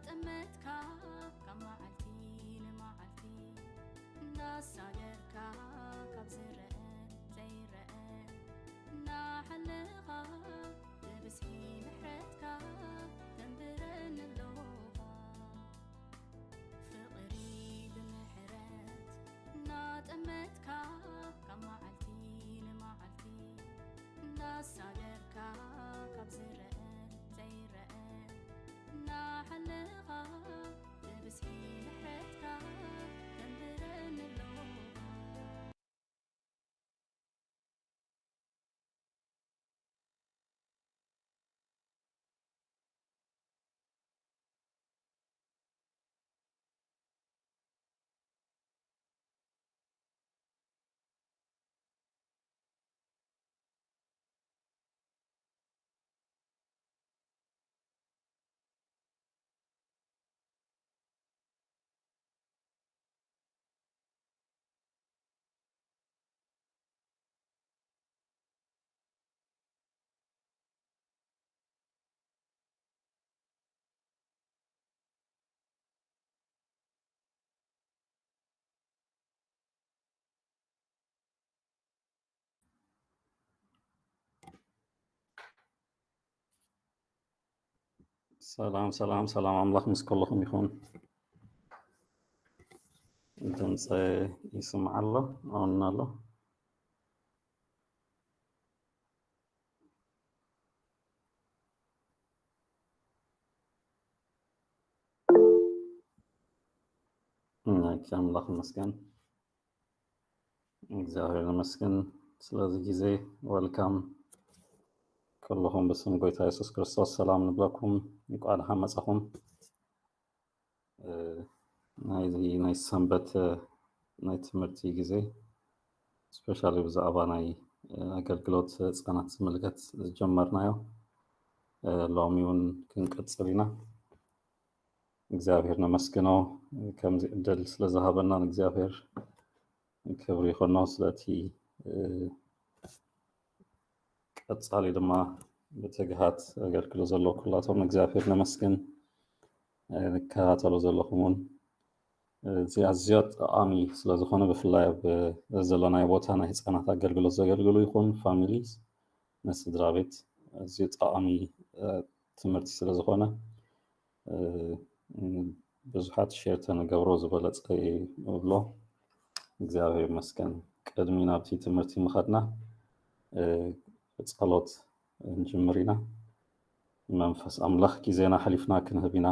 ጠመትካ ካብ መዓልቲ ንመዓልቲ እንዳሳገርካ ካብ ዝረአ ዘይረአ እናሓለኻ ብብዝሒ ምሕረትካ ተንብረኒ ኣለኻ። ፍቕሪ ብምሕረት እናጠመትካ ካብ መዓልቲ ንመዓልቲ እንዳሳገርካ ካብ ዝረአ ዘይረአ እናሓለኻ ብብዝሒ ምሕረትካ ተንብረኒ ኣለኻ። ሰላም ሰላም ሰላም፣ ኣምላኽ ምስ ኩልኹም ይኹን። ድምፂ ይስማዕ ኣሎ? ኣውና ኣሎ? ናይኪ ኣምላኽ ይመስገን። እግዚኣብሔር ይመስገን ስለዚ ግዜ። ወልካም ኩልኹም ብስም ጎይታ የሱስ ክርስቶስ ሰላም ንብለኩም። እንኳዕ ደሓን መጻኹም። ናይዚ ናይ ሰንበት ናይ ትምህርቲ ግዜ ስፔሻሊ ብዛዕባ ናይ ኣገልግሎት ህፃናት ዝምልከት ዝጀመርናዮ ሎሚ እውን ክንቅፅል ኢና። እግዚኣብሔር ነመስግኖ ከምዚ ዕድል ስለዝሃበና ንእግዚኣብሔር ክብሪ ይኾኖ። ስለቲ ቀጻሊ ድማ ብትግሃት ኣገልግሎ ዘለዉ ኩላቶም ንእግዚኣብሔር ነመስግን። ንከታተሉ ዘለኹም እውን እዚ ኣዝዮ ጠቓሚ ስለዝኾነ ብፍላይ ኣብ ዘለናዮ ቦታ ናይ ህፃናት ኣገልግሎት ዘገልግሉ ይኹን ፋሚሊ ንስድራ ቤት ኣዝዩ ጠቓሚ ትምህርቲ ስለዝኾነ ብዙሓት ሼር ተንገብሮ ዝበለፀ እብሎ። እግዚኣብሔር ይመስገን። ቅድሚ ናብቲ ትምህርቲ ምኸድና ብፀሎት ንጅምር ኢና። መንፈስ ኣምላኽ ግዜና ሓሊፍና ክንህብ ኢና።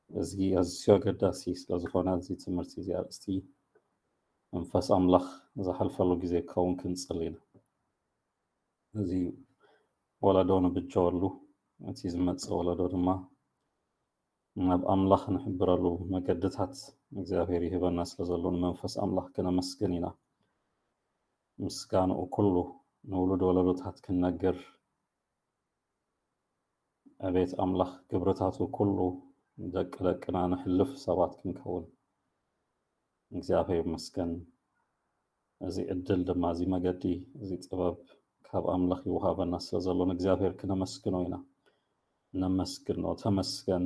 እዚ ኣዝዩ ኣገዳሲ ስለዝኾነ እዚ ትምህርቲ እዚ ኣርእስቲ መንፈስ ኣምላኽ ዝሓልፈሉ ግዜ ክኸውን ክንጽል ኢና። እዚ ወለዶ ንብጀወሉ እቲ ዝመጽእ ወለዶ ድማ ናብ ኣምላኽ ንሕብረሉ መገድታት እግዚኣብሔር ይህበና ስለ ዘሎ ንመንፈስ ኣምላኽ ክነመስግን ኢና። ምስጋንኡ ኩሉ ንውሉድ ወለዶታት ክንነግር ዕቤት ኣምላኽ ግብርታቱ ኩሉ ደቂ ደቅና ንሕልፍ ሰባት ክንከውን እግዚኣብሔር ይመስገን። እዚ ዕድል ድማ እዚ መገዲ እዚ ጥበብ ካብ ኣምላኽ ይወሃበና ስለ ዘሎ ንእግዚኣብሔር ክነመስግኖ ኢና። ነመስግኖ። ተመስገን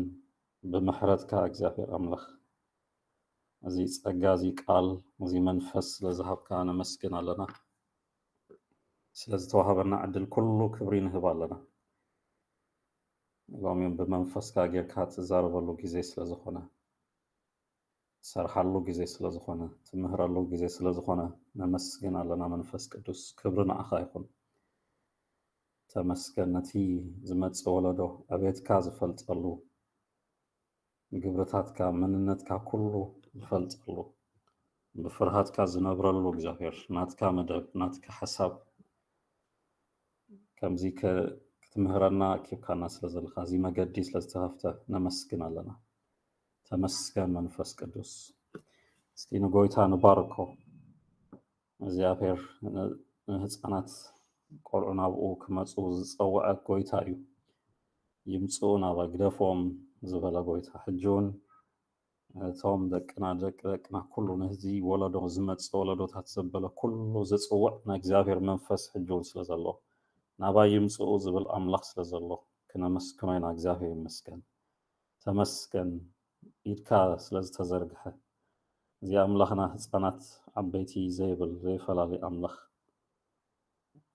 ብምሕረትካ እግዚኣብሔር ኣምላኽ። እዚ ጸጋ፣ እዚ ቃል፣ እዚ መንፈስ ስለ ዝሃብካ ነመስግን ኣለና። ስለ ዝተዋሃበና ዕድል ኩሉ ክብሪ ንህብ ኣለና። ሎሚ እውን ብመንፈስካ ጌርካ ትዛረበሉ ግዜ ስለ ዝኾነ፣ ትሰርሓሉ ግዜ ስለ ዝኾነ፣ ትምህረሉ ግዜ ስለ ዝኾነ ነመስግን ኣለና። መንፈስ ቅዱስ ክብሪ ንዓኻ ይኹን። ተመስገን ነቲ ዝመጽእ ወለዶ ዕቤትካ ዝፈልጠሉ ግብርታትካ መንነትካ ኩሉ ዝፈልጠሉ ብፍርሃትካ ዝነብረሉ እግዚኣብሔር ናትካ መደብ ናትካ ሓሳብ ከምዚ ክትምህረና ኣኪብካና ስለ ዘለካ እዚ መገዲ ስለ ዝተኸፍተ ነመስግን ኣለና። ተመስገን መንፈስ ቅዱስ። እስቲ ንጎይታ ንባርኮ። እግዚኣብሔር ንህፃናት ቆልዑ ናብኡ ክመፁ ዝፀወዐ ጎይታ እዩ። ይምፅኡ ናባይ ግደፎም ዝበለ ጎይታ ሕጂ እውን እቶም ደቅና ደቂ ደቅና ኩሉ ነዚ ወለዶ ዝመፅእ ወለዶታት ዘበለ ኩሉ ዝፅውዕ ናይ እግዚኣብሔር መንፈስ ሕጂ እውን ስለ ዘሎ ናባይ ይምፅኡ ዝብል ኣምላኽ ስለ ዘሎ ክነመስግኖ ኢና። እግዚኣብሔር ይመስገን። ተመስገን፣ ኢድካ ስለ ዝተዘርግሐ። እዚ ኣምላኽና ህፃናት ዓበይቲ ዘይብል ዘይፈላለይ ኣምላኽ፣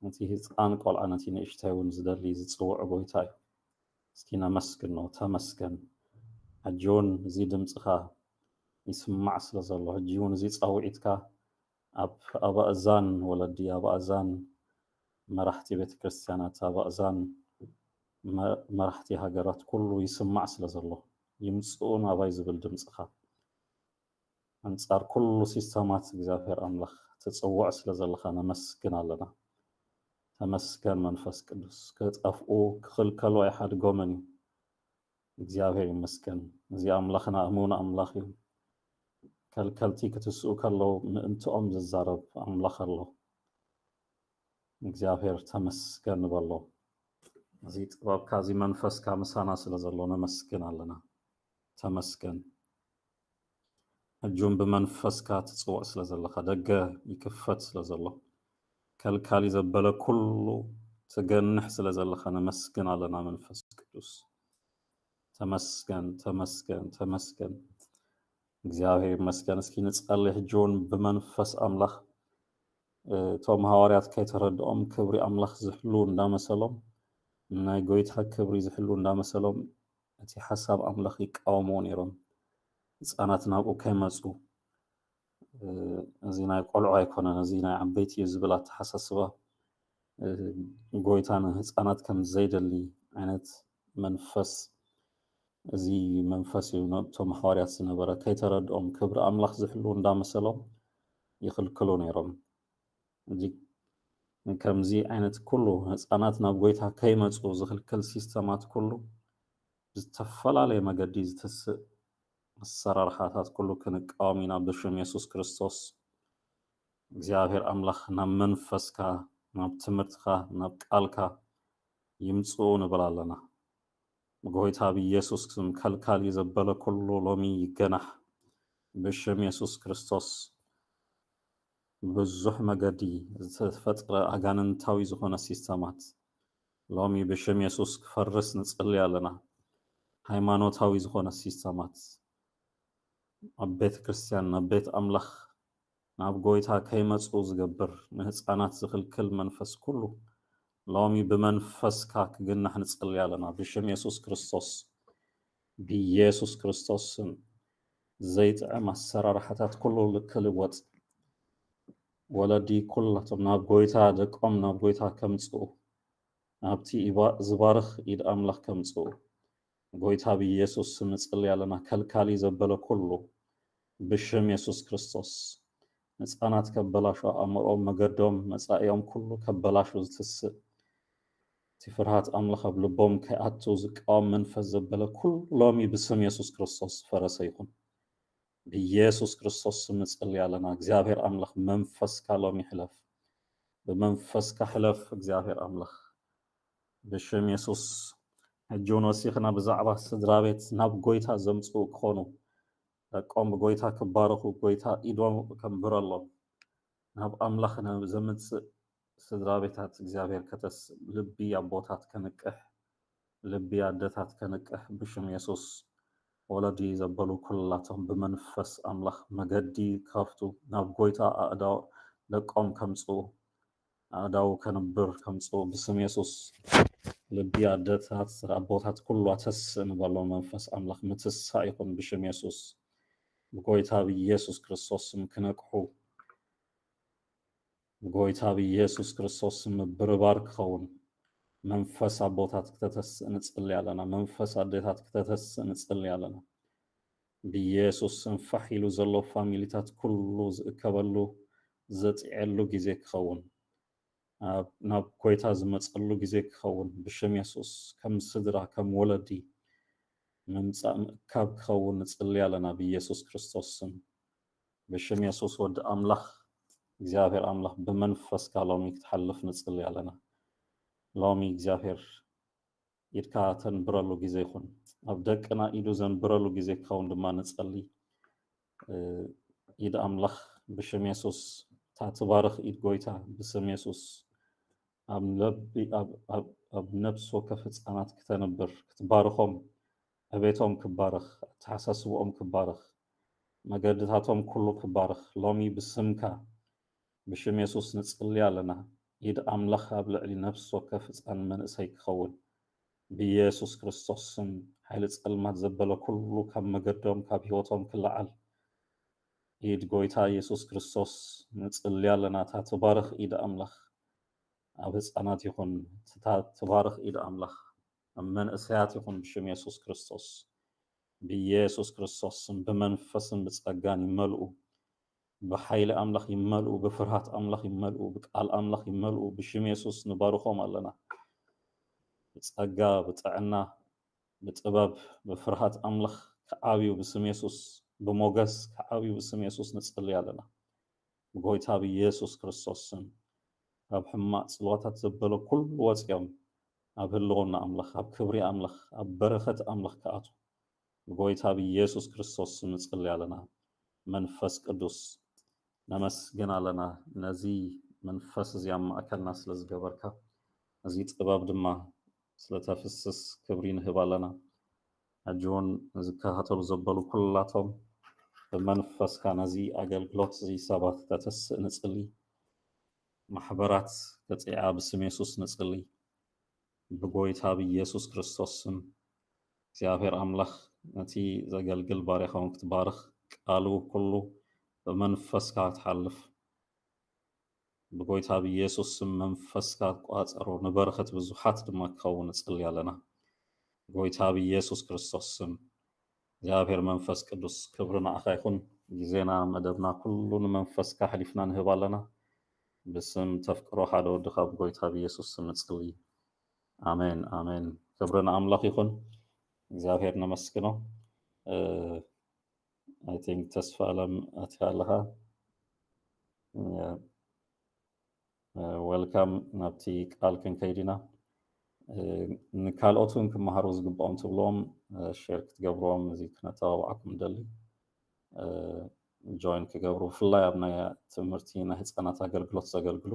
እቲ ህፃን ቆልዓ ነቲ ንእሽተይ እውን ዝደሊ ዝፅውዕ ጎይታ እዩ። እስኪ ነመስግኖ። ተመስገን። ሕጂ እውን እዚ ድምፅኻ ይስማዕ ስለ ዘሎ፣ ሕጂ እውን እዚ ፃውዒትካ ኣብ ኣባእዛን ወለዲ፣ ኣባእዛን መራሕቲ ቤተ ክርስቲያናት፣ ኣባእዛን መ- መራሕቲ ሃገራት ኩሉ ይስማዕ ስለ ዘሎ፣ ይምፅኡ ናባይ ዝብል ድምፅኻ፣ ኣንጻር ኩሉ ሲስተማት እግዚኣብሔር ኣምላኽ ትጽውዕ ስለ ዘለኻ ነመስግን ኣለና። ተመስገን መንፈስ ቅዱስ። ክጠፍኡ ክኽልከሉ ኣይሓድጎምን እዩ። እግዚኣብሔር ይመስገን። እዚ ኣምላኽና እሙን ኣምላኽ እዩ። ከልከልቲ ክትስኡ ከለዉ ምእንትኦም ዝዛረብ ኣምላኽ ኣሎ። እግዚኣብሔር ተመስገን ንበሎ። እዚ ጥበብካ፣ እዚ መንፈስካ ምሳና ስለ ዘሎ ነመስግን ኣለና። ተመስገን። ሕጂ እውን ብመንፈስካ ትጽውዕ ስለ ዘለኻ፣ ደገ ይክፈት ስለ ዘሎ፣ ከልካሊ ዘበለ ኩሉ ትገንሕ ስለ ዘለኻ ነመስግን ኣለና መንፈስ ቅዱስ። ተመስገን፣ ተመስገን፣ ተመስገን። እግዚኣብሔር ይመስገን። እስኪ ንጸሊ ሕጂ እውን ብመንፈስ ኣምላኽ፣ እ፣ እቶም ሃዋርያት ከይተረድኦም ክብሪ ኣምላኽ ዝሕሉ እንዳመሰሎም፣ ናይ ጎይታ ክብሪ ዝሕሉ እንዳመሰሎም እቲ ሓሳብ ኣምላኽ ይቃወምዎ ነይሮም። ህፃናት ናብኡ ከይመፁ፣ እ፣ እዚ ናይ ቆልዑ ኣይኮነን፣ እዚ ናይ ዓበይቲ እዩ ዝብል ኣተሓሳስባ፣ እ፣ ጎይታ ንህፃናት ከም ዘይደሊ ዓይነት መንፈስ፣ እዚ መንፈስ እዩ ነቶም ሃዋርያት ዝነበረ። ከይተረድኦም ክብሪ ኣምላኽ ዝሕሉ እንዳመሰሎም ይኽልክሉ ነይሮም። እዚ፣ ከምዚ ዓይነት ኩሉ ህፃናት ናብ ጎይታ ከይመፁ ዝኽልክል ሲስተማት ኩሉ ብዝተፈላለየ መገዲ ዝትስእ ኣሰራርሓታት ኩሉ ክንቃወም ኢና ብሽም የሱስ ክርስቶስ። እግዚኣብሔር ኣምላኽ ናብ መንፈስካ፣ ናብ ትምህርትኻ፣ ናብ ቃልካ ይምፅኡ ንብል ኣለና። ብጎይታ ብኢየሱስ ስም ከልካሊ ዘበለ ኩሉ ሎሚ ይገናሕ ብሽም የሱስ ክርስቶስ። ብዙሕ መገዲ ዝተፈጥረ ኣጋንንታዊ ዝኾነ ሲስተማት ሎሚ ብሽም የሱስ ክፈርስ ንጽሊ ኣለና። ሃይማኖታዊ ዝኾነ ሲስተማት ኣብ ቤተ ክርስቲያን፣ ናብ ቤት ኣምላኽ፣ ናብ ጎይታ ከይመጹ ዝገብር፣ ንህፃናት ዝኽልክል መንፈስ ኩሉ ሎሚ ብመንፈስካ ክግናሕ ንጽሊ ኣለና ብሽም የሱስ ክርስቶስ። ብኢየሱስ ክርስቶስ ስም ዘይጥዕም ኣሰራርሓታት ኩሉ ክልወጥ፣ ወለዲ ኩላቶም ናብ ጎይታ ደቆም ናብ ጎይታ ከምጽኡ፣ ናብቲ ይባ- ዝባርኽ ኢድ ኣምላኽ ከምጽኡ ጎይታ ብኢየሱስ ስም ንጽሊ ኣለና። ከልካሊ ዘበለ ኩሉ ብሽም የሱስ ክርስቶስ፣ ህፃናት ከበላሹ፣ ኣእምሮም፣ መገዶም፣ መጻኢኦም ኩሉ ከበላሹ ዝትስእ፣ እቲ ፍርሃት ኣምላኽ ኣብ ልቦም ከይኣቱ ዝቃወም መንፈስ ዘበለ ኩሉ ሎሚ ብስም የሱስ ክርስቶስ ዝፈረሰ ይኹን። ብኢየሱስ ክርስቶስ ስም ንጽሊ ኣለና። እግዚኣብሔር ኣምላኽ መንፈስካ ሎሚ ሕለፍ፣ ብመንፈስካ ሕለፍ እግዚኣብሔር ኣምላኽ ብሽም የሱስ። ሕጂ እውን ወሲኽና ብዛዕባ ስድራ ቤት ናብ ጎይታ ዘምጽኡ ክኾኑ፣ ደቆም ብጎይታ ክባረኹ፣ ጎይታ ኢዶም ከንብረሎም፣ ናብ ኣምላኽ ነ- ዘምጽእ ስድራ ቤታት እግዚኣብሔር ከተስ ልቢ ኣቦታት ከንቅሕ፣ ልቢ ኣደታት ከንቅሕ ብሽም የሱስ። ወለዲ ዘበሉ ኩላቶም ብመንፈስ ኣምላኽ መገዲ ክኸፍቱ፣ ናብ ጎይታ ኣእዳው ደቆም ከምጽኡ፣ ኣእዳው ከንብር ከምጽኡ ብስም የሱስ። ልቢ ኣደታት ኣቦታት ኩሉ ኣተስእ ንበሎ መንፈስ ኣምላኽ ምትሳእ ይኹን ብሽም የሱስ። ብጎይታ ብኢየሱስ ክርስቶስ ስም ክነቅሑ፣ ብጎይታ ብኢየሱስ ክርስቶስ ስም ምብርባር ክኸውን መንፈስ ኣቦታት ክተተስእ ንጽሊ ኣለና። መንፈስ ኣዴታት ክተተስእ ንጽሊ ኣለና። ብኢየሱስ ስም ፋሕ ኢሉ ዘሎ ፋሚሊታት ኩሉ ዝእከበሉ ዘጽዕሉ ግዜ ክኸውን፣ ኣብ- ናብ ጎይታ ዝመጸሉ ግዜ ክኸውን ብሽም የሱስ። ከም ስድራ ከም ወለዲ ምምጻእ ምእካብ ክኸውን ንጽሊ ኣለና ብኢየሱስ ክርስቶስ ስም። ብሽም የሱስ ወዲ ኣምላኽ እግዚኣብሔር ኣምላኽ ብመንፈስካ ሎሚ ክትሓልፍ ንጽሊ ኣለና። ሎሚ እግዚኣብሔር ኢድካ ተንብረሉ ግዜ ይኹን፣ ኣብ ደቅና ኢዱ ዘንብረሉ ግዜ ክኸውን ድማ ንጸሊ። እ፣ ኢድ ኣምላኽ ብሽም የሱስ፣ እታ ትባርኽ ኢድ ጎይታ ብስም የሱስ ኣብ ነቢ- ኣብ- ኣብ- ኣብ ነፍሲ ወከፍ ህፃናት ክተንብር ክትባርኾም ዕቤቶም ክባረኽ፣ ኣተሓሳስብኦም ክባረኽ፣ መገድታቶም ኩሉ ክባረኽ ሎሚ ብስምካ ብሽም የሱስ ንጽሊ ኣለና። ኢድ ኣምላኽ ኣብ ልዕሊ ነፍሲ ወከፍ ህፃን መንእሰይ ክኸውን ብኢየሱስ ክርስቶስ ስም ሓይሊ ጸልማት ዘበለ ኩሉ ካብ መገዶም ካብ ህይወቶም ክለዓል ኢድ ጎይታ ኢየሱስ ክርስቶስ ንጽሊ ኣለና። እታ ትባርኽ ኢድ ኣምላኽ ኣብ ህፃናት ይኹን፣ እታ ትባርኽ ኢድ ኣምላኽ ኣብ መንእሰያት ይኹን ብሽም የሱስ ክርስቶስ፣ ብኢየሱስ ክርስቶስ ስም ብመንፈስን ብጸጋን ይመልኡ፣ ብሓይሊ ኣምላኽ ይመልኡ፣ ብፍርሃት ኣምላኽ ይመልኡ፣ ብቃል ኣምላኽ ይመልኡ። ብሽም የሱስ ንባርኾም ኣለና። ብጸጋ፣ ብጥዕና፣ ብጥበብ፣ ብፍርሃት ኣምላኽ ክዓብዩ ብስም የሱስ፣ ብሞገስ ክዓብዩ ብስም የሱስ ንጽሊ ኣለና። ብጎይታ ብኢየሱስ ክርስቶስ ስም ካብ ሕማቕ ጽልዋታት ዘበለ ኩሉ ወጺኦም ኣብ ህልውና ኣምላኽ፣ ኣብ ክብሪ ኣምላኽ፣ ኣብ በረኸት ኣምላኽ ክኣቱ ብጎይታ ብኢየሱስ ክርስቶስ ስም ንጽሊ ኣለና። መንፈስ ቅዱስ ነመስግን ኣለና፣ ነዚ መንፈስ እዚ ኣብ ማእከልና ስለ ዝገበርካ፣ እዚ ጥበብ ድማ ስለ ተፍስስ ክብሪ ንህብ ኣለና። ሕጂ እውን ዝከታተሉ ዘበሉ ኩላቶም ብመንፈስካ ነዚ ኣገልግሎት እዚ ሰባት ከተስእ ንጽሊ። ማሕበራት ተጽዓ ብስም የሱስ ንጽሊ። ብጎይታ ብኢየሱስ ክርስቶስ ስም እግዚኣብሔር ኣምላኽ ነቲ ዘገልግል ባርያኻ እውን ክትባርኽ ቃሉ ኩሉ ብመንፈስካ ክትሓልፍ ብጎይታ ብኢየሱስ ስም መንፈስካ ቋጸሮ ንበረኸት ብዙሓት ድማ ክኸውን ንጽሊ ኣለና። ጎይታ ብኢየሱስ ክርስቶስ ስም እግዚኣብሔር መንፈስ ቅዱስ ክብሪ ንዓኻ ይኹን። ግዜና መደብና ኩሉ ንመንፈስካ ኣሕሊፍና ንህብ ኣለና። ብስም ተፍቅሮ ሓደ ወድኻ ብጎይታ ብኢየሱስ ስም ንጽሊ። ኣሜን ኣሜን። ክብሪ ንኣምላኽ ይኹን። እግዚኣብሔር ነመስግኖ። I think ተስፋ ኣለም ኣትያ ኣለኻ። Welcome ናብቲ ቃል ክንከይድ ኢና። ንካልኦት እውን ክመሃሩ ዝግብኦም ትብልዎም ሼር ክትገብርዎም እዚ ክነተባብዓኩም ንደሊ። ጆይን ክገብሩ ብፍላይ ኣብ ናይ ትምህርቲ ናይ ህፃናት ኣገልግሎት ዘገልግሉ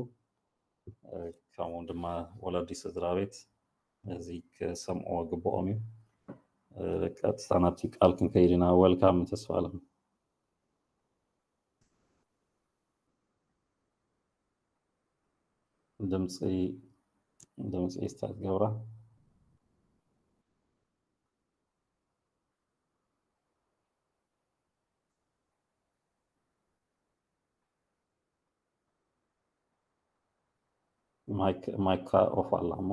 ከምኡ ድማ ወለዲ ስድራ ቤት እዚ ክሰምዕዎ ግብኦም እዩ። ቀጥታ ናብቲ ቃል ክንከይድ ኢና። ወልካም ተስፋ ኣለም። ድምፂ ድምፂ ስታት ገብራ ማይክ ማይካ ኦፍ ኣላ እሞ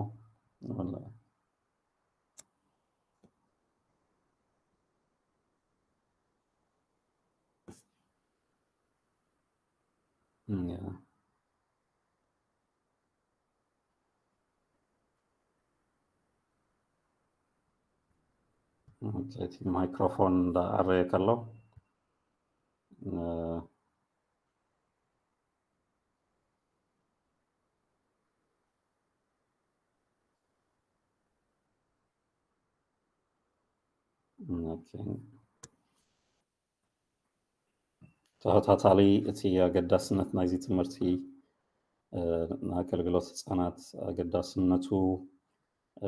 እቲ ማይክሮፎን እንዳኣረየ ከሎ ተኸታታሊ እቲ ኣገዳስነት ናይዚ ትምህርቲ ንኣገልግሎት ህፃናት ኣገዳስነቱ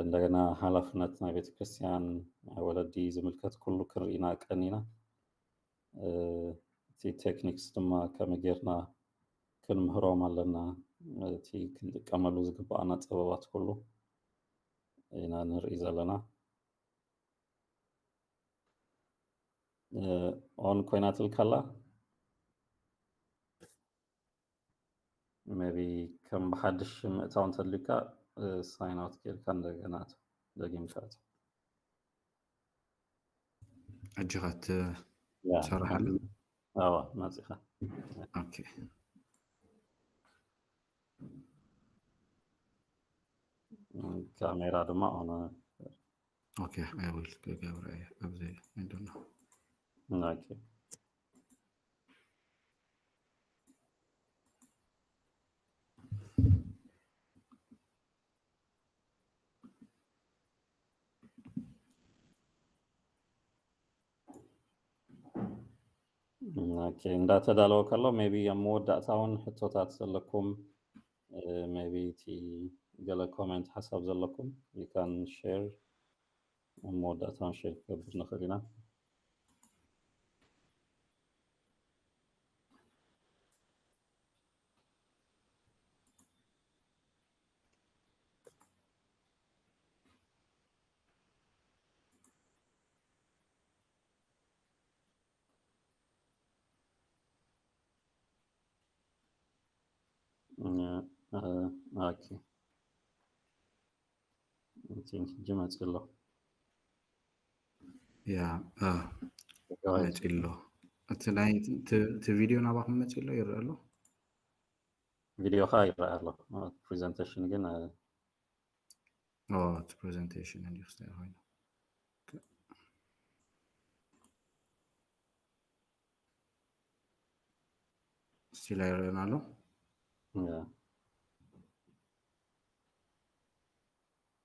እንደገና ሓላፍነት ናይ ቤተክርስትያን ወለዲ ዝምልከት ኩሉ ክንርኢና ቀኒና እቲ ቴክኒክስ ድማ ከመይ ጌርና ክንምህሮም ኣለና እቲ ክንጥቀመሉ ዝግባኣና ጥበባት ኩሉ ኢና ንርኢ ዘለና። ኦን ኮይናትልካ ኣላ። ሜቢ ከም ብሓድሽ ምእታው እንተድልዩካ ሳይን ኣውት ጌርካ እንደገና ደጊምካ ኣቶ ኣጆኻ ትሰርሓሉ። ኣዋ መፂኻ ኦኬ ካሜራ ድማ ኦነ ኦኬ I will ክገብረ እየ ኣብዚ I don't know ኦኬ ኦኬ እንዳተዳለወ ከሎ ሜቢ ኣብ መወዳእታ እውን ሕቶታት ዘለኩም ሜቢ እቲ ገለ ኮሜንት ሓሳብ ዘለኩም you can share ኣብ መወዳእታ ሸር ክገብር ንኽእል ኢና። ኦኬ። ሕጂ መፂ ኣሎ። ያ መፂ ኣሎ። እቲ ናይ እቲ ቪድዮ ናባኹም መፂ ኣሎ፣ ይረአ ኣሎ። ቪድዮ ካ ይረአ ኣሎ። ፕሬዘንቴሽን ግን እቲ ፕሬዘንቴሽን እንዲሁ ክስታይ ኮይኑ ስቲል ኣይረአን ኣሎ።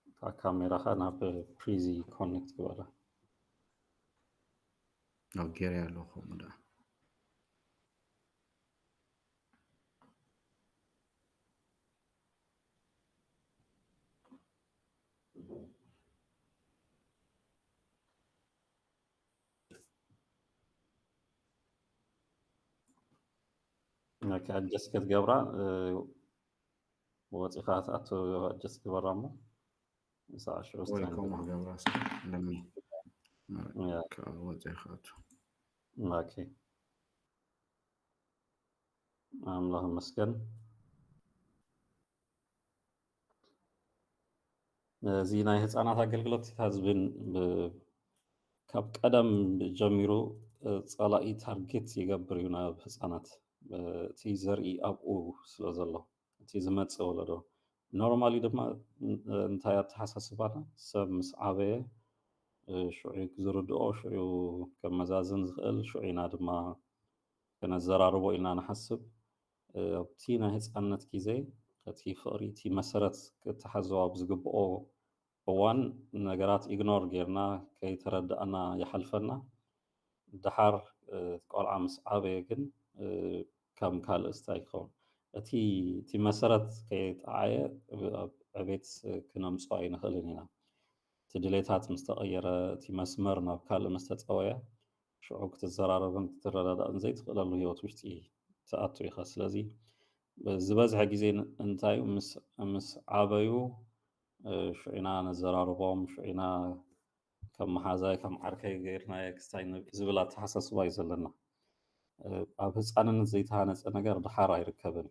እታ ካሜራኻ ናብ ፕሪዚ ኮኔክት ግበራ። ኣብ ገይረ ኣለኹ ከምኡ ደኣ። ኦኬ፣ ኣጀስት ክትገብራ ወፂኻ ትኣቱ፣ ኣጀስት ግበራ እሞ። ከምኡ ክገብራ ለሚ ወፂኻ ትኣቱ። ኦኬ፣ ኣምላኽ ይመስገን። እዚ ናይ ህፃናት ኣገልግሎት እታ ዝብል ካብ ቀደም ጀሚሩ ፀላኢ ታርጌት ይገብር እዩ ናብ ህፃናት፣ እቲ ዘርኢ ኣብኡ ስለ ዘሎ፣ እቲ ዝመፅእ ወለዶ። ኖርማሊ ድማ እንታይ ኣተሓሳስባና፣ ሰብ ምስ ዓበየ ሽዑ ክዝርድኦ፣ ሽዑ ከመዛዝን ዝኽእል፣ ሽዑ ኢና ድማ ከነዘራርቦ ኢልና ንሓስብ። ኣብቲ ናይ ህፃንነት ግዜ እቲ ፍቕሪ፣ እቲ መሰረት ክተሓዘው ኣብ ዝግብኦ እዋን ነገራት ኢግኖር ጌርና ከይተረዳእና ይሓልፈና። ደሓር ቆልዓ ምስ ዓበየ ግን ከም ካልእ ስታይ ይኸውን። እቲ እቲ መሰረት ከይጠዓየ ኣብ ዕቤት ክነምፅኦ ኣይንኽእልን ኢና። እቲ ድሌታት ምስ ተቐየረ፣ እቲ መስመር ናብ ካልእ ምስ ተፀወየ፣ ሽዑ ክትዘራረብን ክትረዳዳእን ዘይትኽእለሉ ህይወት ውሽጢ ትኣቱ ኢኻ። ስለዚ ዝበዝሐ ግዜ እንታይ እዩ፣ ምስ ዓበዩ ሽዒና ነዘራርቦም፣ ሽዒና ከም መሓዛይ ከም ዓርከይ ገይርናዮ ክስታይ ዝብል ኣተሓሳስባ እዩ ዘለና። ኣብ ህፃንነት ዘይተሃነፀ ነገር ደሓር ኣይርከብን።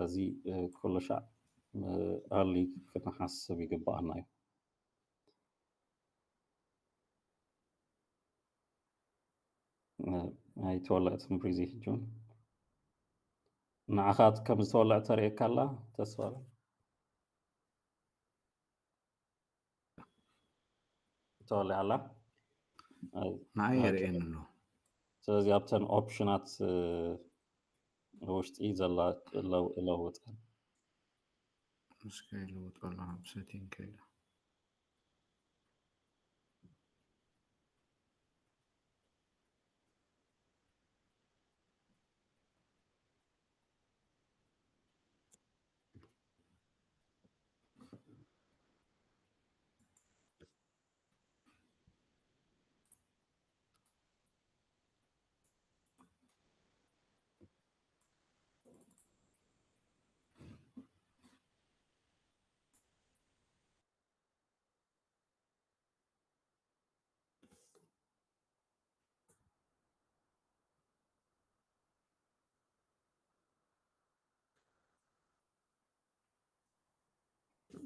እዚ ኩሉ ሻዕ ኣርሊ ክንሓስብ ይግብኣና እዩ። ኣይተወለዕትን ብሪዚ ሕጂ እውን ንዓኻ ከም ዝተወለዐ ተርእየካ ኣላ። ተስፋ ተወሊዓ ኣላ። ንዓይ የርእየኒ ኣሎ። ስለዚ ኣብተን ኦፕሽናት ውሽጢ ዘላ ለውጠን እስከ ይልውጦ ኣሎ ኣብ ሴቲንግ ከይደ።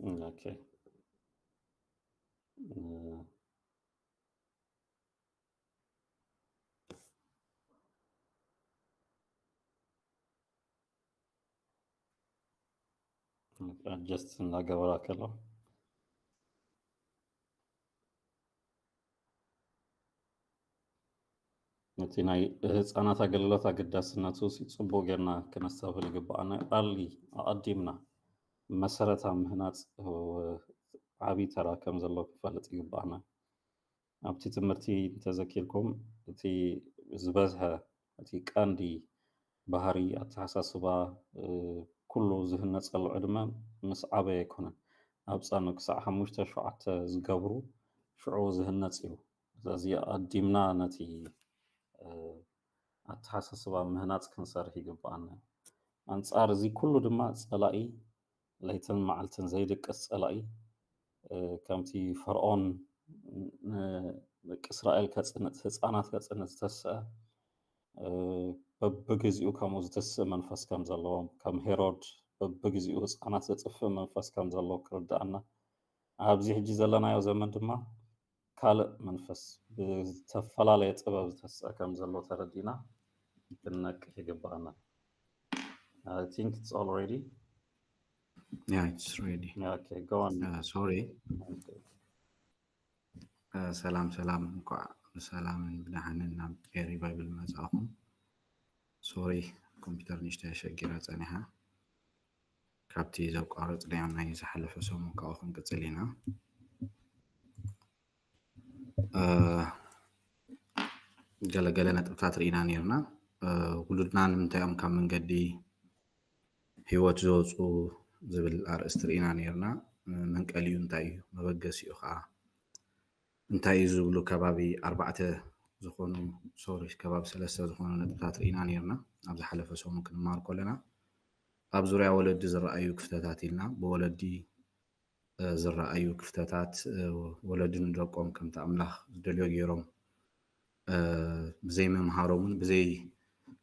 Okay. ጀስት እናገበራ ከሎ ነቲ ናይ ህፃናት ኣገልግሎት ኣገዳስነቱ ጽቡቅ ጌርና ክነስተብህል ይግብኣና። ኣርሊ ኣቐዲምና መሰረታ ምህናፅ ዓብይ ተራ ከም ዘለዎ ክፈልጥ ይግብኣና። ኣብቲ ትምህርቲ እንተዘኪርኩም እቲ ዝበዝሐ እቲ ቀንዲ ባህሪ ኣተሓሳስባ ኩሉ ዝህነፀሉ ዕድመ ምስ ዓበየ ኣይኮነን። ኣብ ፃኑ ክሳዕ ሓሙሽተ ሸውዓተ ዝገብሩ ሽዑ ዝህነጽ እዩ። ስለዚ ኣዲምና ነቲ ኣተሓሳስባ ምህናጽ ክንሰርሕ ይግብኣና። ኣንጻር እዚ ኩሉ ድማ ጸላኢ ለይትን መዓልትን ዘይድቅስ ጸላኢ፣ ከምቲ ፈርዖን ንደቂ እስራኤል ከጽንት፣ ህጻናት ከጽንት ዝተስአ፣ በብግዚኡ ከምኡ ዝትስእ መንፈስ ከም ዘለዎም፣ ከም ሄሮድ በብግዚኡ ህጻናት ዘጥፍእ መንፈስ ከም ዘለዎ ክርድኣና፣ ኣብዚ ሕጂ ዘለናዮ ዘመን ድማ ካልእ መንፈስ ብዝተፈላለየ ጥበብ ዝተስአ ከም ዘሎ ተረዲና ክንነቅሕ ይግባኣና። I think it's already Yeah, it's ready. Okay, go on. Uh, sorry. Uh, ሰላም ሰላም፣ እንኳዕ ብሰላምን ብደሓንን ናብ ኤሪ ባይብል መጻእኹም። ሶሪ፣ ኮምፒውተር ንእሽተይ ኣሸጊራ ጸኒሓ። ካብቲ ዘቋረጽናዮ ናይ ዝሓለፈ ሰሙን ካብኡ ክንቅጽል ኢና። ገለገለ ነጥብታት ርኢና ነርና። ውሉድና ንምንታይ እዮም ካብ መንገዲ ህይወት ዝወፁ ዝብል ኣርእስቲ ርኢና ነርና። መንቀሊኡ እንታይ እዩ፣ መበገሲኡ ከዓ እንታይ እዩ ዝብሉ ከባቢ ኣርባዕተ ዝኾኑ፣ ሶሪ፣ ከባቢ ሰለስተ ዝኾኑ ነጥብታት ርኢና ነርና። ኣብ ዝሓለፈ ሰሙን ክንመሃር ከለና ኣብ ዙርያ ወለዲ ዝረኣዩ ክፍተታት ኢልና፣ ብወለዲ ዝረኣዩ ክፍተታት፣ ወለዲ ንደቆም ከምቲ ኣምላኽ ዝደልዮ ገይሮም ብዘይ ምምሃሮምን ብዘይ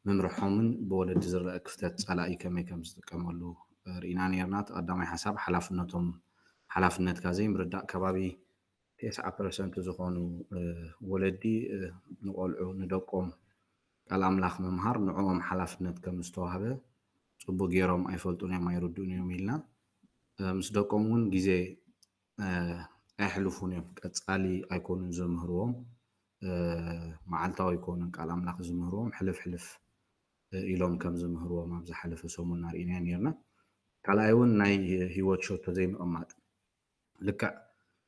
ምምርሖምን ብወለዲ ዝረአ ክፍተት ጸላኢ ከመይ ከም ዝጥቀመሉ ርኢና ነርና። እቲ ቀዳማይ ሓሳብ ሓላፍነቶም፣ ሓላፍነትካ ዘይምርዳእ ከባቢ ተስዓ ፐርሰንት ዝኾኑ ወለዲ ንቆልዑ ንደቆም ቃል ኣምላኽ ምምሃር ንዕኦም ሓላፍነት ከም ዝተዋህበ ጽቡቅ ገይሮም ኣይፈልጡን እዮም፣ ኣይርድኡን እዮም ኢልና። ምስ ደቆም እውን ግዜ ኣየሕልፉን እዮም። ቀጻሊ ኣይኮኑን ዝምህርዎም፣ መዓልታዊ ኣይኮኑን ቃል ኣምላኽ ዝምህርዎም፣ ሕልፍ ሕልፍ ኢሎም ከም ዝምህርዎም ኣብ ዝሓለፈ ሰሙን ርኢናዮ ነርና። ካልኣይ እውን ናይ ህይወት ሸቶ ዘይምቕማጥ፣ ልክዕ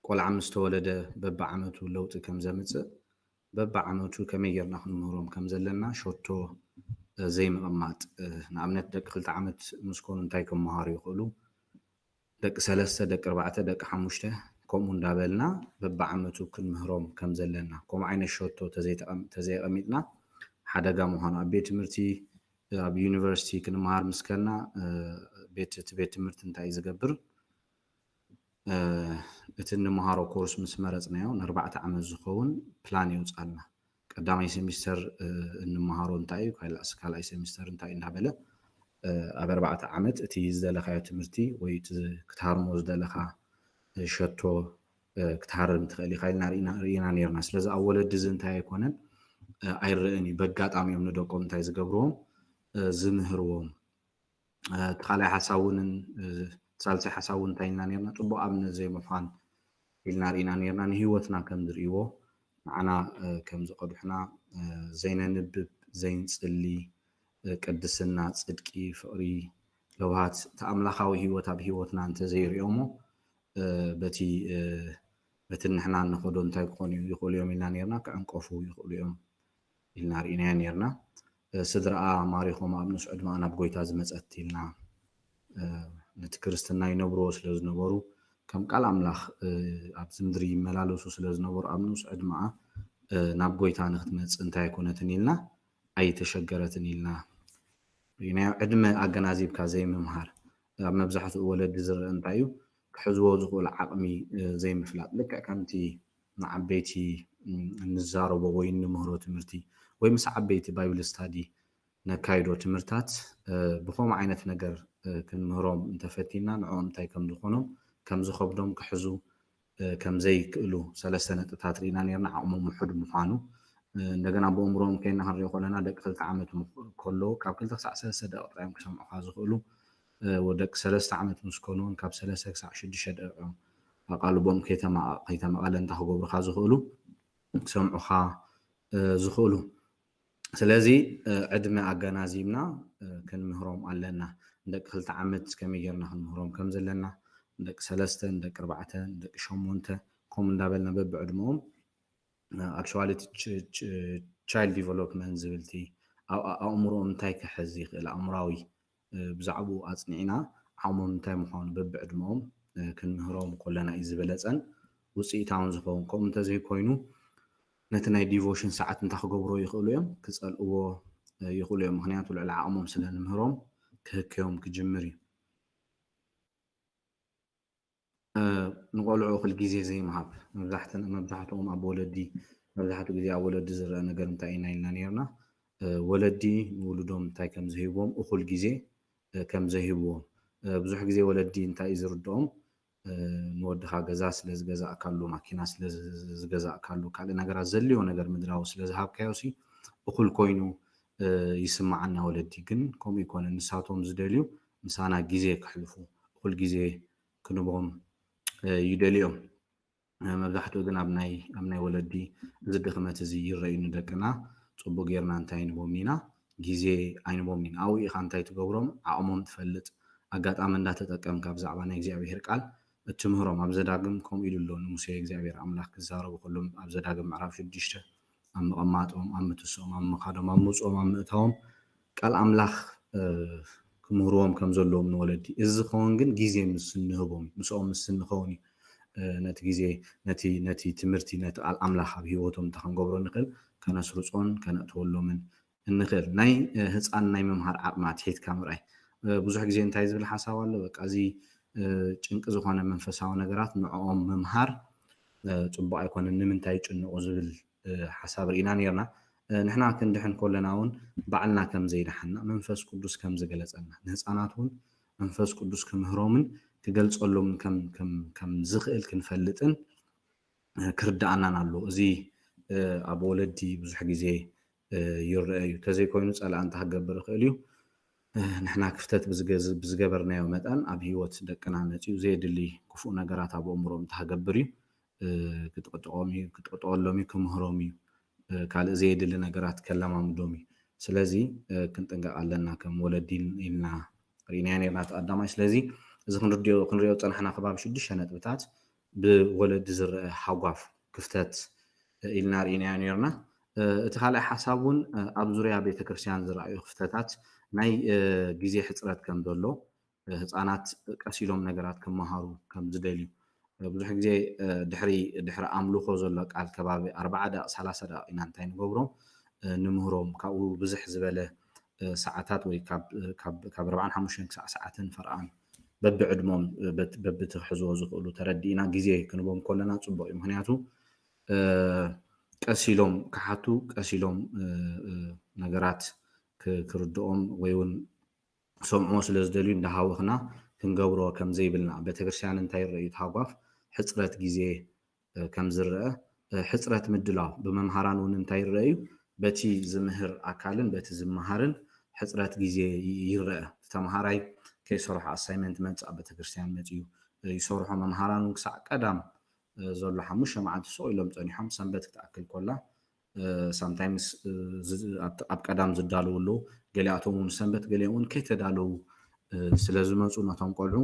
ቆልዓ ምስ ተወለደ በብዓመቱ ለውጢ ከም ዘምጽእ፣ በብዓመቱ ከመይ ጌርና ክንምህሮም ከም ዘለና ሸቶ ዘይምቕማጥ። ንኣብነት ደቂ ክልተ ዓመት ምስ ኮኑ እንታይ ክመሃሩ ይኽእሉ፣ ደቂ ሰለስተ፣ ደቂ ኣርባዕተ፣ ደቂ ሓሙሽተ፣ ከምኡ እንዳበልና በብዓመቱ ክንምህሮም ከም ዘለና፣ ከምኡ ዓይነት ሸቶ ተዘይተቐም-፣ ተዘይቐሚጥና ሓደጋ ምዃኑ፣ ኣብ ቤት ትምህርቲ፣ ኣብ ዩኒቨርሲቲ ክንመሃር ምስ ከና፣ ቤት፣ እቲ ቤት ትምህርቲ እንታይ እዩ ዝገብር? እቲ እንመሃሮ ኮርስ ምስ መረጽናዮ ንኣርባዕተ ዓመት ዝኸውን ፕላን የውጻልና። ቀዳማይ ሴሚስተር እንመሃሮ እንታይ እዩ፣ ካልኣይ ሴሚስተር እንታይ እዩ እንዳበለ ኣብ ኣርባዕተ ዓመት እቲ ዝደለኻዮ ትምህርቲ ወይ እቲ ክትሃርሞ ዝደለኻ ሸቶ ክትሃርም ትኽእል ኢኻ ኢልና ርኢና፣ ርኢና ነርና። ስለዚ ኣብ ወለዲ እዚ እንታይ ኣይኮነን፣ ኣይረእን እዩ። በጋጣሚ እዮም ንደቆም እንታይ ዝገብርዎም፣ ዝምህርዎም። እቲ ካልኣይ ሓሳብ እውን፣ ሳልሳይ ሓሳብ እውን እንታይ ኢልና ነርና? ጽቡቕ ኣብነት ዘይምዃን ኢልና ርኢና ነርና። ንህይወትና ከም ዝርእይዎ፣ ንዓና ከም ዝቐድሑና፣ ዘይነንብብ፣ ዘይንጽሊ፣ ቅድስና፣ ጽድቂ፣ ፍቕሪ፣ ለውሃት፣ እቲ ኣምላኻዊ ህይወት ኣብ ህይወትና እንተዘይርእዮሞ፣ በቲ፣ በቲ ንሕና እንኸዶ እንታይ ክኾኑ ይኽእሉ እዮም ኢልና ነርና፣ ክዕንቀፉ ይኽእሉ እዮም ኢልና ርኢናዮ ነርና። ስድራኣ ማሪኾም ኣብ ንኡስ ዕድመኣ ናብ ጎይታ ዝመጸት ኢልና፣ ነቲ ክርስትና ይነብርዎ ስለ ዝነበሩ፣ ከም ቃል ኣምላኽ ኣብዚ ምድሪ ይመላለሱ ስለ ዝነበሩ፣ ኣብ ንኡስ ዕድመኣ ናብ ጎይታ ንክትመጽእ እንታይ ኣይኮነትን ኢልና ኣይተሸገረትን ኢልና ርኢናዮ። ዕድመ ኣገናዚብካ ዘይምምሃር፣ ኣብ መብዛሕትኡ ወለዲ ዝረአ እንታይ እዩ? ክሕዝዎ ዝኽእሉ ዓቕሚ ዘይምፍላጥ። ልክዕ ከምቲ ንዓበይቲ እንዛረቦ ወይ እንምህሮ ትምህርቲ ወይ ምስ ዓበይቲ ባይብል ስታዲ ነካይዶ ትምህርታት፣ ብኸምኡ ዓይነት ነገር ክንምህሮም እንተፈቲና፣ ንዕኦም እንታይ ከም ዝኾኖም፣ ከም ዝኸብዶም ክሕዙ ከም ዘይክእሉ ሰለስተ ነጥብታት ርኢና ነርና። ዓቕሞም ውሑድ ምዃኑ፣ እንደገና ብእምሮኦም ከይና ክንሪኦ ከለና ደቂ ክልተ ዓመት ከለዉ ካብ ክልተ ክሳዕ ሰለስተ ደቂቕ ጥራይ እዮም ክሰምዑኻ ዝኽእሉ። ደቂ ሰለስተ ዓመት ምስ ኮኑ እውን ካብ ሰለስተ ክሳዕ ሽዱሽተ ደቂቕ እዮም ኣቓልቦም ከይተማ-፣ ከይተመቐለ እንታይ ክገብሩኻ ዝኽእሉ፣ ክሰምዑኻ ዝኽእሉ። ስለዚ ዕድመ ኣገናዚብና ክንምህሮም ኣለና። ንደቂ ክልተ ዓመት ከመይ ጌርና ክንምህሮም ከም ዘለና፣ ንደቂ ሰለስተ፣ ንደቂ ኣርባዕተ፣ ንደቂ ሸሞንተ፣ ከምኡ እንዳበልና በብዕድመኦም፣ ኣክቹዋሊ እቲ ች-፣ ች-፣ ቻይልድ ዲቨሎፕመንት ዝብል እቲ ኣብ-፣ ኣእምሮኦም እንታይ ክሕዝ ይኽእል፣ ኣእምራዊ፣ ብዛዕባኡ ኣጽኒዕና ዓቕሞም እንታይ ምዃኑ በብዕድመኦም ክንምህሮም ከለና እዩ ዝበለጸን። ውፅኢታውን ዝኸውን። ከምኡ እንተዘይኮይኑ ነቲ ናይ ዲቮሽን ሰዓት እንታይ ክገብርዎ ይኽእሉ እዮም? ክፀልእዎ ይኽእሉ እዮም። ምክንያቱ ልዕሊ ዓቕሞም ስለ ንምህሮም ክህከዮም ክጅምር እዩ። ንቆልዑ እኹል ግዜ ዘይምሃብ። መብዛሕትኦም ኣብ ወለዲ፣ መብዛሕትኡ ግዜ ኣብ ወለዲ ዝረአ ነገር እንታይ ኢና ኢልና ነይርና? ወለዲ ንውሉዶም እንታይ ከም ዝህብዎም፣ እኹል ግዜ ከም ዘይህብዎም። ብዙሕ ግዜ ወለዲ እንታይ እዩ ዝርድኦም? ንወድኻ ገዛ ስለ ዝገዛእካሉ፣ ማኪና ስለ ዝገዛእካሉ፣ ካልእ ነገራት ዘድልዮ ነገር ምድራዊ ስለ ዝሃብካዮ ሲ እኹል ኮይኑ ይስምዓና። ወለዲ ግን ከምኡ ይኮነ። ንሳቶም ዝደልዩ ምሳና ግዜ ከሕልፉ፣ እኹል ግዜ ክንቦም ይደልዮም። መብዛሕትኡ ግን ኣብ ናይ ኣብ ናይ ወለዲ እዚ ድኽመት እዚ ይረኣዩ። ንደቅና ጽቡቅ ጌርና እንታይ ንቦም ኢና? ግዜ ኣይንቦም ኢና። ኣብኡ ኢኻ እንታይ ትገብሮም? ዓቕሞም ትፈልጥ። ኣጋጣሚ እንዳተጠቀምካ ብዛዕባ ናይ እግዚኣብሔር ቃል እትምህሮም። ኣብ ዘዳግም ከምኡ ኢሉ ኣሎ ንሙሴ እግዚኣብሔር ኣምላኽ ክዛረቡ ከሎ ኣብ ዘዳግም ምዕራፍ ሽዱሽተ ኣብ ምቕማጦም፣ ኣብ ምትስኦም፣ ኣብ ምኻዶም፣ ኣብ ምውፅኦም፣ ኣብ ምእታዎም ቃል ኣምላኽ ክምህርዎም ከም ዘለዎም ንወለዲ። እዚ ዝኸውን ግን ግዜ ምስ እንህቦም እዩ፣ ምስኦም ምስ እንኸውን እዩ። ነቲ ግዜ፣ ነቲ ነቲ ትምህርቲ፣ ነቲ ቃል ኣምላኽ ኣብ ህይወቶም እንታይ ክንገብሮ ንኽእል፣ ከነስርጾን ከነእትወሎምን እንኽእል። ናይ ህፃን ናይ ምምሃር ዓቕሚ ኣትሒትካ ምርኣይ። ብዙሕ ግዜ እንታይ ዝብል ሓሳብ ኣሎ፣ በቃ እዚ ጭንቂ ዝኾነ መንፈሳዊ ነገራት ንዕኦም ምምሃር ፅቡቅ ኣይኮነን፣ ንምንታይ ይጭንቁ ዝብል ሓሳብ ርኢና ነርና። ንሕና ክንድሕን ከለና እውን ባዕልና ከም ዘይደሓና፣ መንፈስ ቅዱስ ከም ዝገለፀልና፣ ንህፃናት እውን መንፈስ ቅዱስ ክምህሮምን ክገልፀሎምን ከም ዝኽእል ክንፈልጥን ክርድኣናን ኣሎ። እዚ ኣብ ወለዲ ብዙሕ ግዜ ይረአ እዩ። ተዘይኮይኑ ፀላእ እንታይ ክገብር ይኽእል እዩ? ንሕና ክፍተት ብዝገበርናዮ መጠን ኣብ ህይወት ደቅና መፂኡ ዘየድሊ ክፉእ ነገራት ኣብ ኣእምሮኦም እንታይ ክገብር እዩ? ክጥቕጥቖም እዩ፣ ክጥቕጥቐሎም እዩ፣ ክምህሮም እዩ። ካልእ ዘየድሊ ነገራት ከለማምዶም እዩ። ስለዚ ክንጥንቀቕ ኣለና ከም ወለዲ ኢልና ርኢናዮ ነርና እቲ ቀዳማይ። ስለዚ እዚ ክንርድዮ ክንሪኦ ዝፀናሕና ከባቢ ሽዱሽተ ነጥብታት ብወለዲ ዝረአ ሃጓፍ ክፍተት ኢልና ርኢናዮ ነርና። እቲ ካልኣይ ሓሳብ እውን ኣብ ዙርያ ቤተክርስትያን ዝረኣዩ ክፍተታት ናይ ግዜ ሕፅረት ከም ዘሎ ህፃናት ቀስ ኢሎም ነገራት ክመሃሩ ከም ዝደልዩ። ብዙሕ ግዜ ድሕሪ ድሕሪ ኣምልኾ ዘሎ ቃል ከባቢ ኣርባዓ ደቂቕ ሰላሳ ደቂቕ ኢና እንታይ ንገብሮም ንምህሮም ካብኡ ብዝሕ ዝበለ ሰዓታት ወይ ካብ ኣርባዓን ሓሙሽተን ክሳዕ ሰዓትን ፈርቓን በብዕድሞም በብቲ ክሕዝዎ ዝኽእሉ ተረዲእና ግዜ ክንቦም ከለና ፅቡቅ እዩ። ምክንያቱ ቀስ ኢሎም ክሓቱ ቀስ ኢሎም ነገራት ክርድኦም ወይ እውን ክሰምዕዎ ስለ ዝደልዩ እንዳሃወኽና ክንገብሮ ከም ዘይብልና። ኣብ ቤተክርስትያን እንታይ ይረኣዩ? ታጓፍ ሕፅረት ግዜ ከም ዝረአ፣ ሕፅረት ምድላው ብመምሃራን እውን እንታይ ይረኣዩ? በቲ ዝምህር ኣካልን በቲ ዝመሃርን ሕፅረት ግዜ ይረአ። ተምሃራይ ከይሰርሖ ኣሳይመንት መምፅእ ኣብ ቤተክርስትያን መፅኡ ይሰርሖ። መምሃራን እውን ክሳዕ ቀዳም ዘሎ ሓሙሽተ መዓልቲ ስቕ ኢሎም ፀኒሖም ሰንበት ክትኣክል ኮላ ሳምታይምስ ኣብ ቀዳም ዝዳለዉ ኣለዉ። ገሊኣቶም እውን ሰንበት ገሊኦም እውን ከይተዳለዉ ስለ ዝመፁ ነቶም ቆልዑ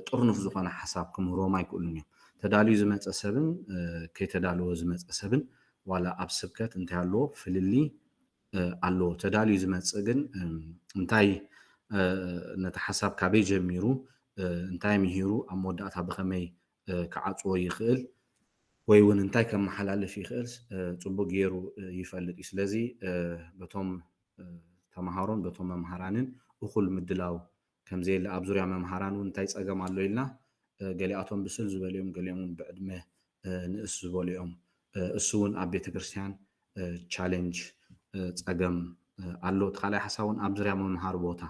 ጥርኑፍ ዝኾነ ሓሳብ ክምህርዎም ኣይክእሉን እዮም። ተዳልዩ ዝመፀ ሰብን ከይተዳለወ ዝመፀ ሰብን ዋላ ኣብ ስብከት እንታይ ኣለዎ ፍልሊ ኣለዎ። ተዳልዩ ዝመፅእ ግን እንታይ ነቲ ሓሳብ ካበይ ጀሚሩ እንታይ ምሂሩ ኣብ መወዳእታ ብኸመይ ክዓፅዎ ይኽእል ወይ እውን እንታይ ከመሓላልፍ ይኽእል ፅቡቅ ገይሩ ይፈልጥ እዩ። ስለዚ በቶም ተምሃሮን በቶም መምሃራንን እኹል ምድላው ከምዘየለ ኣብ ዙርያ መምሃራን እውን እንታይ ፀገም ኣሎ ኢልና ገሊኣቶም ብስል ዝበሉ እዮም፣ ገሊኦም እውን ብዕድመ ንእስ ዝበሉ እዮም። እሱ እውን ኣብ ቤተክርስትያን ቻሌንጅ ፀገም ኣሎ። እቲ ካልኣይ ሓሳብ እውን ኣብ ዙርያ መምሃሪ ቦታ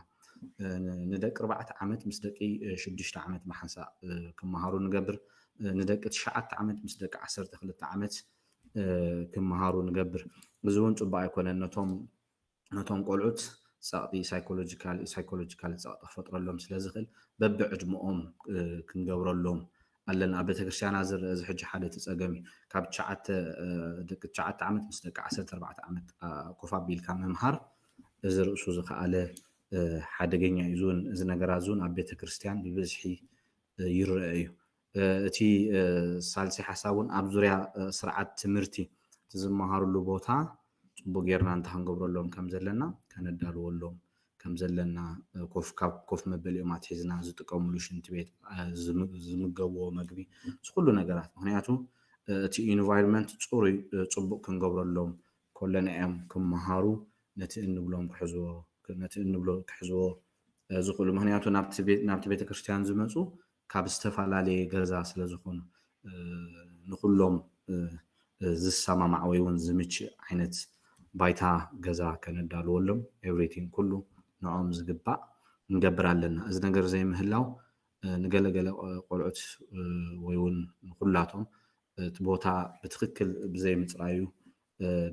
ንደቂ ኣርባዕተ ዓመት ምስ ደቂ ሽዱሽተ ዓመት ብሓንሳእ ክመሃሩ ንገብር። ንደቂ ትሽዓተ ዓመት ምስ ደቂ ዓሰርተ ክልተ ዓመት ክመሃሩ ንገብር። እዚ እውን ፅቡቅ ኣይኮነን። ነቶም ነቶም ቆልዑት ፀቕጢ ሳይኮሎጂካል ሳይኮሎጂካል ፀቕጢ ክፈጥረሎም ስለ ዝኽእል በብዕድመኦም ክንገብረሎም ኣለና። ኣብ ቤተክርስትያና ዝረአ እዚ ሕጂ ሓደ እቲ ፀገም እዩ። ካብ ትሽዓተ ደቂ ትሽዓተ ዓመት ምስ ደቂ ዓሰርተ ኣርባዕተ ዓመት ኮፍ ኣቢልካ ምምሃር እዚ ርእሱ ዝኸኣለ ሓደገኛ እዩ። እዚ እውን እዚ ነገራት እዚ እውን ኣብ ቤተክርስትያን ብብዝሒ ይረአ እዩ። እቲ ሳልሲ ሓሳብ እውን ኣብ ዙርያ ስርዓት ትምህርቲ እቲ ዝመሃርሉ ቦታ ፅቡቅ ጌርና እንታይ ክንገብረሎም ከም ዘለና ከነዳልወሎም ከም ዘለና ኮፍ ካብ ኮፍ መበሊኦም ኣትሒዝና ዝጥቀምሉ ሽንቲ ቤት ዝምገብዎ መግቢ እዚ ኩሉ ነገራት ምክንያቱ እቲ environment ፅሩይ ፅቡቅ ክንገብረሎም ከለና እዮም ክመሃሩ ነቲ እንብሎም ክሕዝዎ ነቲ እንብሎ ክሕዝዎ ዝኽእሉ ምክንያቱ ናብቲ ቤተክርስትያን ዝመፁ ካብ ዝተፈላለየ ገዛ ስለዝኾኑ ንኩሎም ዝሰማማዕ ወይ እውን ዝምችእ ዓይነት ባይታ ገዛ ከነዳልወሎም everything ኩሉ ንኦም ዝግባእ ንገብር ኣለና። እዚ ነገር ዘይምህላው ንገለገለ ቆልዑት ወይ እውን ንኩላቶም እቲ ቦታ ብትክክል ብዘይምፅራዩ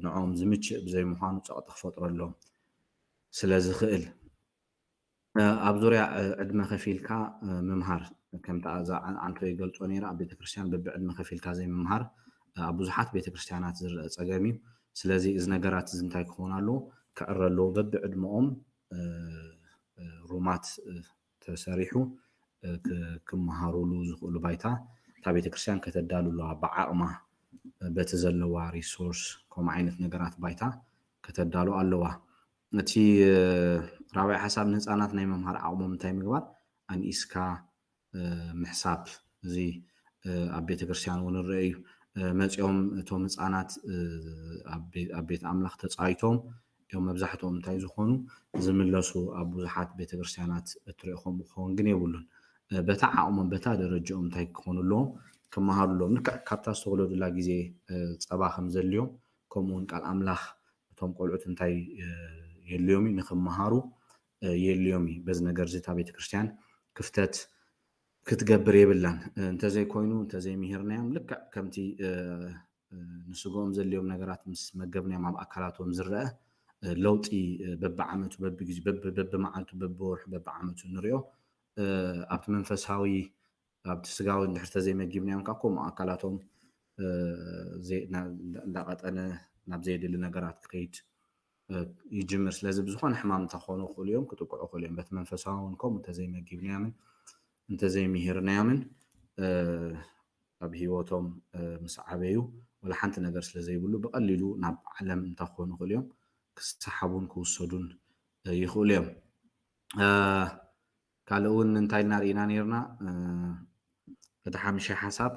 ንኦም ዝምችእ ብዘይምዃኑ ፀቕጢ ክፈጥረሎም ስለዝኽእል ኣብ ዙርያ ዕድመ ከፊልካ ምምሃር ከምቲ እዛ ዓንቶ ይገልጾ ነይረ ኣብ ቤተክርስትያን በብዕድመ ከፊልካ ዘይምምሃር ኣብ ብዙሓት ቤተክርስትያናት ዝረአ ጸገም እዩ። ስለዚ እዚ ነገራት እዚ እንታይ ክኸውን ኣለዎ ክዕረ ኣለዎ በብዕድመኦም ሩማት ተሰሪሑ ክመሃሩሉ ዝኽእሉ ባይታ እታ ቤተክርስትያን ከተዳሉ ኣለዋ ብዓቕማ በቲ ዘለዋ ሪሶርስ ከምኡ ዓይነት ነገራት ባይታ ከተዳሉ ኣለዋ። እቲ ራብዓይ ሓሳብ ንህፃናት ናይ መምሃር ዓቕሞም እንታይ ምግባር ኣንኢስካ ምሕሳብ እዚ ኣብ ቤተክርስትያን እውን ንርአ እዩ። መፂኦም እቶም ህፃናት ኣብ ቤት ኣምላኽ ተፃይቶም እዮም መብዛሕትኦም እንታይ ዝኾኑ ዝምለሱ ኣብ ብዙሓት ቤተክርስትያናት እትሪኦ ከምኡ ክኸውን ግን የብሉን። በታ ዓቕሞም በታ ደረጃኦም እንታይ ክኾኑ ኣለዎም ክመሃሩ ኣለዎም። ልክዕ ካብታ ዝተወለዱላ ግዜ ፀባ ከም ዘድልዮም ከምኡ እውን ቃል ኣምላኽ እቶም ቆልዑት እንታይ የድልዮም እዩ ንክመሃሩ የድልዮም እዩ። በዚ ነገር እዚ እታ ቤተክርስትያን ክፍተት ክትገብር የብላን። እንተዘይኮይኑ እንተዘይምሂርናዮም ልክዕ ከምቲ ንስግኦም ዘድልዮም ነገራት ምስ መገብናዮም ኣብ ኣካላቶም ዝረአ ለውጢ በብዓመቱ በብግዜኡ በብመዓልቱ በብወርሑ በብዓመቱ ንሪኦ ኣብቲ መንፈሳዊ ኣብቲ ስጋዊ እንድሕር ተዘይመጊብናዮም ከዓ ከምኡ ኣካላቶም እንዳቐጠነ ናብ ዘየድሊ ነገራት ክኸይድ ይጅምር። ስለዚ ብዝኾነ ሕማም እንተኾኑ ክኽእሉ እዮም ክጥቅዑ ክኽእሉ እዮም። በቲ መንፈሳዊ እውን ከምኡ እንተዘይመጊብናዮምን እንተዘይምሂርናዮምን ኣብ ህይወቶም ምስ ዓበዩ ወላ ሓንቲ ነገር ስለ ዘይብሉ ብቐሊሉ ናብ ዓለም እንታይ ክኾኑ ይኽእሉ እዮም ክሰሓቡን ክውሰዱን ይኽእሉ እዮም። ካልእ እውን እንታይ ኢልና ርኢና ነርና እቲ ሓምሻይ ሓሳብ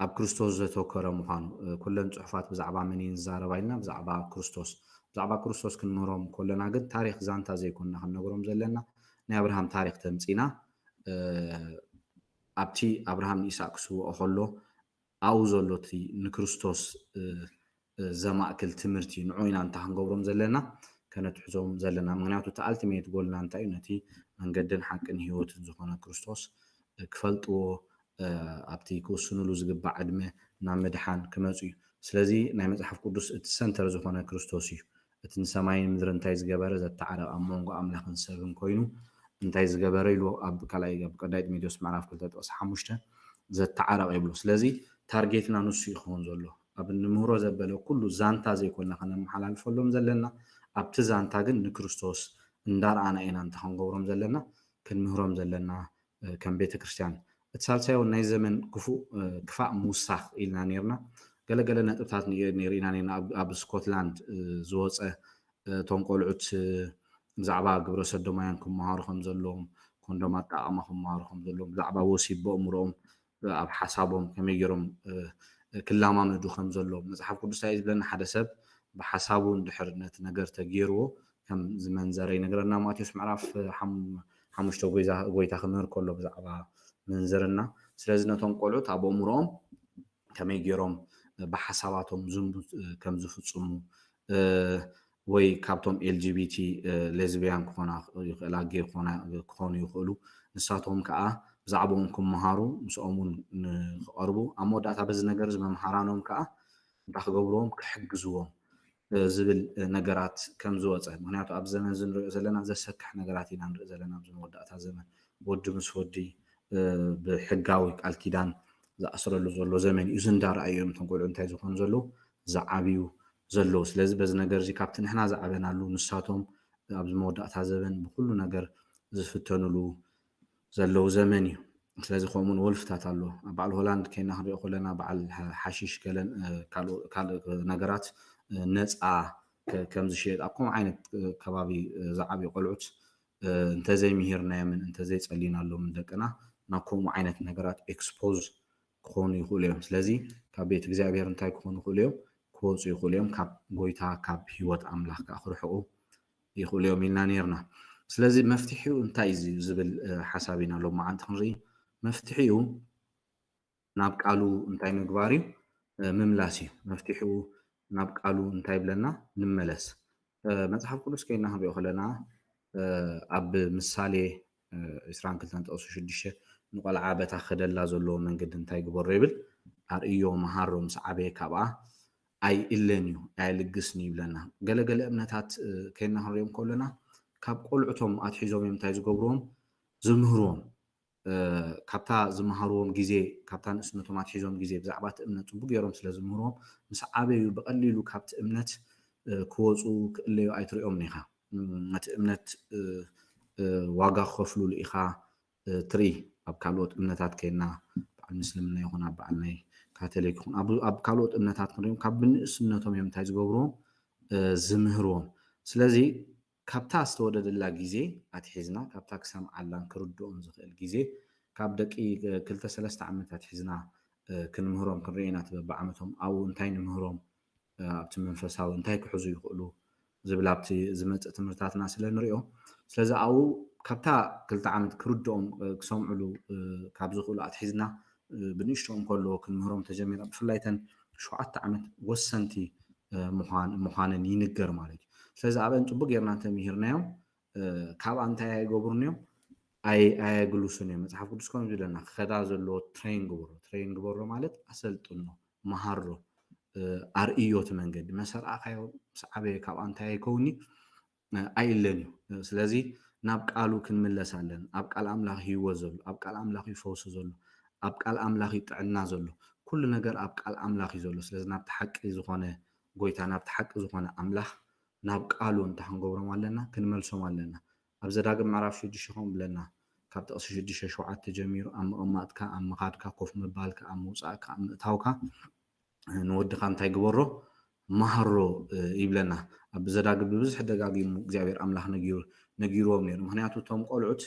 ኣብ ክርስቶስ ዘተኮረ ምዃኑ ኩለን ፅሑፋት ብዛዕባ መን እየን ዝዛረባ ኢልና ብዛዕባ ክርስቶስ ብዛዕባ ክርስቶስ ክንምህሮም ከለና ግን ታሪክ ዛንታ ዘይኮንና ክንነግሮም ዘለና ናይ ኣብርሃም ታሪክ ተምፂና ኣብቲ ኣብርሃም ንኢሳቅ ክስውኦ ከሎ ኣብኡ ዘሎ እቲ ንክርስቶስ ዘማእክል ትምህርቲ ንዑ ኢና እንታ ክንገብሮም ዘለና ከነትሕዞም ዘለና ምክንያቱ እቲ ኣልቲሜት ጎልና እንታይ እዩ ነቲ መንገድን ሓቅን ህይወትን ዝኾነ ክርስቶስ ክፈልጥዎ ኣብቲ ክውስኑሉ ዝግባእ ዕድመ ናብ ምድሓን ክመፁ እዩ ስለዚ ናይ መፅሓፍ ቅዱስ እቲ ሰንተር ዝኾነ ክርስቶስ እዩ እቲ ንሰማይን ምድሪ እንታይ ዝገበረ ዘተዓረቐ ኣብ መንጎ ኣምላኽን ሰብን ኮይኑ እንታይ ዝገበረ ኢሉ ኣብ ካልኣይ ኣብ ቀዳይ ጢሞቴዎስ ምዕራፍ ክልተ ጥቕሲ ሓሙሽተ ዘተዓረቐ ይብሎ ስለዚ ታርጌትና ንሱ ይኸውን ዘሎ ኣብ ንምህሮ ዘበለ ኩሉ ዛንታ ዘይኮንና ከነመሓላልፈሎም ዘለና ኣብቲ ዛንታ ግን ንክርስቶስ እንዳረኣና ኢና እንተ ክንገብሮም ዘለና ክንምህሮም ዘለና ከም ቤተ ክርስቲያን እቲ ሳልሳይ እውን ናይ ዘመን ክፉእ ክፋእ ምውሳኽ ኢልና ነርና ገለገለ ነጥብታት ርኢና ነርና ኣብ ስኮትላንድ ዝወፀ እቶም ቆልዑት ብዛዕባ ግብረ ሰዶማውያን ክመሃሩ ከም ዘለዎም ኮንዶም ኣጠቃቅማ ክመሃሩ ከም ዘለዎም ብዛዕባ ወሲብ በእምሮኦም ኣብ ሓሳቦም ከመይ ገይሮም ክላማመዱ ከም ዘለዎም መፅሓፍ ቅዱስ እንታይ ዝብለና ሓደ ሰብ ብሓሳቡ እንድሕር ነቲ ነገር ተገይርዎ ከም ዝመንዘረ ይነግረና ማቴዎስ ምዕራፍ ሓሙሽተ ጎይታ ክምህር ከሎ ብዛዕባ ምንዝርና ስለዚ ነቶም ቆልዑት ኣብ ኣእምሮኦም ከመይ ገይሮም ብሓሳባቶም ዝንቡት ከም ዝፍፅሙ ወይ ካብቶም ኤልጂቢቲ ሌዝቢያን ክኾና ይኽእላ ጌ ክኾኑ ይኽእሉ ንሳቶም ከዓ ብዛዕባኦም ክመሃሩ ምስኦም እውን ንክቐርቡ ኣብ መወዳእታ በዚ ነገር እዚ መምሃራኖም ከዓ እንታይ ክገብርዎም ክሕግዝዎም ዝብል ነገራት ከም ዝወፀ ምክንያቱ ኣብ ዘመን እዚ ንሪኦ ዘለና ዘሰክሕ ነገራት ኢና ንርኢ ዘለና ኣብዚ መወዳእታ ዘመን ወዲ ምስ ወዲ ብሕጋዊ ቃል ኪዳን ዝኣስረሉ ዘሎ ዘመን እዩ እዚ እንዳረኣዩ እዮም እቶም ቆልዑ እንታይ ዝኾኑ ዘለዉ ዝዓብዩ ዘለዉ ስለዚ በዚ ነገር እዚ ካብቲ ንሕና ዝዓበናሉ ንሳቶም ኣብዚ መወዳእታ ዘበን ብኩሉ ነገር ዝፍተኑሉ ዘለዉ ዘመን እዩ ስለዚ ከምኡውን ወልፍታት ኣሎ ኣብ በዓል ሆላንድ ከይና ክንሪኦ ከለና በዓል ሓሽሽ ገለን ካልእ ነገራት ነፃ ከም ዝሽየጥ ኣብ ከምኡ ዓይነት ከባቢ ዝዓብዩ ቆልዑት እንተዘይምሂርናዮምን እንተዘይፀሊናሎምን ደቅና ናብ ከምኡ ዓይነት ነገራት ኤክስፖዝ ክኾኑ ይኽእሉ እዮም። ስለዚ ካብ ቤት እግዚኣብሔር እንታይ ክኾኑ ይኽእሉ እዮም? ክወፁ ይኽእሉ እዮም። ካብ ጎይታ ካብ ህይወት ኣምላኽ ከዓ ክርሕቁ ይኽእሉ እዮም ኢልና ነርና። ስለዚ መፍትሒኡ እንታይ እዩ ዝብል ሓሳብ ኢና ሎማዓንቲ ክንርኢ። መፍትሒኡ ናብ ቃሉ እንታይ ምግባር እዩ? ምምላስ እዩ። መፍትሒኡ ናብ ቃሉ እንታይ ይብለና? ንመለስ። መጽሓፍ ቅዱስ ከይና ክንሪኦ ከለና ኣብ ምሳሌ ዕስራን ክልተን ጥቕሲ ሽዱሽተ ንቆልዓ በታ ክኸደላ ዘለዎ መንገዲ እንታይ ግበሮ ይብል? ኣርእዮ፣ መሃሮ፣ ምስ ዓበየ ካብኣ ኣይእለን እዩ፣ ኣይልግስን እዩ ይብለና። ገለገለ እምነታት ከይና ክንሪኦም ከለና ካብ ቆልዑቶም ኣትሒዞም እዮም እንታይ ዝገብርዎም? ዝምህርዎም። ካብታ ዝመሃርዎም ግዜ ካብታ ንእስነቶም ኣትሒዞም ግዜ ብዛዕባ እቲ እምነት ፅቡቅ ገይሮም ስለ ዝምህርዎም ምስ ዓበዩ ብቀሊሉ ካብቲ እምነት ክወፁ ክእለዩ ኣይትሪኦምን ኢኻ። ነቲ እምነት ዋጋ ክኸፍሉሉ ኢኻ ትርኢ። ኣብ ካልኦት እምነታት ከይና በዓል ምስልምና ይኹን ኣብ በዓል ናይ ካቶሊክ ይኹን ኣብ ካልኦት እምነታት ክንሪኦም ካብ ብንእስነቶም እዮም እንታይ ዝገብርዎም ዝምህርዎም። ስለዚ ካብታ ዝተወደደላ ግዜ ኣትሒዝና ካብታ ክሰምዓላን ክርድኦም ዝኽእል ግዜ ካብ ደቂ ክልተ ሰለስተ ዓመት ኣትሒዝና ክንምህሮም ክንርኢ ኢና። እቲ በብዓመቶም ኣብኡ እንታይ ንምህሮም ኣብቲ መንፈሳዊ እንታይ ክሕዙ ይኽእሉ ዝብል ኣብቲ ዝመፅእ ትምህርትታትና ስለ ንሪኦ። ስለዚ ኣብኡ ካብታ ክልተ ዓመት ክርድኦም ክሰምዕሉ ካብ ዝኽእሉ ኣትሒዝና ብንእሽቶኦም ከለዎ ክንምህሮም ተጀሚርና። ብፍላይ እተን ሸውዓተ ዓመት ወሰንቲ ምዃነን ይንገር ማለት እዩ። ስለዚ ኣብአን ፅቡቅ ጌርና እንተምሂርናዮም ካብኣ እንታይ ኣይገብሩን እዮም? ኣየግልሱን እዮም። መፅሓፍ ቅዱስ ከም ዝብለና ክኸዳ ዘለዎ ትሬን ግበሮ። ትሬን ግበሮ ማለት ኣሰልጥኖ፣ መሃሮ፣ ኣርእዮ እቲ መንገዲ መሰ ረኣኻዮ ምስ ዓበየ ካብኣ እንታይ ኣይከውን እዩ? ኣይእለን እዩ። ስለዚ ናብ ቃሉ ክንምለስ ኣለን። ኣብ ቃል ኣምላኽ ህይወት ዘሎ፣ ኣብ ቃል ኣምላኽ እዩ ፈውሲ ዘሎ፣ ኣብ ቃል ኣምላኽ እዩ ጥዕና ዘሎ። ኩሉ ነገር ኣብ ቃል ኣምላኽ እዩ ዘሎ። ስለዚ ናብቲ ሓቂ ዝኾነ ጎይታ፣ ናብቲ ሓቂ ዝኾነ ኣምላኽ ናብ ቃሉ እንታይ ክንገብሮም ኣለና? ክንመልሶም ኣለና። ኣብ ዘዳግም ምዕራፍ ሽዱሽተ ከምኡ ብለና ካብ ጥቕሲ ሽዱሽተ ሸውዓተ ጀሚሩ ኣብ ምቕማጥካ፣ ኣብ ምኻድካ፣ ኮፍ ምባልካ፣ ኣብ ምውፃእካ፣ ኣብ ምእታውካ ንወድኻ እንታይ ግበሮ? መሃሮ ይብለና። ኣብ ዘዳግም ብብዝሒ ደጋጊሙ እግዚኣብሔር ኣምላኽ ነጊርዎም ነይሩ። ምክንያቱ እቶም ቆልዑት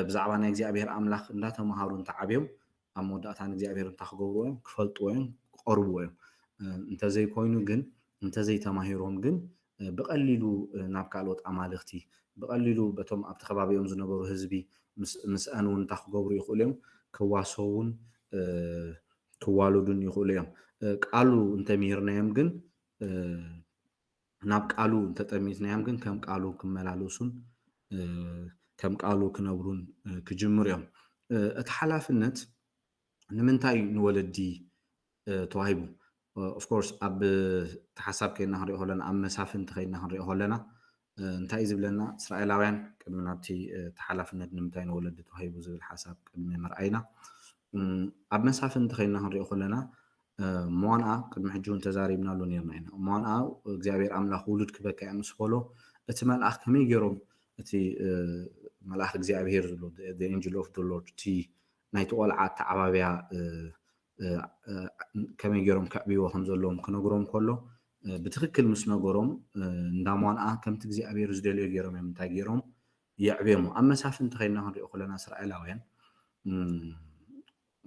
ብዛዕባ ናይ እግዚኣብሔር ኣምላኽ እንዳተምሃሩ እንተዓብዮም ኣብ መወዳእታ ንእግዚኣብሔር እንታይ ክገብርዎ እዮም? ክፈልጥዎ እዮም፣ ክቐርብዎ እዮም። እንተዘይኮይኑ ግን እንተዘይተማሂሮም ግን ብቐሊሉ ናብ ካልኦት ኣማልኽቲ ብቐሊሉ በቶም ኣብቲ ከባቢኦም ዝነበሩ ህዝቢ ምስአን እውን እንታይ ክገብሩ ይኽእሉ እዮም? ክዋሰውን ክዋለዱን ይኽእሉ እዮም። ቃሉ እንተምሂርናዮም ግን ናብ ቃሉ እንተጠሚትናዮም ግን ከም ቃሉ ክመላለሱን ከም ቃሉ ክነብሩን ክጅምሩ እዮም። እቲ ሓላፍነት ንምንታይ ንወለዲ ተዋሂቡ? ኦፍኮርስ ኣብ ተሓሳብ ከይና ክንሪኦ ከለና ኣብ መሳፍንቲ ከይና ክንሪኦ ከለና እንታይ እዩ ዝብለና? እስራኤላውያን ቅድሚ ናብቲ ተሓላፍነት ንምንታይ ንወለዲ ተዋሂቡ ዝብል ሓሳብ ቅድሚ ምርኣይና ኣብ መሳፍንቲ ከይና ክንሪኦ ከለና ሞንኣ ቅድሚ ሕጂ እውን ተዛሪብናሉ ነርና ኢና። ሞንኣ እግዚኣብሔር ኣምላኽ ውሉድ ክበካ እያ ምስ በሎ እቲ መልኣኽ ከመይ ገይሮም እቲ መልኣኽ እግዚኣብሔር ዝብሎ ኤንጅል ኦፍ ሎርድ እቲ ናይቲ ቆልዓ ኣተዓባብያ ከመይ ገይሮም ከዕብይዎ ከም ዘለዎም ክነግሮም ከሎ ብትክክል ምስ ነገሮም እንዳ ሞንኣ ከምቲ እግዚኣብሔር ዝደልዮ ገይሮም እዮም እንታይ ገይሮም የዕብዮሞ። ኣብ መሳፍንቲ ከይና ክንሪኦ ከለና እስራኤላውያን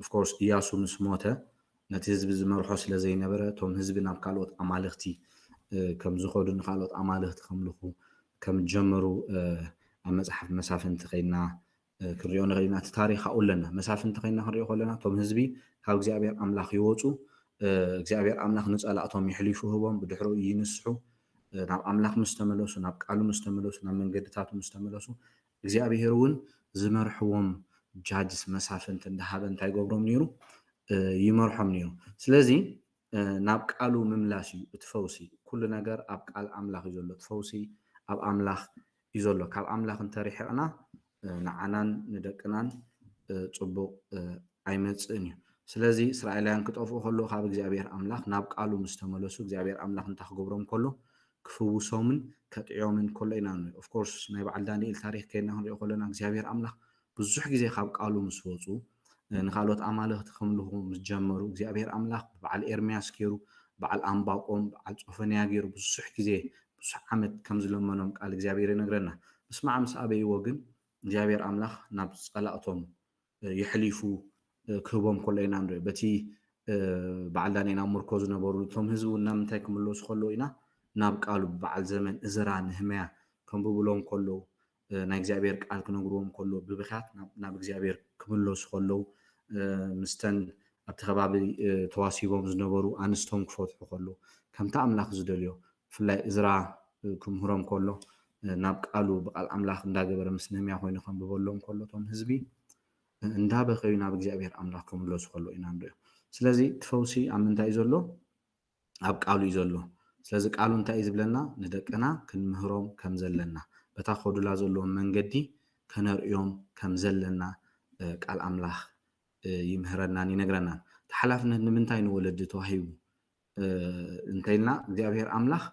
ኦፍኮርስ እያሱ ምስ ሞተ ነቲ ህዝቢ ዝመርሖ ስለ ዘይነበረ እቶም ህዝቢ ናብ ካልኦት ኣማልኽቲ ከም ዝኸዱ ንካልኦት ኣማልኽቲ ከምልኹ ከም ዝጀመሩ ኣብ መፅሓፍ መሳፍንቲ ከይና ክንሪኦ ንኽእል ኢና። እቲ ታሪክ ኣብኡ ኣለና። መሳፍንቲ ከይና ክንሪኦ ከለና እቶም ህዝቢ ካብ እግዚኣብሔር ኣምላኽ ይወፁ። እግዚኣብሔር ኣምላኽ ንፀላእቶም የሕሊፉ ህቦም ብድሕሩ ይንስሑ። ናብ ኣምላኽ ምስ ተመለሱ፣ ናብ ቃሉ ምስ ተመለሱ፣ ናብ መንገድታቱ ምስ ተመለሱ እግዚኣብሔር እውን ዝመርሕዎም ጃጅስ መሳፍንቲ እንዳሃበ እንታይ ይገብሮም ነይሩ? ይመርሖም ነይሩ። ስለዚ ናብ ቃሉ ምምላስ እዩ እቲ ፈውሲ። ኩሉ ነገር ኣብ ቃል ኣምላኽ እዩ ዘሎ። እቲ ፈውሲ ኣብ ኣምላኽ እዩ ዘሎ። ካብ ኣምላኽ እንተርሒቕና ንዓናን ንደቅናን ፅቡቕ ኣይመፅእን እዩ። ስለዚ እስራኤላውያን ክጠፍኡ ከለዉ ካብ እግዚኣብሔር ኣምላኽ ናብ ቃሉ ምስ ተመለሱ እግዚኣብሔር ኣምላኽ እንታይ ክገብሮም ከሎ ክፍውሶምን ከጥዕዮምን ከሎ ኢና ንሪኦ። ኦፍኮርስ ናይ በዓል ዳንኤል ታሪክ ከይና ክንሪኦ ከለና እግዚኣብሔር ኣምላኽ ብዙሕ ግዜ ካብ ቃሉ ምስ ወፁ ንካልኦት ኣማልኽቲ ከምልኹ ምስ ጀመሩ እግዚኣብሔር ኣምላኽ ብበዓል ኤርምያስ ገይሩ በዓል ኣምባቆም በዓል ጾፈንያ ገይሩ ብዙሕ ግዜ ብዙሕ ዓመት ከም ዝለመኖም ቃል እግዚኣብሔር ይነግረና። ምስማዕ ምስ ኣበይዎ ግን እግዚኣብሔር ኣምላኽ ናብ ጸላእቶም የሕሊፉ ክህቦም ከሎ ኢና ንሪኦ። በቲ በዓል ዳንኤል ኣብ ምርኮ ዝነበሩ እቶም ህዝቢ እውን ናብ ምንታይ ክምለሱ ከለዉ ኢና ናብ ቃሉ በዓል ዘመን እዝራ ንህምያ ከንብብሎም ከለዉ ናይ እግዚኣብሔር ቃል ክነግርዎም ከለዉ ብብኽያት ናብ እግዚኣብሔር ክምለሱ ከለዉ ምስተን ኣብቲ ከባቢ ተዋሲቦም ዝነበሩ ኣንስቶም ክፈትሑ ከለዉ ከምቲ ኣምላኽ ዝደልዮ ብፍላይ እዝራ ክምህሮም ከሎ ናብ ቃሉ ብቃል ኣምላኽ እንዳገበረ ምስ ነህምያ ኮይኑ ከንብበሎም ከሎ እቶም ህዝቢ እንዳበኸዩ ናብ እግዚኣብሔር ኣምላኽ ክምለሱ ከሎ ኢና ንሪኦ። ስለዚ እቲ ፈውሲ ኣብ ምንታይ እዩ ዘሎ? ኣብ ቃሉ እዩ ዘሎ። ስለዚ ቃሉ እንታይ እዩ ዝብለና? ንደቅና ክንምህሮም ከም ዘለና በታ ከዱላ ዘለዎም መንገዲ ከነርእዮም ከም ዘለና ቃል ኣምላኽ ይምህረናን ይነግረናን። እቲ ሓላፍነት ንምንታይ ንወለዲ ተዋሂቡ እንተኢልና እግዚኣብሔር ኣምላኽ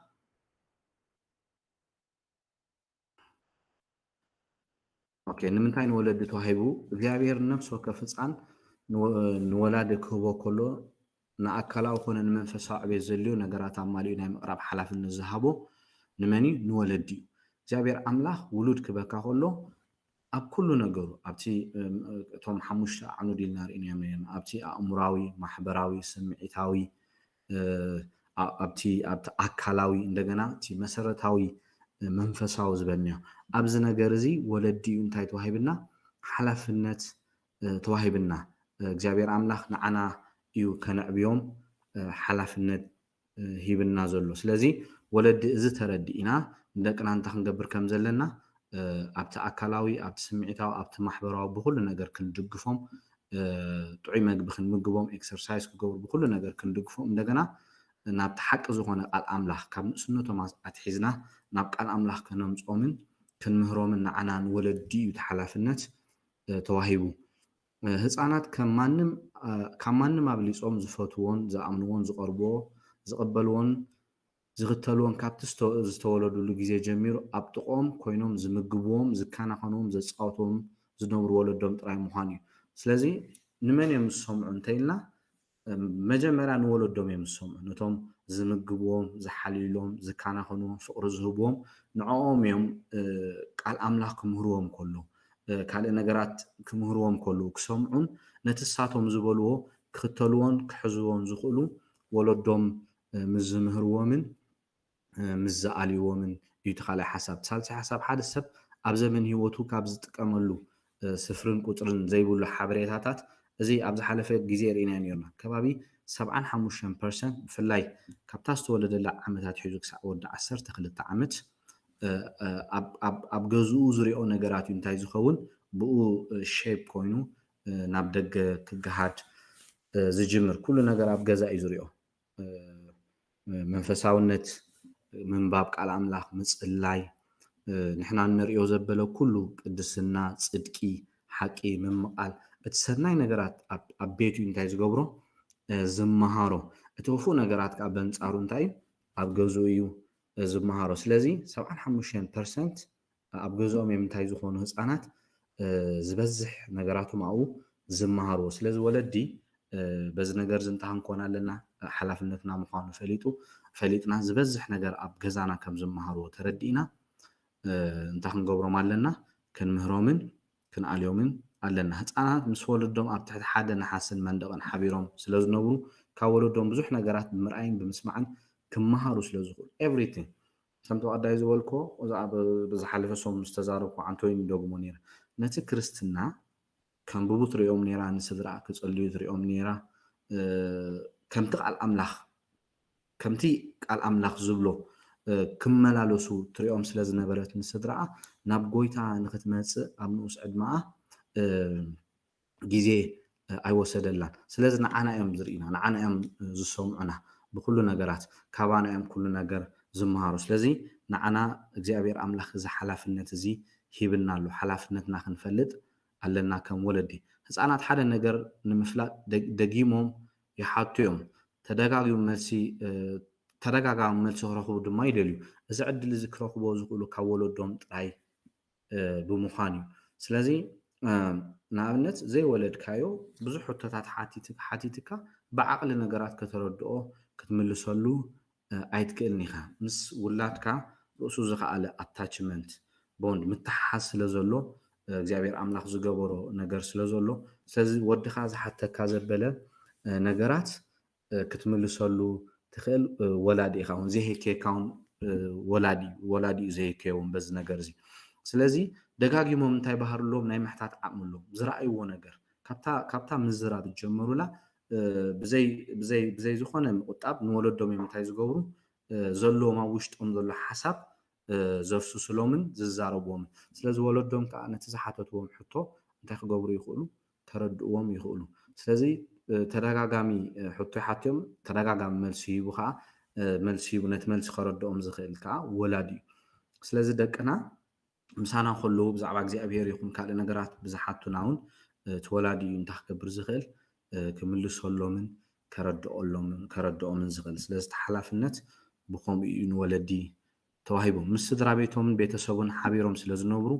ኦኬ ንምንታይ ንወለዲ ተዋሂቡ እግዚኣብሔር ነፍሲ ወከፍ ህፃን ንወላዲ ክህቦ ከሎ ንኣካላዊ ኮነ ንመንፈሳዊ ዕቤት ዘድልዮ ነገራት ኣማሊኡ ናይ ምቕራብ ሓላፍነት ዝሃቦ ንመን እዩ? ንወለዲ እዩ። እግዚኣብሔር ኣምላኽ ውሉድ ክበካ ከሎ ኣብ ኩሉ ነገሩ ኣብቲ እቶም ሓሙሽተ ኣዕኑድ ኢልና ርኢናዮም ነርና ኣብቲ ኣእምራዊ፣ ማሕበራዊ፣ ስምዒታዊ ኣብቲ ኣብቲ ኣካላዊ እንደገና እቲ መሰረታዊ መንፈሳዊ ዝበልናዮ ኣብዚ ነገር እዚ ወለዲ እዩ እንታይ ተዋሂብና ሓላፍነት ተዋሂብና እግዚኣብሔር ኣምላኽ ንዓና እዩ ከነዕብዮም ሓላፍነት ሂብና ዘሎ። ስለዚ ወለዲ እዚ ተረዲእና ንደቅና እንታይ ክንገብር ከም ዘለና ኣብቲ ኣካላዊ፣ ኣብቲ ስምዒታዊ፣ ኣብቲ ማሕበራዊ ብኩሉ ነገር ክንድግፎም ጥዑይ መግቢ ክንምግቦም፣ ኤክሰርሳይዝ ክገብሩ ብኩሉ ነገር ክንድግፎም እንደገና ናብቲ ሓቂ ዝኾነ ቃል ኣምላኽ ካብ ንእስነቶም ኣትሒዝና ናብ ቃል ኣምላኽ ከነምፅኦምን ክንምህሮምን ንዓና ንወለዲ እዩ እቲ ሓላፍነት ተዋሂቡ። ህፃናት ካብ ማንም ኣብሊፆም ዝፈትዎን ዝኣምንዎን ዝቐርብዎ ዝቕበልዎን ዝኽተልዎን ካብቲ ዝተወለዱሉ ግዜ ጀሚሩ ኣብ ጥቕኦም ኮይኖም ዝምግብዎም፣ ዝከናኸንዎም፣ ዘፃወትዎም ዝነብሩ ወለዶም ጥራይ ምዃን እዩ። ስለዚ ንመን እዮም ዝሰምዑ እንተኢልና መጀመርያ ንወለዶም እዮም ዝሰምዑ። ነቶም ዝምግብዎም፣ ዝሓልዩሎም፣ ዝከናኸንዎም፣ ፍቕሪ ዝህብዎም ንዕኦም እዮም ቃል ኣምላኽ ክምህርዎም ከለዉ ካልእ ነገራት ክምህርዎም ከለዉ ክሰምዑን ነቲ እሳቶም ዝበልዎ ክኽተልዎን ክሕዝዎን ዝኽእሉ ወለዶም ምስ ዝምህርዎምን ምስ ዝኣልይዎምን እዩ እቲ ካልኣይ ሓሳብ። እቲ ሳልሳይ ሓሳብ ሓደ ሰብ ኣብ ዘመን ህይወቱ ካብ ዝጥቀመሉ ስፍርን ቁፅርን ዘይብሉ ሓበሬታታት እዚ ኣብ ዝሓለፈ ግዜ ርኢናዮ ነርና። ከባቢ ሰብዓን ሓሙሽተን ፐርሰንት ብፍላይ ካብታ ዝተወለደላ ዓመታት ሒዙ ክሳዕ ወዲ ዓሰርተ ክልተ ዓመት ኣብ ገዝኡ ዝሪኦ ነገራት እዩ እንታይ ዝኸውን ብኡ ሼፕ ኮይኑ ናብ ደገ ክገሃድ ዝጅምር። ኩሉ ነገር ኣብ ገዛ እዩ ዝሪኦ። መንፈሳውነት፣ ምንባብ ቃል ኣምላኽ፣ ምጽላይ፣ ንሕና እንርእዮ ዘበለ ኩሉ ቅድስና፣ ጽድቂ፣ ሓቂ፣ ምምቓል፣ እቲ ሰናይ ነገራት ኣብ ቤቱ እንታይ ዝገብሮ ዝመሃሮ፣ እቲ ክፉእ ነገራት ከኣ በንጻሩ እንታይ ኣብ ገዝኡ እዩ ዝመሃሮ። ስለዚ ሰብዓን ሓሙሽተን ፐርሰንት ኣብ ገዝኦም እዮም እንታይ ዝኾኑ ህፃናት ዝበዝሕ ነገራቶም ኣብኡ ዝመሃርዎ። ስለዚ ወለዲ በዚ ነገር እዚ እንታይ ክንኮን ኣለና ሓላፍነትና ምዃኑ ፈሊጡ ፈሊጥና ዝበዝሕ ነገር ኣብ ገዛና ከም ዝመሃርዎ ተረዲእና እንታይ ክንገብሮም ኣለና ክንምህሮምን ክንኣልዮምን ኣለና። ህፃናት ምስ ወለዶም ኣብ ትሕቲ ሓደ ነሓስን መንደቕን ሓቢሮም ስለ ዝነብሩ ካብ ወለዶም ብዙሕ ነገራት ብምርኣይን ብምስማዕን ክመሃሩ ስለ ዝኽእሉ everything ከምቲ ቀዳይ ዝበልኮ እዛ ኣብ ብዝሓለፈ ሰሙን ዝተዛረብኩ ዓንቶይን ይደግሞ ነይረ ነቲ ክርስትና ከንብቡ ትሪኦም ነይራ ንስድራ ክፅልዩ ትሪኦም ነይራ ከምቲ ቃል ኣምላኽ ከምቲ ቃል ኣምላኽ ዝብሎ ክመላለሱ ትሪኦም ስለ ዝነበረት ንስድራኣ ናብ ጎይታ ንክትመፅእ ኣብ ንኡስ ዕድመኣ ግዜ ኣይወሰደላን። ስለዚ ንዓና እዮም ዝርእዩና፣ ንዓና እዮም ዝሰምዑና ብኩሉ ነገራት፣ ካባና እዮም ኩሉ ነገር ዝመሃሩ። ስለዚ ንዓና እግዚኣብሔር ኣምላኽ እዚ ሓላፍነት እዚ ሂብና ኣሎ። ሓላፍነትና ክንፈልጥ ኣለና ከም ወለዲ። ህፃናት ሓደ ነገር ንምፍላጥ ደጊሞም ይሓቱ እዮም። ተደጋጊሙ መልሲ ተደጋጋሚ መልሲ ክረኽቡ ድማ ይደልዩ። እዚ ዕድል እዚ ክረኽቦ ዝኽእሉ ካብ ወለዶም ጥራይ ብምዃን እዩ። ስለዚ ንኣብነት ዘይወለድካዮ ብዙሕ ሕቶታት ሓቲትካ ብዓቕሊ ነገራት ከተረድኦ ክትምልሰሉ ኣይትክእልን ኢኻ። ምስ ውላድካ ርእሱ ዝኸኣለ ኣታችመንት ቦንድ ምትሓሓዝ ስለ ዘሎ እግዚኣብሔር ኣምላኽ ዝገበሮ ነገር ስለ ዘሎ፣ ስለዚ ወድኻ ዝሓተካ ዘበለ ነገራት ክትምልሰሉ ትኽእል ወላዲ ኢኻ። እውን ዘየህከየካ እውን ወላዲ እዩ፣ ወላዲ እዩ ዘየህከዮ እውን በዚ ነገር እዚ። ስለዚ ደጋጊሞም እንታይ ባህሪ ኣለዎም? ናይ ምሕታት ዓቕሚ ኣለዎም። ዝረኣይዎ ነገር ካብታ ምዝራብ ዝጀመሩላ ብዘይ ዝኾነ ምቁጣብ ንወለዶም እዮም እንታይ ዝገብሩ ዘለዎም ኣብ ውሽጦም ዘሎ ሓሳብ ዘፍስስሎምን ዝዛረብዎምን። ስለዚ ወለዶም ከዓ ነቲ ዝሓተትዎም ሕቶ እንታይ ክገብሩ ይኽእሉ? ከረድእዎም ይኽእሉ። ስለዚ ተደጋጋሚ ሕቶ ይሓትዮም፣ ተደጋጋሚ መልሲ ሂቡ ከዓ መልሲ ሂቡ ነቲ መልሲ ከረድኦም ዝኽእል ከዓ ወላዲ እዩ። ስለዚ ደቅና ምሳና ከለዉ ብዛዕባ እግዚኣብሔር ይኹን ካልእ ነገራት ብዝሓቱና እውን እቲ ወላዲ እዩ እንታይ ክገብር ዝኽእል? ክምልሰሎምን ከረድኦሎምን ከረድኦምን ዝኽእል። ስለዚ እቲ ሓላፍነት ብኸምኡ እዩ ንወለዲ ተዋሂቦም። ምስ ስድራ ቤቶምን ቤተሰቡን ሓቢሮም ስለ ዝነብሩ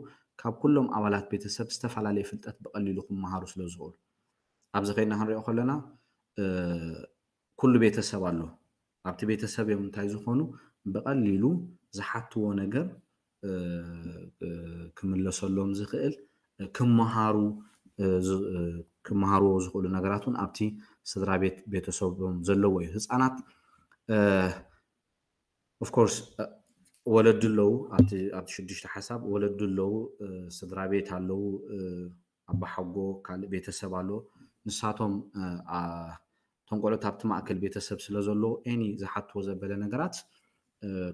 ካብ ኩሎም ኣባላት ቤተሰብ ዝተፈላለየ ፍልጠት ብቐሊሉ ክመሃሩ ስለ ዝኽእሉ። ኣብዚ ከይና ክንሪኦ ከለና ኩሉ ቤተሰብ ኣሎ። ኣብቲ ቤተሰብ እዮም እንታይ ዝኾኑ ብቐሊሉ ዝሓትዎ ነገር ክምለሰሎም ዝኽእል ክመሃሩ ክመሃርዎ ዝኽእሉ ነገራት እውን ኣብቲ ስድራ ቤት ቤተሰቦም ዘለዎ እዩ። ህፃናት ኦፍኮርስ ወለዲ ኣለዉ። ኣብቲ ሽዱሽተ ሓሳብ ወለዲ ኣለዉ፣ ስድራ ቤት ኣለዉ፣ ኣባሓጎ ካልእ ቤተሰብ ኣሎ። ንሳቶም እቶም ቆልዑት ኣብቲ ማእከል ቤተሰብ ስለ ዘለዉ ኤኒ ዝሓትዎ ዘበለ ነገራት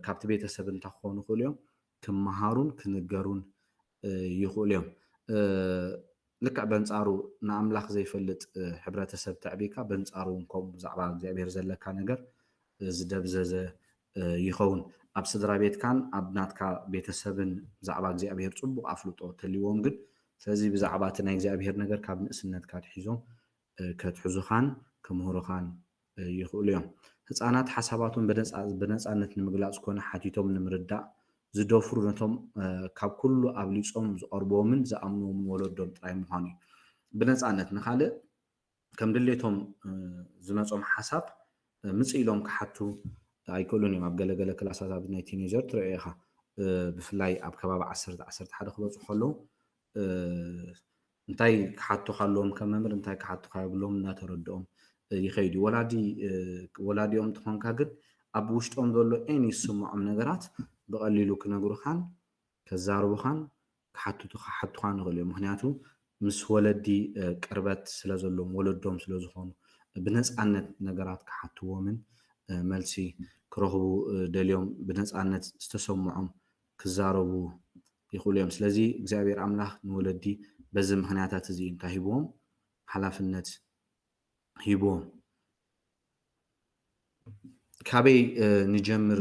ካብቲ ቤተሰብ እንታይ ክኾኑ ይኽእሉ እዮም? ክመሃሩን ክንገሩን ይኽእሉ እዮም። ልክዕ በንጻሩ ንኣምላኽ ዘይፈልጥ ሕብረተሰብ ተዕቢካ በንጻሩ እውን ከምኡ ብዛዕባ እግዚኣብሔር ዘለካ ነገር ዝደብዘዘ ይኸውን። ኣብ ስድራ ቤትካን ኣብ ናትካ ቤተሰብን ብዛዕባ እግዚኣብሔር ጽቡቕ ኣፍልጦ ተልዎም ግን ስለዚ ብዛዕባ እቲ ናይ እግዚኣብሔር ነገር ካብ ንእስነትካ ኣትሒዞም ከትሕዙኻን ክምህሩኻን ይኽእሉ እዮም። ህፃናት ሓሳባቶም ብነፃነት ንምግላፅ ኮነ ሓቲቶም ንምርዳእ ዝደፍሩ ነቶም ካብ ኩሉ ኣብሊፆም ዝቐርብዎምን ዝኣምንዎምን ወለዶም ጥራይ ምዃኑ እዩ። ብነፃነት ንኻልእ ከም ድሌቶም ዝመፆም ሓሳብ ምፅ ኢሎም ክሓቱ ኣይክእሉን እዮም። ኣብ ገለገለ ክላሳት ኣብ ናይ ቲኔጀር ትሪኦ ኢኻ። ብፍላይ ኣብ ከባቢ ዓሰርተ ዓሰርተ ሓደ ክበፁ ከለዉ እንታይ ክሓቱኻ ኣለዎም ከም መምህር እንታይ ክሓቱኻ የብሎም እናተረድኦም ይኸይዱ። ወላዲ ወላዲኦም እንተኾንካ ግን ኣብ ውሽጦም ዘሎ ኤኒ ዝስምዖም ነገራት ብቐሊሉ ክነግሩኻን ከዛርቡኻን ክሓትቱ ክሓቱኻን ይኽእሉ እዮም። ምክንያቱ ምስ ወለዲ ቅርበት ስለ ዘለዎም ወለዶም ስለ ዝኾኑ ብነፃነት ነገራት ክሓትዎምን መልሲ ክረኽቡ ደልዮም ብነፃነት ዝተሰምዖም ክዛረቡ ይኽእሉ እዮም። ስለዚ እግዚኣብሔር ኣምላኽ ንወለዲ በዚ ምኽንያታት እዚ እንታይ ሂብዎም? ሓላፍነት ሂብዎም። ካበይ ንጀምር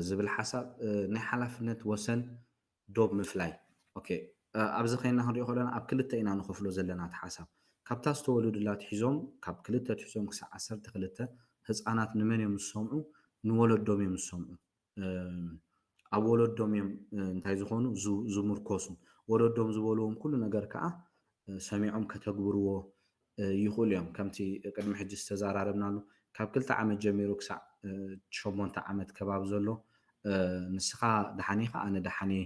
ዝብል ሓሳብ ናይ ሓላፍነት ወሰን ዶብ ምፍላይ። ኦኬ ኣብዚ ኸይና ክንሪኦ ከለና ኣብ ክልተ ኢና ንኸፍሎ ዘለና እቲ ሓሳብ። ካብታ ዝተወለዱላ ትሒዞም ካብ ክልተ ትሒዞም ክሳብ ዓሰርተ ክልተ ህፃናት ንመን እዮም ዝሰምዑ? ንወለዶም እዮም ዝሰምዑ። ኣብ ወለዶም እዮም እንታይ ዝኾኑ ዝምርኮሱ። ወለዶም ዝበልዎም ኩሉ ነገር ከዓ ሰሚዖም ከተግብርዎ ይኽእሉ እዮም። ከምቲ ቅድሚ ሕጂ ዝተዘራረብናሉ ካብ ክልተ ዓመት ጀሚሩ ክሳዕ ሸሞንተ ዓመት ከባቢ ዘሎ ንስኻ ደሓን ኢኻ፣ ኣነ ደሓን እየ፣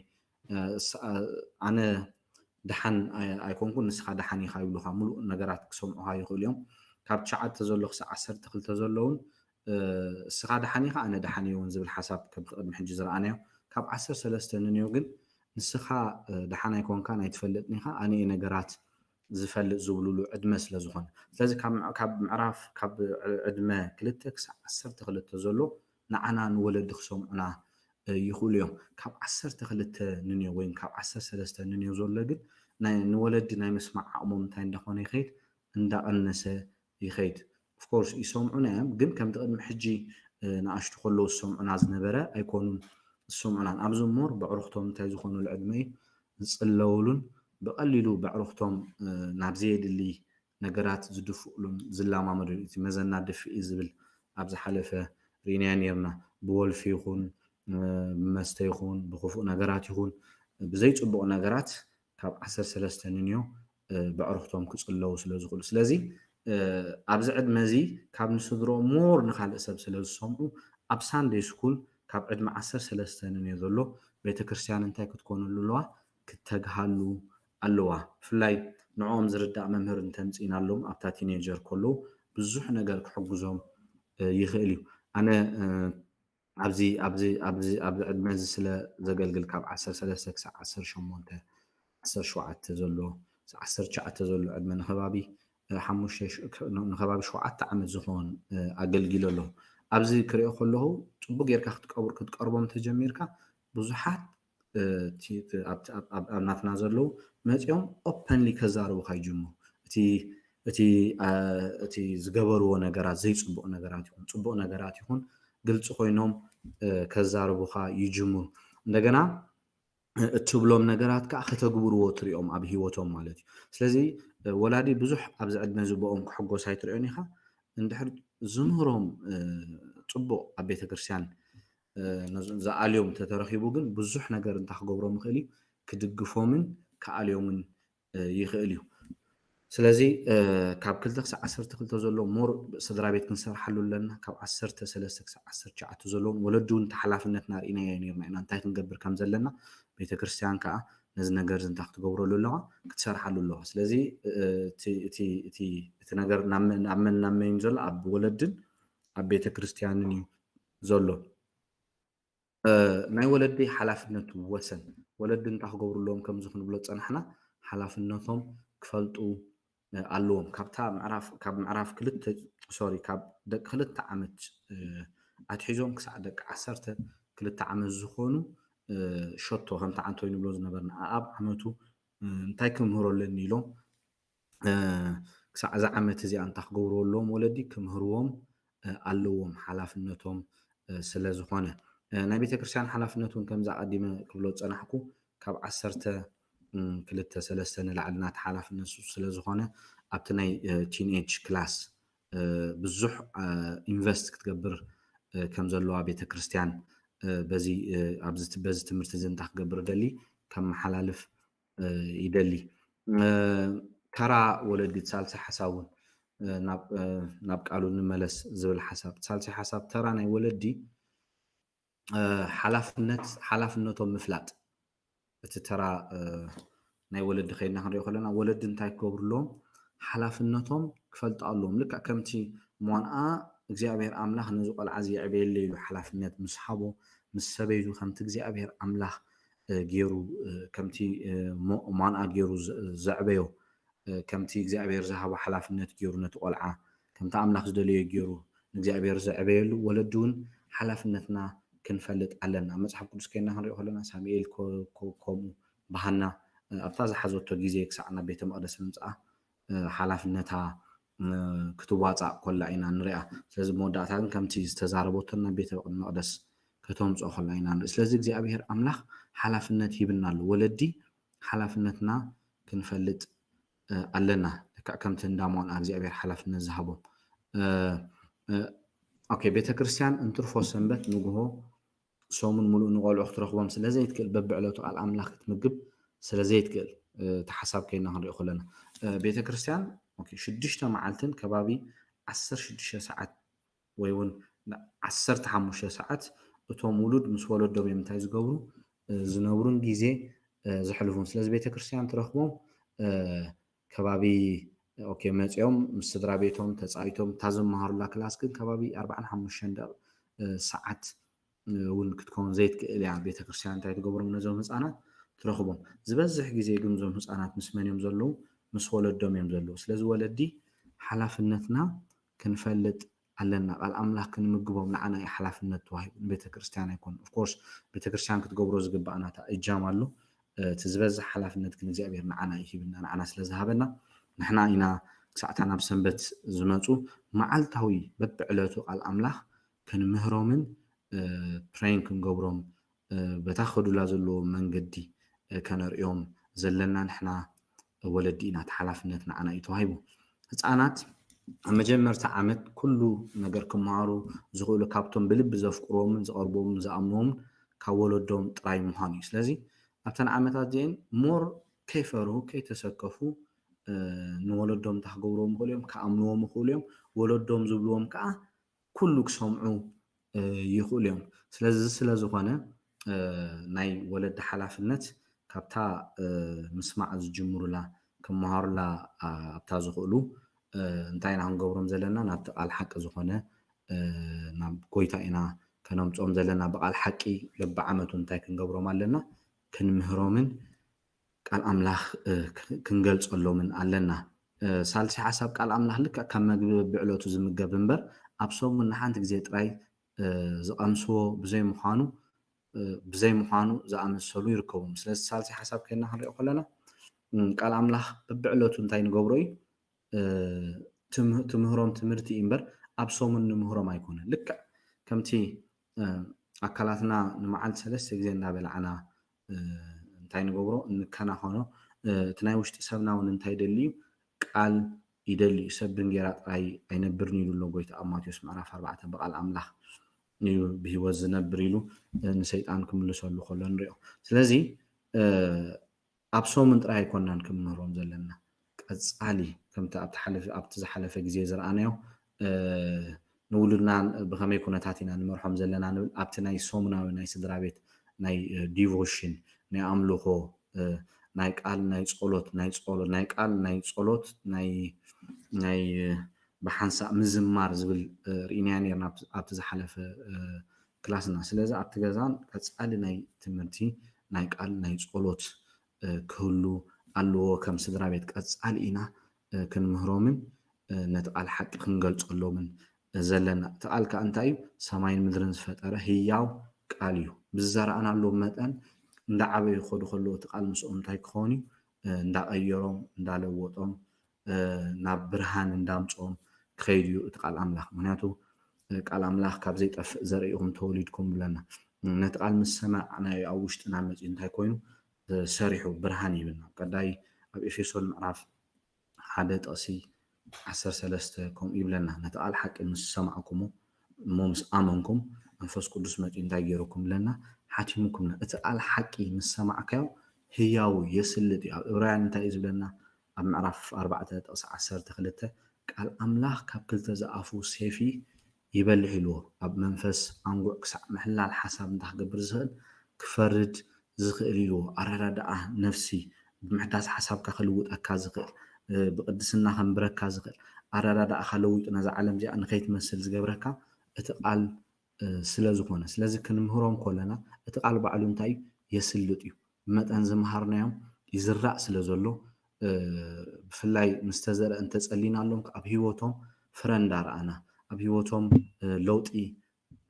ኣነ ደሓን ኣይኮንኩን ንስኻ ደሓን ኢኻ ይብሉኻ። ሙሉእ ነገራት ክሰምዑኻ ይኽእሉ እዮም። ካብ ትሽዓተ ዘሎ ክሳብ ዓሰርተ ክልተ ዘሎ እውን እስኻ ደሓን ኢኻ ኣነ ደሓን እየ እውን ዝብል ሓሳብ ከምቲ ቅድሚ ሕጂ ዝረኣናዮ። ካብ ዓሰርተ ሰለስተ ንንዮ ግን ንስኻ ደሓን ኣይኮንካን ኣይትፈልጥን ኢኻ ኣነ እየ ነገራት ዝፈልጥ ዝብሉሉ ዕድመ ስለ ዝኾነ። ስለዚ ካብ ምዕራፍ ካብ ዕድመ ክልተ ክሳብ ዓሰርተ ክልተ ዘሎ ንዓና ንወለዲ ክሰምዑና ይኽእሉ እዮም። ካብ ዓሰርተ ክልተ ንንዮ ወይ ካብ ዓሰርተ ሰለስተ ንንዮ ዘሎ ግን ንወለዲ ናይ ምስማዕ ዓቕሞም እንታይ እንዳኾነ ይኸይድ? እንዳቐነሰ ይኸይድ። ኦፍኮርስ ይሰምዑና እዮም፣ ግን ከምቲ ቅድሚ ሕጂ ንኣሽቱ ከለዉ ዝሰምዑና ዝነበረ ኣይኮኑን ዝሰምዑናን። ኣብዚ እሞ ብዕሩኽቶም እንታይ ዝኾኑሉ ዕድመ እዩ ዝጽለውሉን ብቐሊሉ ብዕሩኽቶም ናብ ዘየድሊ ነገራት ዝድፍኡሉን ዝለማመዱን እቲ መዘና ድፍኢ ዝብል ኣብ ዝሓለፈ ርኢናዮ ነርና። ብወልፊ ይኹን ብመስተ ይኹን ብክፉእ ነገራት ይኹን ብዘይፅቡቕ ነገራት ካብ ዓሰርተ ሰለስተ ንንዮ ብዕሩኽቶም ክፅለዉ ስለ ዝኽእሉ ስለዚ ኣብዚ ዕድመ እዚ ካብ ንስድርኦም ሞር ንካልእ ሰብ ስለ ዝሰምዑ ኣብ ሳንደይ ስኩል ካብ ዕድመ ዓሰርተ ሰለስተ ንንዮ ዘሎ ቤተክርስትያን እንታይ ክትኮነሉ ኣለዋ? ክተግሃሉ ኣለዋ። ብፍላይ ንዕኦም ዝርዳእ መምህር እንተምፂእናሎም ኣብታ ቲኔጀር ከለዉ ብዙሕ ነገር ክሕግዞም ይኽእል እዩ። ኣነ ኣብዚ ኣብዚ ኣብዚ ኣብዚ ዕድመ እዚ ስለ ዘገልግል ካብ ዓሰርተ ሰለስተ ክሳብ ዓሰርተ ሸሞንተ ዓሰርተ ሸውዓተ ዘሎ ዓሰርተ ትሽዓተ ዘሎ ዕድመ ንከባቢ ሓሙሽተ ንከባቢ ሸውዓተ ዓመት ዝኸውን ኣገልጊለ ኣለኹ። ኣብዚ ክሪኦ ከለኹ ፅቡቅ ጌርካ ክትቀርቦም ተጀሚርካ ብዙሓት ኣብ ናትና ዘለዉ መፂኦም ኦፐንሊ ከዛርቡካ ይጅምሩ። እቲ እቲ እቲ ዝገበርዎ ነገራት ዘይፅቡቅ ነገራት ይኹን ፅቡቅ ነገራት ይኹን ግልፂ ኮይኖም ከዛርቡካ ይጅምሩ። እንደገና እትብሎም ነገራት ከዓ ከተግብርዎ ትሪኦም ኣብ ህይወቶም ማለት እዩ። ስለዚ ወላዲ ብዙሕ ኣብዚ ዕድመ እዚ ብኦም ክሕጎስ ኣይትሪኦን ኢኻ። እንድሕር ዝምህሮም ፅቡቕ ኣብ ቤተክርስትያን ዝኣልዮም ተተረኺቡ ግን ብዙሕ ነገር እንታይ ክገብሮም ይኽእል እዩ? ክድግፎምን ክኣልዮምን ይኽእል እዩ። ስለዚ ካብ ክልተ ክሳብ ዓሰርተ ክልተ ዘሎ ሞር ስድራ ቤት ክንሰርሓሉ ኣለና። ካብ ዓሰርተ ሰለስተ ክሳብ ዓሰርተ ትሽዓተ ዘለውን ወለዲ እውን ተሓላፍነትና ርኢናዮ ነርና ኢና እንታይ ክንገብር ከም ዘለና። ቤተክርስትያን ከዓ ነዚ ነገር እዚ እንታይ ክትገብረሉ ኣለዋ? ክትሰርሓሉ ኣለዋ። ስለዚ እቲ ነገር ናብ መን ናብ መን ዘሎ ኣብ ወለድን ኣብ ቤተክርስትያንን እዩ ዘሎ። ናይ ወለዲ ሓላፍነት ወሰን ወለዲ እንታይ ክገብሩ ኣለዎም ከምዚ ክንብሎ ዝፀናሕና ሓላፍነቶም ክፈልጡ ኣለዎም። ካብታ ምዕራፍ ካብ ምዕራፍ ክልተ ሶሪ ካብ ደቂ ክልተ ዓመት ኣትሒዞም ክሳዕ ደቂ ዓሰርተ ክልተ ዓመት ዝኾኑ ሸቶ ከምቲ ዓንቶይ ንብሎ ዝነበርና ኣኣብ ዓመቱ እንታይ ክምህሮ ኣለኒ ኢሎም ክሳዕ እዛ ዓመት እዚኣ እንታይ ክገብርዎ ኣለዎም ወለዲ ክምህርዎም ኣለዎም ሓላፍነቶም ስለ ዝኾነ ናይ ቤተክርስትያን ሓላፍነት እውን ከምዚ ኣቐዲመ ክብሎ ዝፀናሕኩ ካብ ዓሰርተ ክልተ ሰለስተ ንላዕሊ ናቲ ሓላፍነት ንሱ ስለ ዝኾነ ኣብቲ ናይ ቲን ኤጅ ክላስ ብዙሕ ኢንቨስት ክትገብር ከም ዘለዋ ቤተክርስትያን በዚ በዚ ትምህርቲ እዚ እንታይ ክገብር ደሊ ከመሓላልፍ ይደሊ። ተራ ወለዲ ሳልሳይ ሓሳብ እውን ናብ ቃሉ ንመለስ ዝብል ሓሳብ ሳልሳይ ሓሳብ ተራ ናይ ወለዲ ሓላፍነት ሓላፍነቶም ምፍላጥ እቲ ተራ ናይ ወለዲ ከይድና ክንሪኦ ከለና ወለዲ እንታይ ክገብሩ ኣለዎም ሓላፍነቶም ክፈልጡ ኣለዎም ልክዕ ከምቲ ሞንኣ እግዚኣብሔር ኣምላኽ ነዚ ቆልዓ እዚ የዕበየለ ኢሉ ሓላፍነት ምስ ሃቦ ምስ ሰበይቱ ከምቲ እግዚኣብሔር ኣምላኽ ገይሩ ከምቲ ሞንኣ ገይሩ ዘዕበዮ ከምቲ እግዚኣብሔር ዝሃቦ ሓላፍነት ገይሩ ነቲ ቆልዓ ከምቲ ኣምላኽ ዝደለዮ ገይሩ ንእግዚኣብሔር ዘዕበየሉ ወለዲ እውን ሓላፍነትና ክንፈልጥ ኣለና። መፅሓፍ ቅዱስ ከይና ክንሪኦ ከለና ሳሙኤል ከምኡ ብሃና ኣብታ ዝሓዘቶ ግዜ ክሳዕ ናብ ቤተ መቅደስ ምምፅኣ ሓላፍነታ ክትዋፃእ ኮላ ኢና ንሪኣ። ስለዚ መወዳእታ ግን ከምቲ ዝተዛረበቶ ናብ ቤተ መቅደስ ከተምፅኦ ኮላ ኢና ንርኢ። ስለዚ እግዚኣብሔር ኣምላኽ ሓላፍነት ሂብና ኣሎ። ወለዲ ሓላፍነትና ክንፈልጥ ኣለና። ልክዕ ከምቲ እንዳ ሞንኣ እግዚኣብሔር ሓላፍነት ዝሃቦም ኦኬ ቤተክርስትያን እንትርፎ ሰንበት ንግሆ ሰሙን ሙሉእ ንቆልዑ ክትረኽቦም ስለ ዘይትክእል በብዕለቱ ቃል ኣምላኽ ክትምግብ ስለ ዘይትክእል እቲ ሓሳብ ከይና ክንሪኦ ከለና ቤተክርስትያን ሽዱሽተ መዓልትን ከባቢ ዓሰርተ ሽዱሽተ ሰዓት ወይ እውን ዓሰርተ ሓሙሽተ ሰዓት እቶም ውሉድ ምስ ወለዶም እዮም እንታይ ዝገብሩ ዝነብሩን ግዜ ዘሕልፉን ስለዚ ቤተክርስትያን ትረኽቦም ከባቢ ኦኬ መፂኦም ምስ ስድራ ቤቶም ተፃዊቶም እታ ዝመሃሩላ ክላስ ግን ከባቢ ኣርባዓን ሓሙሽተን ደቂ ሰዓት እውን ክትከውን ዘይትክእል እያ ቤተክርስትያን እንታይ ትገብሮም ነዞም ህፃናት ትረኽቦም ዝበዝሕ ግዜ ግን እዞም ህፃናት ምስ መን እዮም ዘለዉ ምስ ወለዶም እዮም ዘለዉ ስለዚ ወለዲ ሓላፍነትና ክንፈልጥ ኣለና ቃል ኣምላኽ ክንምግቦም ንዓና እዩ ሓላፍነት ተዋሂቡ ንቤተክርስትያን ኣይኮን ኦፍኮርስ ቤተክርስትያን ክትገብሮ ዝግባኣና እጃም ኣሎ እቲ ዝበዝሕ ሓላፍነት ግን እግዚኣብሔር ንዓና እዩ ሂብና ንዓና ስለ ዝሃበና ንሕና ኢና ክሳዕታ ናብ ሰንበት ዝመፁ መዓልታዊ በብዕለቱ ቃል ኣምላኽ ክንምህሮምን ፕሬን ክንገብሮም በታ ከዱላ ዘለዎ መንገዲ ከነርእዮም ዘለና ንሕና ወለዲ ኢና እቲ ሓላፍነት ንዓና እዩ ተዋሂቡ ህፃናት ኣብ መጀመርታ ዓመት ኩሉ ነገር ክመሃሩ ዝኽእሉ ካብቶም ብልቢ ዘፍቅርዎምን ዝቐርብዎምን ዝኣምንዎምን ካብ ወለዶም ጥራይ ምዃኑ እዩ ስለዚ ኣብተን ዓመታት እዚአን ሞር ከይፈርሁ ከይተሰከፉ ንወለዶም እንታይ ክገብርዎም ይኽእሉ እዮም ክኣምንዎም ይኽእሉ እዮም ወለዶም ዝብልዎም ከዓ ኩሉ ክሰምዑ ይኽእሉ እዮም። ስለዚ ስለ ዝኾነ ናይ ወለዲ ሓላፍነት ካብታ ምስማዕ ዝጅምሩላ ክመሃሩላ ኣብታ ዝኽእሉ እንታይ ኢና ክንገብሮም ዘለና? ናብቲ ቃል ሓቂ ዝኾነ ናብ ጎይታ ኢና ከነምፅኦም ዘለና። ብቃል ሓቂ በብዓመቱ እንታይ ክንገብሮም ኣለና? ክንምህሮምን ቃል ኣምላኽ ክንገልፀሎምን ኣለና። ሳልሲ ሓሳብ ቃል ኣምላኽ ልክዕ ከም መግቢ ብዕለቱ ዝምገብ እምበር ኣብ ሰሙን ንሓንቲ ግዜ ጥራይ ዝቐምስዎ ብዘይምዃኑ ብዘይምዃኑ ዝኣመሰሉ ይርከቡ። ስለዚ ሳልሲ ሓሳብ ከይና ክንሪኦ ከለና ቃል ኣምላኽ በብዕለቱ እንታይ ንገብሮ እዩ? ትምህሮም ትምህርቲ እዩ እምበር ኣብ ሰሙን ንምህሮም ኣይኮነን። ልክዕ ከምቲ ኣካላትና ንመዓልቲ ሰለስተ ግዜ እንዳበላዕና እንታይ ንገብሮ? እንከናኸኖ። እቲ ናይ ውሽጢ ሰብና እውን እንታይ ደሊ እዩ? ቃል ይደሊ እዩ። ሰብ ብእንጌራ ጥራይ ኣይነብርን ኢሉ ኣሎ ጎይታ ኣብ ማቴዎስ ምዕራፍ ኣርባዕተ ብቃል ኣምላኽ እዩ ብህይወት ዝነብር ኢሉ ንሰይጣን ክምልሰሉ ከሎ ንሪኦ። ስለዚ ኣብ ሰሙን ጥራይ ኣይኮናን ክምህሮም ዘለና። ቀጻሊ ከምቲ ኣብቲ ዝሓለፈ ግዜ ዝረኣናዮ ንውሉድና ብኸመይ ኩነታት ኢና ንመርሖም ዘለና ንብል ኣብቲ ናይ ሰሙናዊ ናይ ስድራ ቤት ናይ ዲቮሽን ናይ ኣምልኾ ናይ ቃል ናይ ጸሎት ናይ ጸሎት ናይ ቃል ናይ ጸሎት ናይ ናይ ብሓንሳእ ምዝማር ዝብል ርኢናዮ ነርና ኣብቲ ዝሓለፈ ክላስና። ስለዚ ኣብቲ ገዛን ቀጻሊ ናይ ትምህርቲ ናይ ቃል ናይ ጸሎት ክህሉ ኣለዎ። ከም ስድራ ቤት ቀጻሊ ኢና ክንምህሮምን ነቲ ቃል ሓቂ ክንገልጸሎምን ዘለና። እቲ ቃል ከኣ እንታይ እዩ? ሰማይን ምድርን ዝፈጠረ ህያው ቃል እዩ። ብዝዘራእናሉ መጠን እንዳዓበዩ ክኸዱ ከለዉ እቲ ቃል ምስኦም እንታይ ክኸውን እዩ? እንዳቐየሮም እንዳለወጦም ናብ ብርሃን እንዳምፅኦም ክኸይድ እዩ እቲ ቃል ኣምላኽ። ምክንያቱ ቃል ኣምላኽ ካብ ዘይጠፍእ ዘርኢ ኢኹም ተወሊድኩም ብለና። ነቲ ቃል ምስ ሰማዕናዮ ኣብ ውሽጥና መፂኡ እንታይ ኮይኑ ሰሪሑ ብርሃን ይብልና። ቀዳይ ኣብ ኤፌሶን ምዕራፍ ሓደ ጥቕሲ ዓሰርተ ሰለስተ ከምኡ ይብለና። ነቲ ቃል ሓቂ ምስ ሰማዕኩሞ እሞ ምስ ኣመንኩም መንፈስ ቅዱስ መፂኡ እንታይ ገይረኩም ብለና ሓቲሙኩም። እቲ ቃል ሓቂ ምስ ሰማዕካዮ ህያው የስልጥ እዩ። ኣብ እብራውያን እንታይ እዩ ዝብለና? ኣብ ምዕራፍ ኣርባዕተ ጥቕሲ ዓሰርተ ክልተ ቃል ኣምላኽ ካብ ክልተ ዝኣፉ ሴፊ ይበልሕ ኢልዎ። ኣብ መንፈስ ኣንጉዕ ክሳዕ ምሕላል ሓሳብ እንታይ ክገብር ዝኽእል ክፈርድ ዝኽእል ኢልዎ። ኣረዳድኣ ነፍሲ ብምሕዳስ ሓሳብካ ክልውጠካ ዝኽእል ብቅድስና ከንብረካ ዝኽእል ኣረዳድኣኻ ለዊጡ ነዛ ዓለም እዚኣ ንኸይትመስል ዝገብረካ እቲ ቃል ስለ ዝኾነ ስለዚ ክንምህሮም ከለና እቲ ቃል ባዕሉ እንታይ የስልጥ እዩ። ብመጠን ዝመሃርናዮም ይዝራእ ስለ ዘሎ ብፍላይ ምስተዘርአ እንተጸሊናሎም ኣብ ህይወቶም ፍረ እንዳረኣና ኣብ ህይወቶም ለውጢ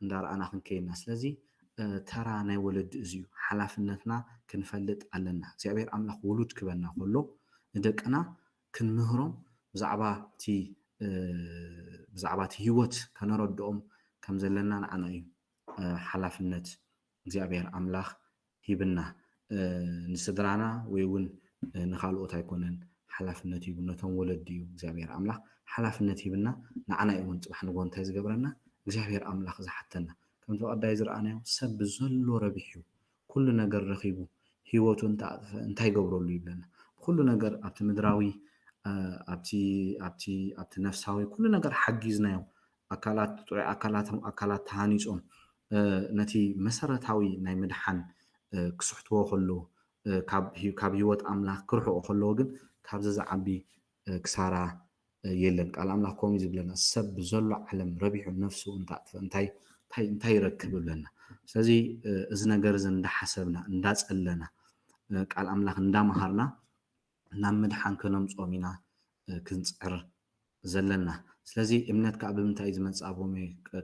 እንዳረኣና ክንከይድና ስለዚ ተራ ናይ ወለዲ እዚ እዩ ሓላፍነትና ክንፈልጥ ኣለና እግዚኣብሔር ኣምላኽ ውሉድ ክበና ከሎ ንደቅና ክንምህሮም ብዛዕባ እቲ ብዛዕባ እቲ ህይወት ከነረድኦም ከም ዘለና ንዓና እዩ ሓላፍነት እግዚኣብሔር ኣምላኽ ሂብና ንስድራና ወይ እውን ንካልኦት ኣይኮነን ሓላፍነት ሂቡ ነቶም ወለዲ እዩ እግዚኣብሔር ኣምላኽ ሓላፍነት ሂብና ንዓና እዩ እውን ፅባሕ ንጎ እንታይ ዝገብረና እግዚኣብሔር ኣምላኽ ዝሓተና ከምቲ ቀዳይ ዝረኣናዮ ሰብ ብዘሎ ረቢሕ እዩ ኩሉ ነገር ረኺቡ ህይወቱ እንተኣጥፈ እንታይ ይገብረሉ ይብለና ብኩሉ ነገር ኣብቲ ምድራዊ ኣብቲ ኣብቲ ኣብቲ ነፍሳዊ ኩሉ ነገር ሓጊዝናዮም ኣካላት ጥዑይ ኣካላቶም ኣካላት ተሃኒፆም ነቲ መሰረታዊ ናይ ምድሓን ክስሕትዎ ከለዉ ካብ ህይወት ኣምላኽ ክርሕቑ ከለዉ ግን ካብዚ ዝዓቢ ክሳራ የለን። ቃል ኣምላኽ ከምኡ እዩ ዝብለና፣ ሰብ ብዘሎ ዓለም ረቢሑ ነፍሱ እንተኣጥፈ እንታይ እንታይ እንታይ ይረክብ ይብለና። ስለዚ እዚ ነገር እዚ እንዳሓሰብና እንዳጸለና ቃል ኣምላኽ እንዳመሃርና ናብ ምድሓን ከነምፅኦም ኢና ክንፅዕር ዘለና። ስለዚ እምነት ከዓ ብምንታይ እዩ ዝመፅእ ኣብ ሮሜ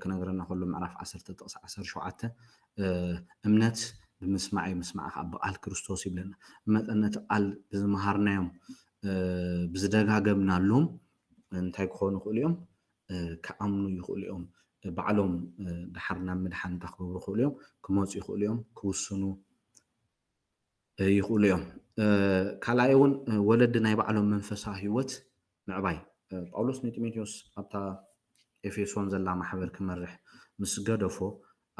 ክነግረና ከሎ ምዕራፍ ዓሰርተ ጥቕሲ ዓሰርተ ሸውዓተ እምነት ብምስማዕ እዩ ምስማዕ ከዓ ብቃል ክርስቶስ ይብለና መጠን ነቲ ቃል ብዝመሃርናዮም ብዝደጋገምናሎም እንታይ ክኾኑ ይኽእሉ እዮም ክኣምኑ ይኽእሉ እዮም ባዕሎም ድሓር ናብ ምድሓን እንታይ ክገብሩ ይኽእሉ እዮም ክመፁ ይኽእሉ እዮም ክውስኑ ይኽእሉ እዮም። ካልኣይ እውን ወለዲ ናይ ባዕሎም መንፈሳዊ ህይወት ምዕባይ ጳውሎስ ንጢሞቴዎስ ኣብታ ኤፌሶን ዘላ ማሕበር ክመርሕ ምስ ገደፎ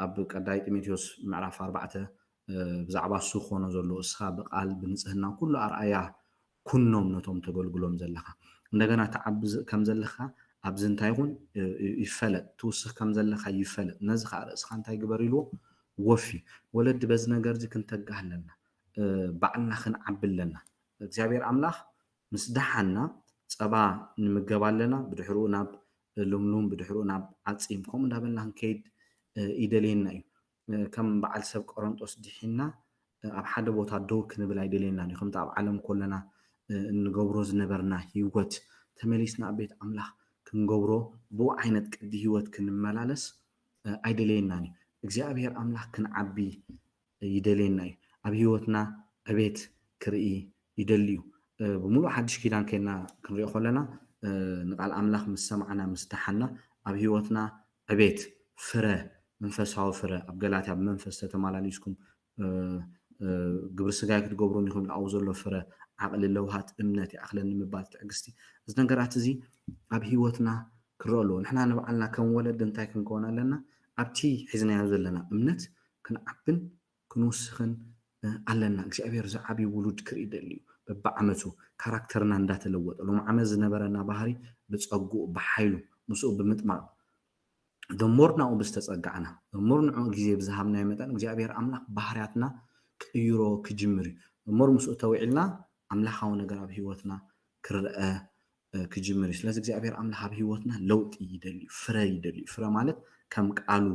ኣብ ቀዳይ ጢሞቴዎስ ምዕራፍ ኣርባዕተ ብዛዕባ እሱ ክኾኖ ዘሎ እስኻ ብቃል ብንጽህና ኩሉ ኣርኣያ ኩኖም ነቶም ተገልግሎም ዘለኻ እንደገና ተዓቢ ከም ዘለኻ ኣብዚ እንታይ ይኹን ይፈለጥ፣ ትውስኽ ከም ዘለኻ ይፈለጥ። ነዚ ከዓ ርእስኻ እንታይ ግበር ኢልዎ? ወፊ። ወለዲ በዚ ነገር እዚ ክንተግህ ኣለና፣ ባዕልና ክንዓቢ ኣለና። እግዚኣብሔር ኣምላኽ ምስ ደሓና ጸባ ንምገብ ኣለና፣ ብድሕርኡ ናብ ልምሉም፣ ብድሕርኡ ናብ ዓጺም፣ ከምኡ እንዳበልና ክንከይድ ይደልየና እዩ። ከም በዓል ሰብ ቆሮንጦስ ድሒና ኣብ ሓደ ቦታ ደው ክንብል ኣይደልየናን እዩ። ከምቲ ኣብ ዓለም ከለና እንገብሮ ዝነበርና ህይወት ተመሊስና ኣብ ቤት ኣምላኽ ክንገብሮ፣ ብኡ ዓይነት ቅዲ ህይወት ክንመላለስ ኣይደልየናን እዩ። እግዚኣብሔር ኣምላኽ ክንዓቢ ይደልየና እዩ። ኣብ ህይወትና ዕቤት ክርኢ ይደሊ እዩ። ብምሉእ ሓድሽ ኪዳን ከይና ክንሪኦ ከለና ንቃል ኣምላኽ ምስ ሰማዕና ምስ ደሓና ኣብ ህይወትና ዕቤት ፍረ መንፈሳዊ ፍረ ኣብ ገላትያ ብመንፈስ ተተማላሊስኩም ግብሪ ስጋይ ክትገብሩ ኢኹም ኣብኡ ዘሎ ፍረ ዓቕሊ ለውሃት እምነት ይኣኽለኒ ምባል ትዕግስቲ እዚ ነገራት እዚ ኣብ ህይወትና ክረአ ኣለዎ ንሕና ንባዕልና ከም ወለድ እንታይ ክንከውን ኣለና ኣብቲ ሒዝናዮ ዘለና እምነት ክንዓብን ክንውስኽን ኣለና እግዚኣብሔር ዝዓብይ ውሉድ ክርኢ ደሊ እዩ በብዓመቱ ካራክተርና እንዳተለወጠ ሎም ዓመት ዝነበረና ባህሪ ብፀጉኡ ብሓይሉ ምስኡ ብምጥማቕ ሞር ናብኡ ብዝተፀጋዕና ሞር ንዑ ግዜ ብዝሃብናዮ መጠን እግዚኣብሔር ኣምላኽ ባህርያትና ክቕይሮ ክጅምር እዩ ሞር ምስኡ ተውዒልና ኣምላኻዊ ነገር ኣብ ህይወትና ክረአ ክጅምር እዩ ስለዚ እግዚኣብሔር ኣምላኽ ኣብ ህይወትና ለውጢ ይደልዩ ፍረ ይደልዩ ፍረ ማለት ከም ቃሉ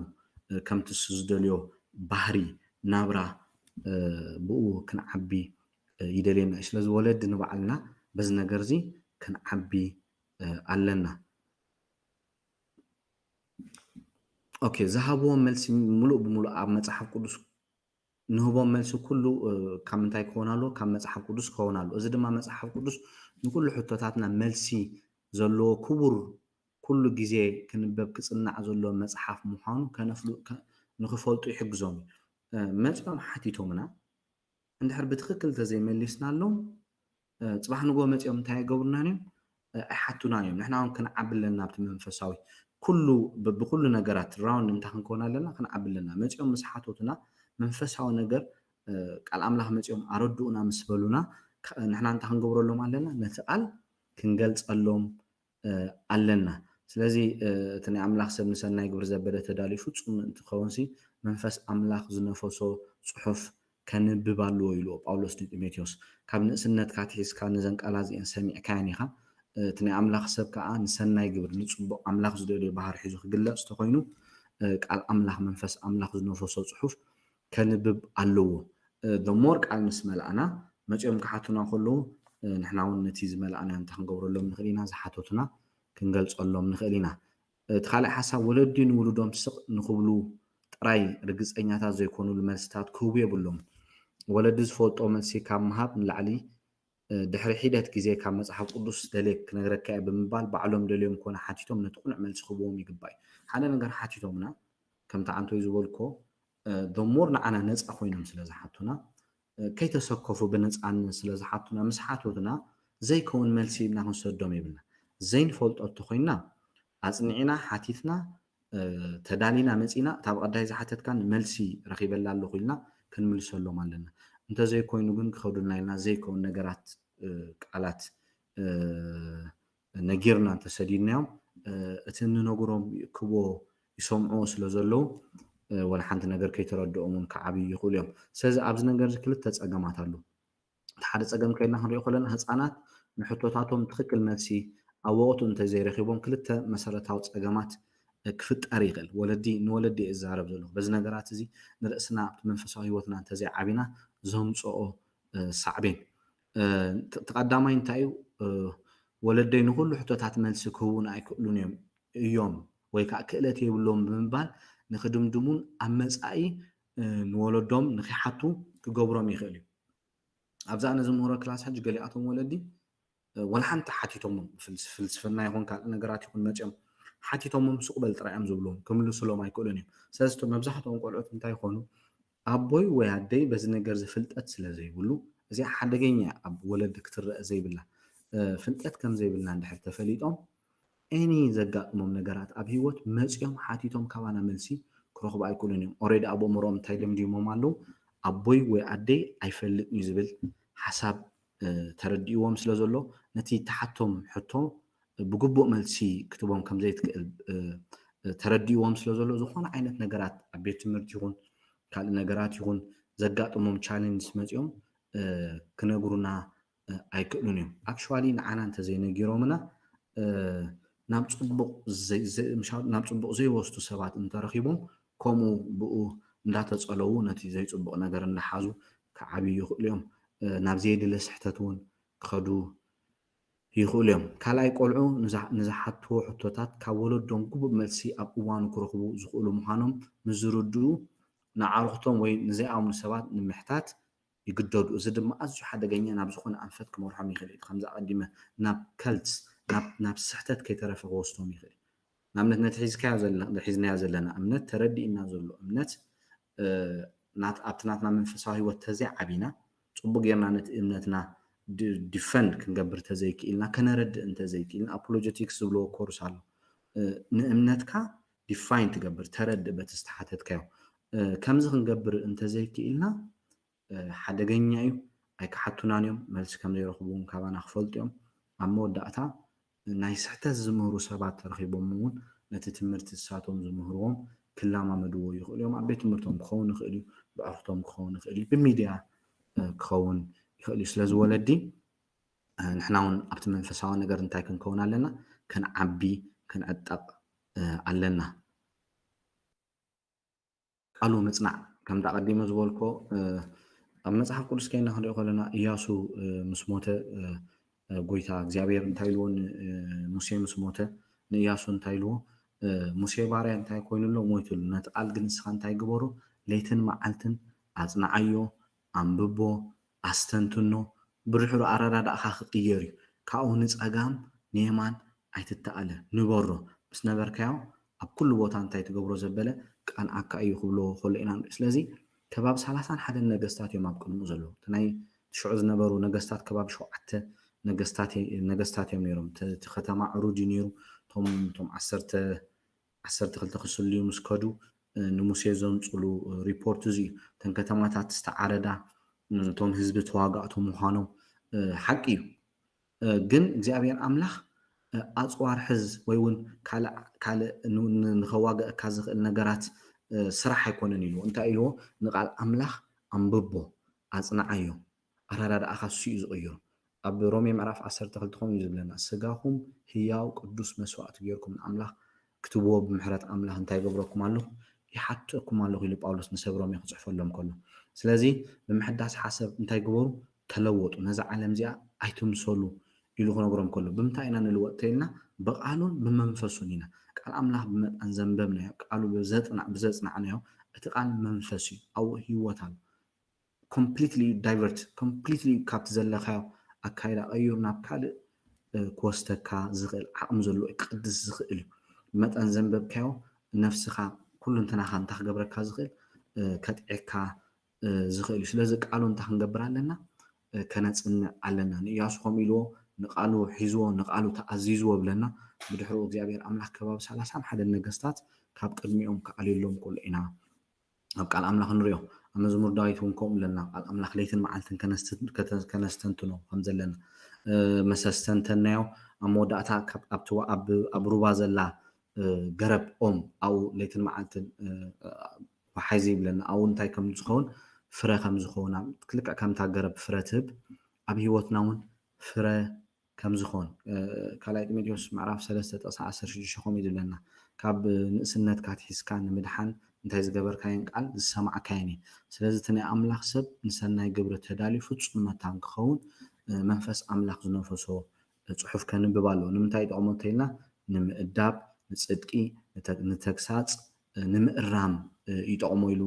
ከምቲ ዝደልዮ ባህሪ ናብራ ብኡ ክንዓቢ ይደልየና እዩ ስለዚ ወለዲ ንባዕልና በዚ ነገር እዚ ክንዓቢ ኣለና ኦኬ ዝሃብዎ መልሲ ሙሉእ ብሙሉእ ኣብ መፅሓፍ ቅዱስ ንህቦም መልሲ ኩሉ ካብ ምንታይ ክኸውን ኣለዎ ካብ መፅሓፍ ቅዱስ ክኸውን ኣለዎ እዚ ድማ መፅሓፍ ቅዱስ ንኩሉ ሕቶታትና መልሲ ዘለዎ ክቡር ኩሉ ግዜ ክንበብ ክፅናዕ ዘለዎ መፅሓፍ ምዃኑ ከነፍሉ ንክፈልጡ ይሕግዞም እዩ መፅኦም ሓቲቶምና እንድሕር ብትኽክል ተዘይመሊስናሎም ፅባሕ ንግሆ መፂኦም እንታይ የገብሩናን እዮም ኣይሓቱና እዮም ንሕና እውን ክንዓቢ ኣለና ኣብቲ መንፈሳዊ ኩሉ ብኩሉ ነገራት ራውንድ እንታይ ክንከውን ኣለና ክንዓቢ ኣለና መፂኦም ምስ ሓተቱና መንፈሳዊ ነገር ቃል ኣምላኽ መፂኦም ኣረድኡና ምስ በሉና ንሕና እንታይ ክንገብረሎም ኣለና ነቲ ቃል ክንገልፀሎም ኣለና ስለዚ እቲ ናይ ኣምላኽ ሰብ ንሰናይ ግብሪ ዘበለ ተዳልዩ ፍፁም ምእንቲ ክኸውን ሲ መንፈስ ኣምላኽ ዝነፈሶ ፅሑፍ ከንብብ ኣለዎ ኢልዎ ጳውሎስ ንጢሞቴዎስ ካብ ንእስነትካ ኣትሒዝካ ነዘን ቃላት እዚአን ሰሚዕካየን ኢኻ እቲ ናይ ኣምላኽ ሰብ ከዓ ንሰናይ ግብሪ ንፅቡቕ ኣምላኽ ዝደልዮ ባህር ሒዙ ክግለፅ ተኮይኑ ቃል ኣምላኽ መንፈስ ኣምላኽ ዝነፈሶ ፅሑፍ ከንብብ ኣለዎ ሞር ቃል ምስ መላእና መፂኦም ክሓቱና ከለዉ ንሕና እውን ነቲ ዝመላእና እንታይ ክንገብረሎም ንኽእል ኢና ዝሓተቱና ክንገልፀሎም ንኽእል ኢና እቲ ካልእ ሓሳብ ወለዲ ንውሉዶም ስቕ ንኽብሉ ጥራይ ርግፀኛታት ዘይኮኑሉ መልስታት ክህቡ የብሎም ወለዲ ዝፈልጦ መልሲ ካብ ምሃብ ንላዕሊ ድሕሪ ሒደት ግዜ ካብ መፅሓፍ ቅዱስ ደልየ ክነግረካ እየ ብምባል ባዕሎም ደልዮም ኮነ ሓቲቶም ነቲ ቁኑዕ መልሲ ክህብዎም ይግባእ እዩ ሓደ ነገር ሓቲቶምና ከምቲ ዓንቶይ ዝበልኮ ሞር ንዓና ነፃ ኮይኖም ስለ ዝሓቱና ከይተሰከፉ ብነፃነት ስለ ዝሓቱና ምስ ሓተቱና ዘይከውን መልሲ ሂብና ክንሰዶም የብልና ዘይንፈልጦ እንተኮይንና ኣፅኒዕና ሓቲትና ተዳሊና መፂና እታ ብቐዳይ ዝሓተትካን መልሲ ረኺበላ ኣለኹ ኢልና ክንምልሰሎም ኣለና እንተዘይኮይኑ ግን ክኸዱልና ኢልና ዘይከውን ነገራት ቃላት ነጊርና እንተሰዲድናዮም እቲ እንነግሮም ይእክብዎ ይሰምዕዎ ስለ ዘለዉ ወላ ሓንቲ ነገር ከይተረድኦም እውን ክዓብዩ ይኽእሉ እዮም ስለዚ ኣብዚ ነገር እዚ ክልተ ፀገማት ኣሎ እቲ ሓደ ፀገም ከይድና ክንሪኦ ከለና ህፃናት ንሕቶታቶም ትኽክል መልሲ ኣብ ወቕቱ እንተዘይረኺቦም ክልተ መሰረታዊ ፀገማት ክፍጠር ይኽእል ወለዲ ንወለዲ እዛረብ ዘለኹ በዚ ነገራት እዚ ንርእስና ኣብቲ መንፈሳዊ ህይወትና እንተዘይዓቢና ዘምፅኦ ሳዕቤን እቲ ቀዳማይ እንታይ እዩ ወለደይ ንኩሉ ሕቶታት መልሲ ክህቡን ኣይክእሉን እዮም እዮም ወይ ከዓ ክእለት የብሎም ብምባል ንክድምድሙን ኣብ መፃኢ ንወለዶም ንክሓቱ ክገብሮም ይኽእል እዩ ኣብዛ ኣነ ዝምህሮ ክላስ ሕጂ ገሊኣቶም ወለዲ ወላ ሓንቲ ሓቲቶሞም ፍልስፍና ይኹን ካልእ ነገራት ይኹን መፅኦም ሓቲቶሞም ሱቕ በል ጥራይ እዮም ዝብልዎም ክምልስሎም ኣይክእሉን እዮም ስለዚ መብዛሕትኦም ቆልዑት እንታይ ይኾኑ ኣቦይ ወይ ኣደይ በዚ ነገር እዚ ፍልጠት ስለ ዘይብሉ እዚኣ ሓደገኛ ኣብ ወለዲ ክትረአ ዘይብላ ፍልጠት ከም ዘይብልና እንድሕር ተፈሊጦም any ዘጋጥሞም ነገራት ኣብ ህይወት መፂኦም ሓቲቶም ካባና መልሲ ክረኽቡ ኣይክእሉን እዮም already ኣብ ኣእምሮኦም እንታይ ደምዲሞም ኣለዉ ኣቦይ ወይ ኣደይ ኣይፈልጥን እዩ ዝብል ሓሳብ ተረዲእዎም ስለ ዘሎ ነቲ ተሓቶም ሕቶ ብግቡእ መልሲ ክትቦም ከም ዘይትክእል ተረዲእዎም ስለ ዘሎ፣ ዝኾነ ዓይነት ነገራት ኣብ ቤት ትምህርቲ ይኹን ካልእ ነገራት ይኹን ዘጋጥሞም ቻሌንጅ መፂኦም ክነግሩና ኣይክእሉን እዮም። ኣክቹዋሊ ንዓና እንተዘይነጊሮምና ናብ ፅቡቕ ዘይወስዱ ሰባት እንተረኺቦም ከምኡ ብኡ እንዳተፀለዉ ነቲ ዘይፅቡቕ ነገር እንዳሓዙ ክዓብዩ ይኽእሉ እዮም። ናብ ዘየድለ ስሕተት እውን ክኸዱ ይኽእሉ እዮም። ካልኣይ ቆልዑ ንዝሓትዎ ሕቶታት ካብ ወለዶም ግቡእ መልሲ ኣብ እዋኑ ክረኽቡ ዝኽእሉ ምዃኖም ምስ ዝርድኡ ንኣዕሩኽቶም ወይ ንዘይኣምኑ ሰባት ንምሕታት ይግደዱ። እዚ ድማ ኣዝዩ ሓደገኛ ናብ ዝኾነ ኣንፈት ክመርሖም ይኽእል እዩ። ከምዚ ኣቐዲመ ናብ ከልትስ ናብ ስሕተት ከይተረፈ ክወስዶም ይኽእል እዩ። ንኣብነት ነቲ ሒዝካዮ ሒዝናዮ ዘለና እምነት ተረዲእና ዘሎ እምነት ኣብቲ ናትና መንፈሳዊ ህይወት ተዘይዓቢና ፅቡቅ ጌርና ነቲ እምነትና ዲፈንድ ክንገብር ተዘይክኢልና ከነረድእ እንተዘይክኢልና ኣፖሎጀቲክስ ዝብለዎ ኮርስ ኣሎ ንእምነትካ ዲፋይን ትገብር ተረድእ በቲ ዝተሓተትካዮ ከምዚ ክንገብር እንተዘይክኢልና ሓደገኛ እዩ ኣይክሓቱናን እዮም መልሲ ከም ዘይረኽቡ እውን ካባና ክፈልጡ እዮም ኣብ መወዳእታ ናይ ስሕተት ዝምህሩ ሰባት ተረኺቦም እውን ነቲ ትምህርቲ እሳቶም ዝምህርዎም ክላማመድዎ ይኽእሉ እዮም ኣብ ቤት ትምህርቶም ክኸውን ይኽእል እዩ ብዕርክቶም ክኸውን ይኽእል እዩ ብሚድያ ክኸውን ይኽእል እዩ ስለዚ ወለዲ ንሕና እውን ኣብቲ መንፈሳዊ ነገር እንታይ ክንከውን ኣለና ክንዓቢ ክንዕጠቕ ኣለና ቃሉ ምፅናዕ ከምቲ ኣቐዲመ ዝበልኮ ኣብ መፅሓፍ ቅዱስ ከይና ክንሪኦ ከለና እያሱ ምስ ሞተ ጎይታ እግዚኣብሔር እንታይ ኢልዎ ሙሴ ምስ ሞተ ንእያሱ እንታይ ኢልዎ ሙሴ ባርያ እንታይ ኮይኑሎ ሞይትሉ ነቲ ቃል ግን ንስኻ እንታይ ግበሩ ለይትን መዓልትን ኣፅንዓዮ ኣንብቦ ኣስተንትኖ ብድሕሩ ኣረዳዳእኻ ክቅየር እዩ ካብኡ ንፀጋም ንየማን ኣይትተኣለ ንበሮ ምስ ነበርካዮ ኣብ ኩሉ ቦታ እንታይ ትገብሮ ዘበለ ቃንዓካ እዩ ክብሎ ከሎ ኢና ንርኢ ስለዚ ከባቢ ሰላሳን ሓደን ነገስታት እዮም ኣብ ቅድሙ ዘለዉ እቲ ናይ ሽዑ ዝነበሩ ነገስታት ከባቢ ሸውዓተ ነገስታት እዮም ነይሮም እቲ ከተማ ዕሩድ እዩ ነይሩ እቶም ዓሰርተ ዓሰርተ ክልተ ክስልዩ ምስ ከዱ ንሙሴ ዘምፅሉ ሪፖርት እዚ እዩ እተን ከተማታት ዝተዓረዳ እቶም ህዝቢ ተዋጋእቱ ምዃኖም ሓቂ እዩ ግን እግዚኣብሔር ኣምላኽ ኣፅዋር ሕዝ ወይ እውን ካልእ ንኸዋገእካ ዝኽእል ነገራት ስራሕ ኣይኮነን ኢልዎ እንታይ ኢልዎ ንቃል ኣምላኽ ኣንብቦ ኣፅንዓዮ ኣረዳድኣኻ እሱ እዩ ዝቕይሮ ኣብ ሮሜ ምዕራፍ ዓሰርተ ክልተ ከምኡ እዩ ዝብለና ስጋኹም ህያው ቅዱስ መስዋእቲ ጌርኩም ንኣምላኽ ክትብዎ ብምሕረት ኣምላኽ እንታይ ይገብረኩም ኣለኹ ይሓትተኩም ኣለኹ ኢሉ ጳውሎስ ንሰብ ሮሜ ክፅሕፈሎም ከሎ ስለዚ ብምሕዳስ ሓሰብ እንታይ ግበሩ ተለወጡ ነዛ ዓለም እዚኣ ኣይትምሰሉ ኢሉ ክነግሮም ከሎ ብምንታይ ኢና ንልወጥ ተይልና ብቃሉን ብመንፈሱን ኢና ቃል ኣምላኽ ብመጠን ዘንበብናዮ ቃሉ ብዘፅናዕናዮ እቲ ቃል መንፈስ እዩ ኣብኡ ህይወት ኣሎ ኮምፕሊትሊ ዳይቨርት ኮምፕሊትሊ ካብቲ ዘለካዮ ኣካይዳ ቀይሩ ናብ ካልእ ክወስደካ ዝኽእል ዓቕሚ ዘለዎ ክቅድስ ዝኽእል እዩ መጠን ዘንበብካዮ ነፍስኻ ኩሉ እንትናኻ እንታይ ክገብረካ ዝኽእል ከጥዕካ ዝኽእል እዩ ስለዚ ቃሉ እንታይ ክንገብር ኣለና ከነፅንዕ ኣለና ንእያሱ ከምኡ ኢልዎ ንቃሉ ሒዝዎ ንቃሉ ተኣዚዝዎ ብለና ብድሕሪኡ እግዚኣብሔር ኣምላኽ ከባቢ ሰላሳን ሓደን ነገስታት ካብ ቅድሚኦም ክኣልየሎም ከሎ ኢና ኣብ ቃል ኣምላኽ ንሪኦ ኣብ መዝሙር ዳዊት እውን ከምኡ ኣለና ቃል ኣምላኽ ለይትን መዓልትን ከነስተንትኖ ከም ዘለና መሰስተንተናዮ ኣብ መወዳእታ ኣብ ሩባ ዘላ ገረብ ኦም ኣብኡ ለይትን መዓልትን ወሓይዚ ይብለና ኣብኡ እንታይ ከም ዝኸውን ፍረ ከም ዝኸውን ክልክዕ ከምታ ገረብ ፍረ ትህብ ኣብ ህይወትና እውን ፍረ ከም ዝኾን ካልኣይ ጢሞቴዎስ ምዕራፍ ሰለስተ ጥቕሲ ዓሰርተ ሽዱሽተ ከምኡ እዩ ዝብለና ካብ ንእስነትካ ኣትሒዝካ ንምድሓን እንታይ ዝገበርካየን ቃል ዝሰማዕካየን እዩ ስለዚ እቲ ናይ ኣምላኽ ሰብ ንሰናይ ግብሪ ተዳልዩ ፍጹም መታን ክኸውን መንፈስ ኣምላኽ ዝነፈሶ ፅሑፍ ከንብብ ኣለዎ ንምንታይ ይጠቕሞ እንተኢልና ንምእዳብ ንፅድቂ ንተግሳፅ ንምእራም ይጠቕሞ ኢሉ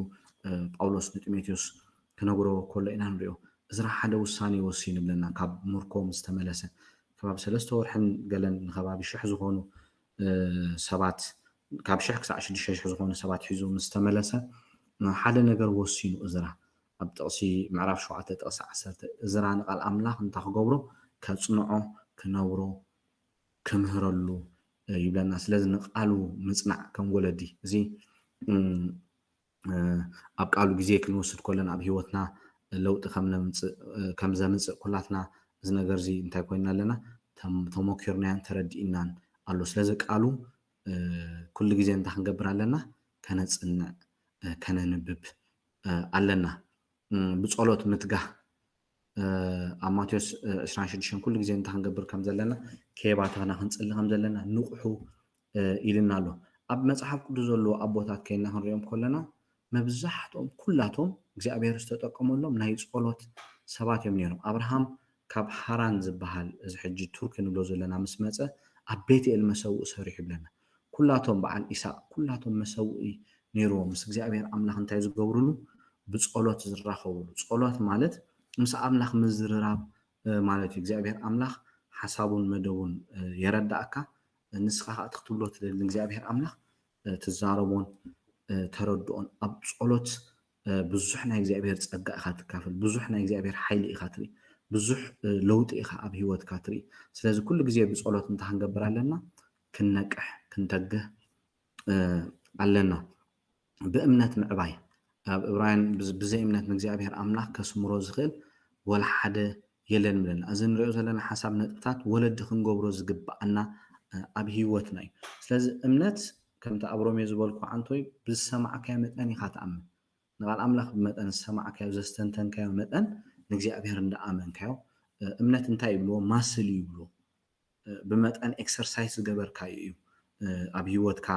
ጳውሎስ ንጢሞቴዎስ ክነግሮ ከሎ ኢና ንሪኦ። እዝራ ሓደ ውሳኔ ወሲኑ ይብለና ካብ ምርኮ ምስ ተመለሰ። ከባቢ ሰለስተ ወርሕን ገለን ንከባቢ ሽሕ ዝኾኑ ሰባት ካብ ሽሕ ክሳዕ ሽዱሽተ ሽሕ ዝኾኑ ሰባት ሒዙ ምስ ተመለሰ ሓደ ነገር ወሲኑ እዝራ ኣብ ጥቕሲ ምዕራፍ ሸውዓተ ጥቕሲ ዓሰርተ እዝራ ንቓል ኣምላኽ እንታይ ክገብሮ ከጽንዖ ክነብሮ ክምህረሉ ይብለና። ስለዚ ንቃሉ ምጽናዕ ከም ወለዲ እዚ ኣብ ቃሉ ግዜ ክንወስድ ከለና ኣብ ህይወትና ለውጢ ከም ዘምጽእ ኩላትና እዚ ነገር እዚ እንታይ ኮይና ኣለና ተሞኪርናዮን ተረዲእናን ኣሎ። ስለዚ ቃሉ ኩሉ ግዜ እንታይ ክንገብር ኣለና? ከነፅንዕ፣ ከነንብብ ኣለና። ብፀሎት ምትጋህ ኣብ ማቴዎስ ዕስራን ሽዱሽተን ኩሉ ግዜ እንታይ ክንገብር ከም ዘለና፣ ከየባተኽና ክንፅሊ ከም ዘለና ንቑሑ ኢልና ኣሎ። ኣብ መፅሓፍ ቅዱስ ዘለዉ ኣቦታት ከይና ክንሪኦም ከለና መብዛሕትኦም ኩላቶም እግዚኣብሔር ዝተጠቀመሎም ናይ ጸሎት ሰባት እዮም ነይሮም። ኣብርሃም ካብ ሃራን ዝበሃል እዚ ሕጂ ቱርኪ ንብሎ ዘለና ምስ መጸ ኣብ ቤትኤል መሰውኢ ሰሪሑ ይብለና። ኩላቶም በዓል ኢሳቅ ኩላቶም መሰውኢ ነይርዎም ምስ እግዚኣብሔር ኣምላኽ እንታይ ዝገብርሉ ብጸሎት ዝራኸብሉ። ጸሎት ማለት ምስ ኣምላኽ ምዝርራብ ማለት እዩ። እግዚኣብሔር ኣምላኽ ሓሳቡን መደቡን የረዳእካ። ንስኻ ከዓ እቲ ክትብሎ ትደሊ ንእግዚኣብሔር ኣምላኽ ትዛረቦን ተረድኦን ኣብ ጸሎት ብዙሕ ናይ እግዚኣብሔር ጸጋ ኢኻ ትካፈል፣ ብዙሕ ናይ እግዚኣብሔር ሓይሊ ኢኻ ትርኢ፣ ብዙሕ ለውጢ ኢኻ ኣብ ህይወትካ ትርኢ። ስለዚ ኩሉ ግዜ ብጸሎት እንታይ ክንገብር ኣለና? ክንነቅሕ፣ ክንተግህ ኣለና። ብእምነት ምዕባይ ኣብ እብራውያን ብዘይ እምነት ንእግዚኣብሔር ኣምላኽ ከስምሮ ዝኽእል ወላ ሓደ የለን ምለና። እዚ ንሪኦ ዘለና ሓሳብ ነጥብታት ወለዲ ክንገብሮ ዝግብኣና ኣብ ህይወትና እዩ። ስለዚ እምነት ከምቲ ኣብ ሮሜ ዝበልኩ ዓንቶይ ብዝሰማዕካዮ መጠን ኢኻ ትኣምን። ንቓል ኣምላኽ ብመጠን ዝሰማዕካዮ ዘስተንተንካዮ መጠን ንእግዚኣብሔር እንዳኣመንካዮ እምነት እንታይ ይብልዎ? ማስል ይብልዎ። ብመጠን ኤክሰርሳይዝ ዝገበርካዮ እዩ ኣብ ህይወትካ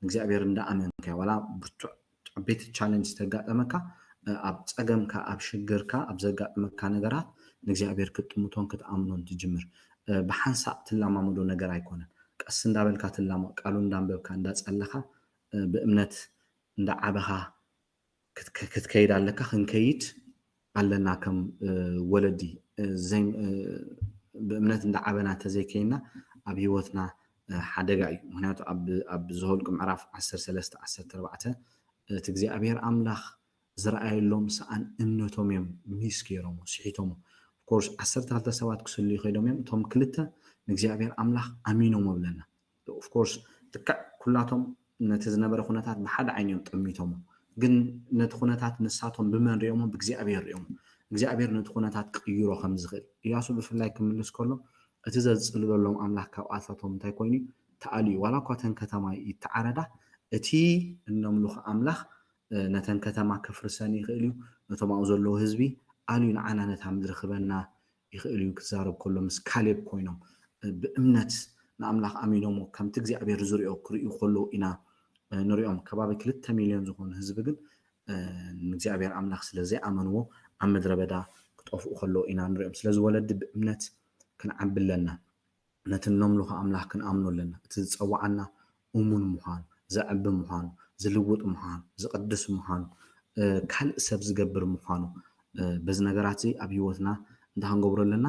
ንእግዚኣብሔር እንዳኣመንካዮ ዋላ ብርቱዕ ዓበይቲ ቻለንጅ ዝተጋጠመካ ኣብ ፀገምካ ኣብ ሽግርካ ኣብ ዘጋጥመካ ነገራት ንእግዚኣብሔር ክትጥምቶን ክትኣምኖን ትጅምር። ብሓንሳእ ትለማመዶ ነገር ኣይኮነን። ቀስ እንዳበልካ ትላማ ቃሉ እንዳንበብካ እንዳፀለኻ ብእምነት እንዳዓበኻ ክትከይድ ኣለካ። ክንከይድ ኣለና ከም ወለዲ። ብእምነት እንዳዓበና ተዘይከይና ኣብ ህይወትና ሓደጋ እዩ። ምክንያቱ ኣብ ዘኍልቁ ምዕራፍ ዓሰርተ ሰለስተ ዓሰርተ ኣርባዕተ እቲ እግዚኣብሔር ኣምላኽ ዝረኣየሎም ሰኣን እምነቶም እዮም ሚስ ገይሮሞ ስሒቶሞ። ኦፍኮርስ ዓሰርተ ክልተ ሰባት ክስልዩ ከይዶም እዮም እቶም ክልተ ንእግዚኣብሔር ኣምላኽ ኣሚኖሞ ብለና። ኦፍኮርስ ልክዕ ኩላቶም ነቲ ዝነበረ ኩነታት ብሓደ ዓይኒ እዮም ጠሚቶሞ። ግን ነቲ ኩነታት ንሳቶም ብመን ሪኦሞ? ብእግዚኣብሔር ሪኦሞ። እግዚኣብሔር ነቲ ኩነታት ክቕይሮ ከም ዝኽእል እያሱ ብፍላይ ክምልስ ከሎ እቲ ዘጽልለሎም ኣምላኽ ካብኣታቶም እንታይ ኮይኑ ተኣልዩ። ዋላ እኳ ተን ከተማ ይተዓረዳ እቲ እነምልኾ ኣምላኽ ነተን ከተማ ክፍርሰን ይኽእል እዩ። ነቶም ኣብኡ ዘለዉ ህዝቢ ኣልዩ ንዓና ነታ ምድሪ ክበና ይኽእል እዩ ክዛረብ ከሎ ምስ ካሌብ ኮይኖም ብእምነት ንኣምላኽ ኣሚኖሞ ከምቲ እግዚኣብሔር ዝሪኦ ክርእዩ ከለዉ ኢና ንሪኦም። ከባቢ ክልተ ሚልዮን ዝኾኑ ህዝቢ ግን ንእግዚኣብሔር ኣምላኽ ስለ ዘይኣመንዎ ኣብ ምድረ በዳ ክጠፍኡ ከለዉ ኢና ንሪኦም። ስለዚ ወለዲ ብእምነት ክንዓቢ ኣለና። ነቲ እነምልኾ ኣምላኽ ክንኣምኖ ኣለና። እቲ ዝጸውዓና እሙን ምዃኑ፣ ዘዕቢ ምዃኑ፣ ዝልውጥ ምዃኑ፣ ዝቕድስ ምዃኑ፣ ካልእ ሰብ ዝገብር ምዃኑ በዚ ነገራት እዚ ኣብ ህይወትና እንታይ ክንገብሮ ኣለና?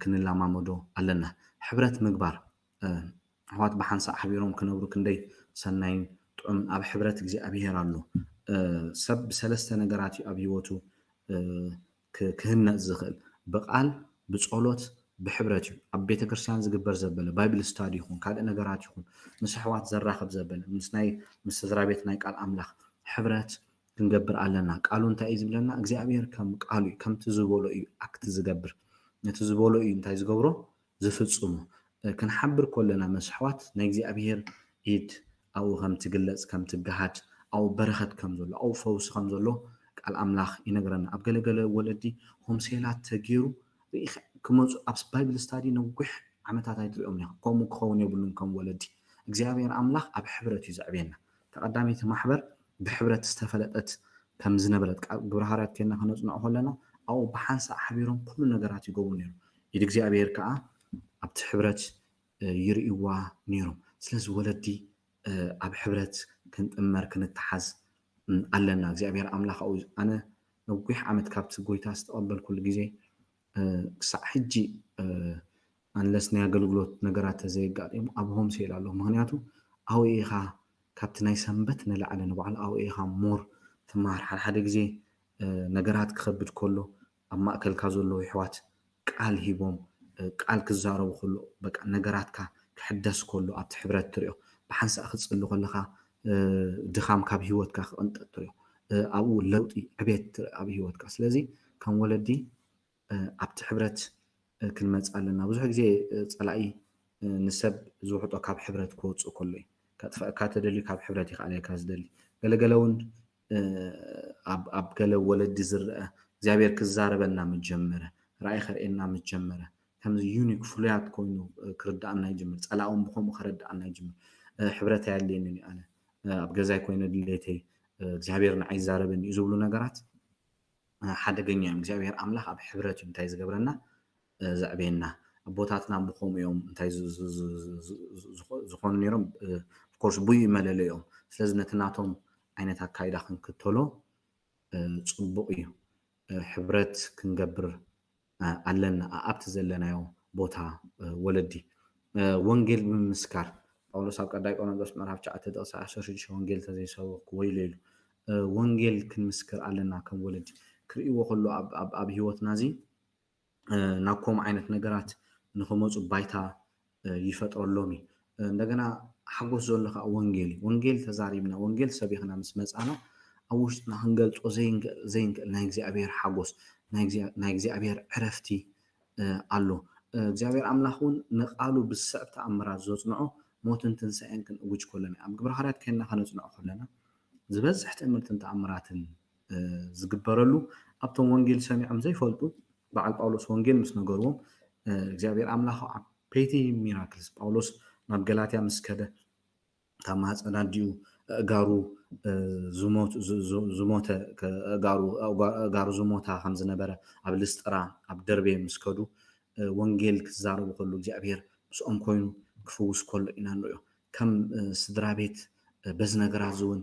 ክንለማመዶ ኣለና። ሕብረት ምግባር ኣሕዋት ብሓንሳእ ሓቢሮም ክነብሩ ክንደይ ሰናይን ጥዑምን ኣብ ሕብረት እግዚኣብሄር ኣሎ። ሰብ ብሰለስተ ነገራት እዩ ኣብ ህይወቱ ክህነፅ ዝኽእል ብቃል ብፀሎት ብሕብረት እዩ። ኣብ ቤተክርስትያን ዝግበር ዘበለ ባይብል ስታዲ ይኹን ካልእ ነገራት ይኹን ምስ ኣሕዋት ዘራኽብ ዘበለ ምስ ናይ ምስ ስድራ ቤት ናይ ቃል ኣምላኽ ሕብረት ክንገብር ኣለና። ቃሉ እንታይ እዩ ዝብለና? እግዚኣብሔር ከም ቃሉ እዩ፣ ከምቲ ዝበሎ እዩ ኣክት ዝገብር። ነቲ ዝበሎ እዩ እንታይ ዝገብሮ ዝፍፅሞ። ክንሓብር ከለና ምስ ኣሕዋት ናይ እግዚኣብሔር ኢድ ኣብኡ ከም ትግለፅ ከም ትገሃድ ኣብኡ በረኸት ከም ዘሎ ኣብኡ ፈውሲ ከም ዘሎ ቃል ኣምላኽ ይነግረና። ኣብ ገለገለ ወለዲ ሆምሴላት ተገይሩ ርኢኻ ክመፁ ኣብ ባይብል ስታዲ ነዊሕ ዓመታት ኣይትሪኦም ኢኻ። ከምኡ ክኸውን የብሉን። ከም ወለዲ እግዚኣብሔር ኣምላኽ ኣብ ሕብረት እዩ ዘዕብየና። ተቐዳመይቲ ማሕበር ብሕብረት ዝተፈለጠት ከም ዝነበረት ግብረ ሃዋርያት ኬና ከነፅንዖ ከለና ኣብኡ ብሓንሳእ ሓቢሮም ኩሉ ነገራት ይገብሩ ነይሮም። ኢድ እግዚኣብሔር ከዓ ኣብቲ ሕብረት ይርእይዋ ነይሮም። ስለዚ ወለዲ ኣብ ሕብረት ክንጥመር ክንተሓዝ ኣለና። እግዚኣብሔር ኣምላኽ ኣብኡ ኣነ ነዊሕ ዓመት ካብቲ ጎይታ ዝተቐበልኩሉ ግዜ ክሳዕ ሕጂ ኣንለስ ናይ ኣገልግሎት ነገራት ተዘየጋጢሙ ኣብ ሆምሴል ኣለኹ። ምክንያቱ ኣብኡ ኢኻ ካብቲ ናይ ሰንበት ንላዕሊ ንባዕሉ ኣብኡ ኢኻ ሞር ትመሃር። ሓደ ሓደ ግዜ ነገራት ክኸብድ ከሎ ኣብ ማእከልካ ዘለዉ የሕዋት ቃል ሂቦም ቃል ክዛረቡ ከሎ በቃ ነገራትካ ክሕደስ ከሎ ኣብቲ ሕብረት ትሪኦ። ብሓንሳእ ክትጽሊ ከለኻ ድኻም ካብ ህይወትካ ክቕንጠጥ ትሪኦ። ኣብኡ ለውጢ ዕቤት ትርኢ ኣብ ህይወትካ። ስለዚ ከም ወለዲ ኣብቲ ሕብረት ክንመጽእ ኣለና። ብዙሕ ግዜ ጸላኢ ንሰብ ዝውሕጦ ካብ ሕብረት ክወፅእ ከሎ እዩ። ከጥፍአካ ተደልዩ ካብ ሕብረት ይኽኣለካ ዝደሊ። ገለገለ እውን ኣብ ገለ ወለዲ ዝረአ እግዚኣብሔር ክዛረበና ምስ ጀመረ፣ ራእይ ከርእየና ምስ ጀመረ፣ ከምዚ ዩኒክ ፍሉያት ኮይኑ ክርድኣና ይጅምር። ጸላእውን ብኸምኡ ከረድኣና ይጅምር። ሕብረት ኣየድልየንን እዩ። ኣነ ኣብ ገዛይ ኮይነ ድሌተይ እግዚኣብሔር ንዓይ ይዛረበኒ እዩ ዝብሉ ነገራት ሓደገኛ እዮም። እግዚኣብሔር ኣምላኽ ኣብ ሕብረት እዩ እንታይ ዝገብረና ዘዕብየና። ኣቦታትና ብኸምኡ እዮም እንታይ ዝኾኑ ነይሮም። ኦፍኮርስ ብኡ መለለዮም። ስለዚ ነቲ ናቶም ዓይነት ኣካይዳ ክንክተሎ ፅቡቕ እዩ። ሕብረት ክንገብር ኣለና ኣብቲ ዘለናዮ ቦታ ወለዲ። ወንጌል ብምምስካር ጳውሎስ ኣብ ቀዳይ ቆሮንቶስ ምዕራፍ ትሽዓተ ጥቕሲ ዓሰርተ ሽዱሽተ ወንጌል ተዘይሰበኩ ወይሎ ኢሉ። ወንጌል ክንምስክር ኣለና ከም ወለዲ። ክርእይዎ ከሎ ኣብ ህይወትና እዚ ናብ ከምኡ ዓይነት ነገራት ንኽመፁ ባይታ ይፈጥረሎም እዩ። እንደገና ሓጎስ ዘሎ ከዓ ወንጌል እዩ። ወንጌል ተዛሪብና፣ ወንጌል ሰቢኽና ምስ መፃና ኣብ ውሽጥና ክንገልፆ ዘይንክእል ናይ እግዚኣብሔር ሓጎስ፣ ናይ እግዚኣብሔር ዕረፍቲ ኣሎ። እግዚኣብሔር ኣምላኽ እውን ንቃሉ ብስዕብ ተኣምራት ዘፅንዖ ሞትን ትንሳኤን ክንእውጅ ከለና፣ ኣብ ግብረ ሃዋርያት ከይንና ከነፅንዖ ከለና ዝበዝሕ ትእምርትን ተኣምራትን ዝግበረሉ ኣብቶም ወንጌል ሰሚዖም ዘይፈልጡ በዓል ጳውሎስ ወንጌል ምስ ነገርዎም እግዚኣብሔር ኣምላኽ ዓበይቲ ሚራክልስ ጳውሎስ ናብ ገላትያ ምስ ከደ ካብ ማህፀን ኣዲኡ እጋሩ ዝሞተ እጋሩ ዝሞታ ከም ዝነበረ ኣብ ልስጥራ ኣብ ደርቤ ምስ ከዱ ወንጌል ክዛረቡ ከሉ እግዚኣብሔር ምስኦም ኮይኑ ክፍውስ ከሎ ኢና ንሪኦ። ከም ስድራ ቤት በዚ ነገራት እውን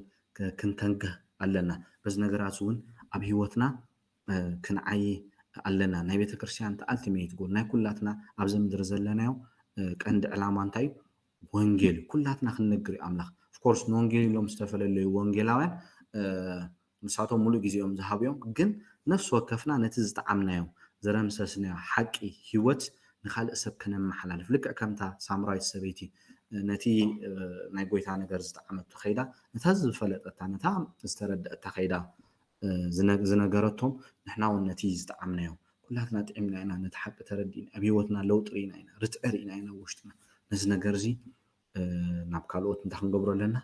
ክንተንክህ ኣለና። በዚ ነገራት እውን ኣብ ህይወትና ክንዓይ ኣለና። ናይ ቤተክርስትያን ኣልቲሜት ጎል ናይ ኩላትና ኣብዚ ምድሪ ዘለናዮ ቀንዲ ዕላማ እንታይ እዩ? ወንጌል እዩ። ኩላትና ክንነግር እዩ ኣምላኽ። ኦፍኮርስ ንወንጌል ኢሎም ዝተፈለለዩ ወንጌላውያን ንሳቶም ሙሉእ ግዜኦም ዝሃብዮም፣ ግን ነፍሲ ወከፍና ነቲ ዝጠዓምናዮ ዝረምሰስናዮ ሓቂ ህይወት ንኻልእ ሰብ ከነመሓላልፍ፣ ልክዕ ከምታ ሳምራዊት ሰበይቲ ነቲ ናይ ጎይታ ነገር ዝጠዓመቶ ከይዳ ነታ ዝፈለጠታ ነታ ዝተረደአታ ከይዳ ዝነገረቶም፣ ንሕና እውን ነቲ ዝጠዓምናዮ ኩላትና ጥዒምና ኢና፣ ነቲ ሓቂ ተረዲእና ኣብ ህይወትና ለውጢ ርኢና ኢና፣ ርትዒ ርኢና ኢና ውሽጥና። ነዚ ነገር እዚ ናብ ካልኦት እንታይ ክንገብሮ ኣለና?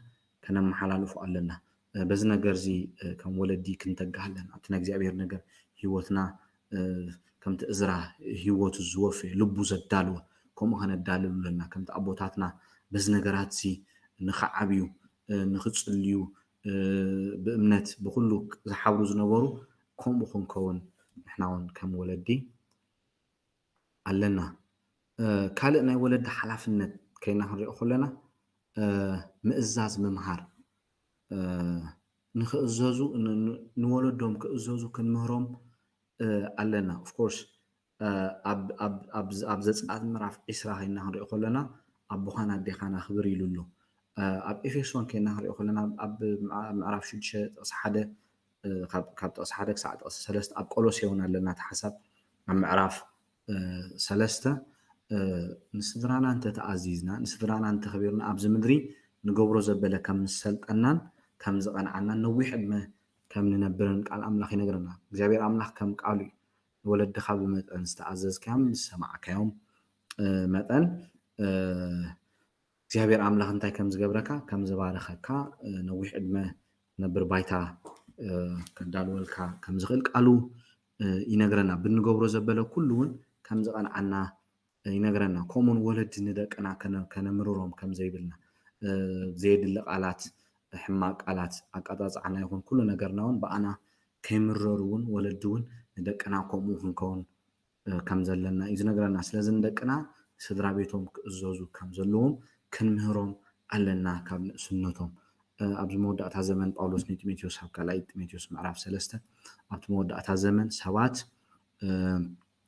ከነመሓላልፎ ኣለና። በዚ ነገር እዚ ከም ወለዲ ክንተግህ ኣለና። ኣብቲ ናይ እግዚኣብሔር ነገር ህይወትና ከምቲ እዝራ ህይወቱ ዝወፈየ ልቡ ዘዳልወ ከምኡ ከነዳልሉ ኣለና። ከምቲ ኣቦታትና በዚ ነገራት እዚ ንኽዓብዩ ንኽጽልዩ ብእምነት ብኩሉ ዝሓብሩ ዝነበሩ ከምኡ ክንከውን ንሕና እውን ከም ወለዲ ኣለና። ካልእ ናይ ወለዲ ሓላፍነት ከይና ክንሪኦ ከለና ምእዛዝ ምምሃር ንኽእዘዙ ንወለዶም ክእዘዙ ክንምህሮም ኣለና። ኦፍኮርስ ኣብ ዘፀኣት ምዕራፍ ዒስራ ከይና ክንሪኦ ከለና ኣቦኻን ኣዴኻን ኣኽብር ኢሉ ኣሎ። ኣብ ኤፌሶን ከይና ክንሪኦ ከለና ኣብ ምዕራፍ ሽዱሽተ ጥቕሲ ሓደ ካብ ጥቕሲ ሓደ ክሳዕ ጥቕሲ ሰለስተ ኣብ ቆሎሴ እውን ኣለና እቲ ሓሳብ ኣብ ምዕራፍ ሰለስተ ንስድራና እንተተኣዚዝና ንስድራና እንተኽቢርና ኣብዚ ምድሪ ንገብሮ ዘበለ ከም ንሰልጠናን ከም ዝቐንዓናን ነዊሕ ዕድመ ከም ንነብርን ቃል ኣምላኽ ይነግረና። እግዚኣብሔር ኣምላኽ ከም ቃሉ እዩ። ንወለድኻ ብመጠን ዝተኣዘዝካዮም ዝሰማዕካዮም መጠን እግዚኣብሔር ኣምላኽ እንታይ ከም ዝገብረካ ከም ዝባረኸካ ነዊሕ ዕድመ ነብር ባይታ ከዳልወልካ ከም ዝኽእል ቃሉ ይነግረና። ብንገብሮ ዘበለ ኩሉ እውን ከም ዝቐንዓና ይነግረና። ከምኡውን ወለዲ ንደቅና ከነምርሮም ከም ዘይብልና ዘየድሊ ቃላት፣ ሕማቅ ቃላት፣ ኣቀጻጽዓና ይኹን ኩሉ ነገርና እውን ብኣና ከይምረሩ እውን ወለዲ እውን ንደቅና ከምኡ ክንከውን ከም ዘለና እዩ ዝነግረና። ስለዚ ንደቅና ስድራ ቤቶም ክእዘዙ ከም ዘለዎም ክንምህሮም ኣለና ካብ ንእስነቶም። ኣብዚ መወዳእታ ዘመን ጳውሎስ ንጢሞቴዎስ ኣብ ካልኣይ ጢሞቴዎስ ምዕራፍ ሰለስተ ኣብቲ መወዳእታ ዘመን ሰባት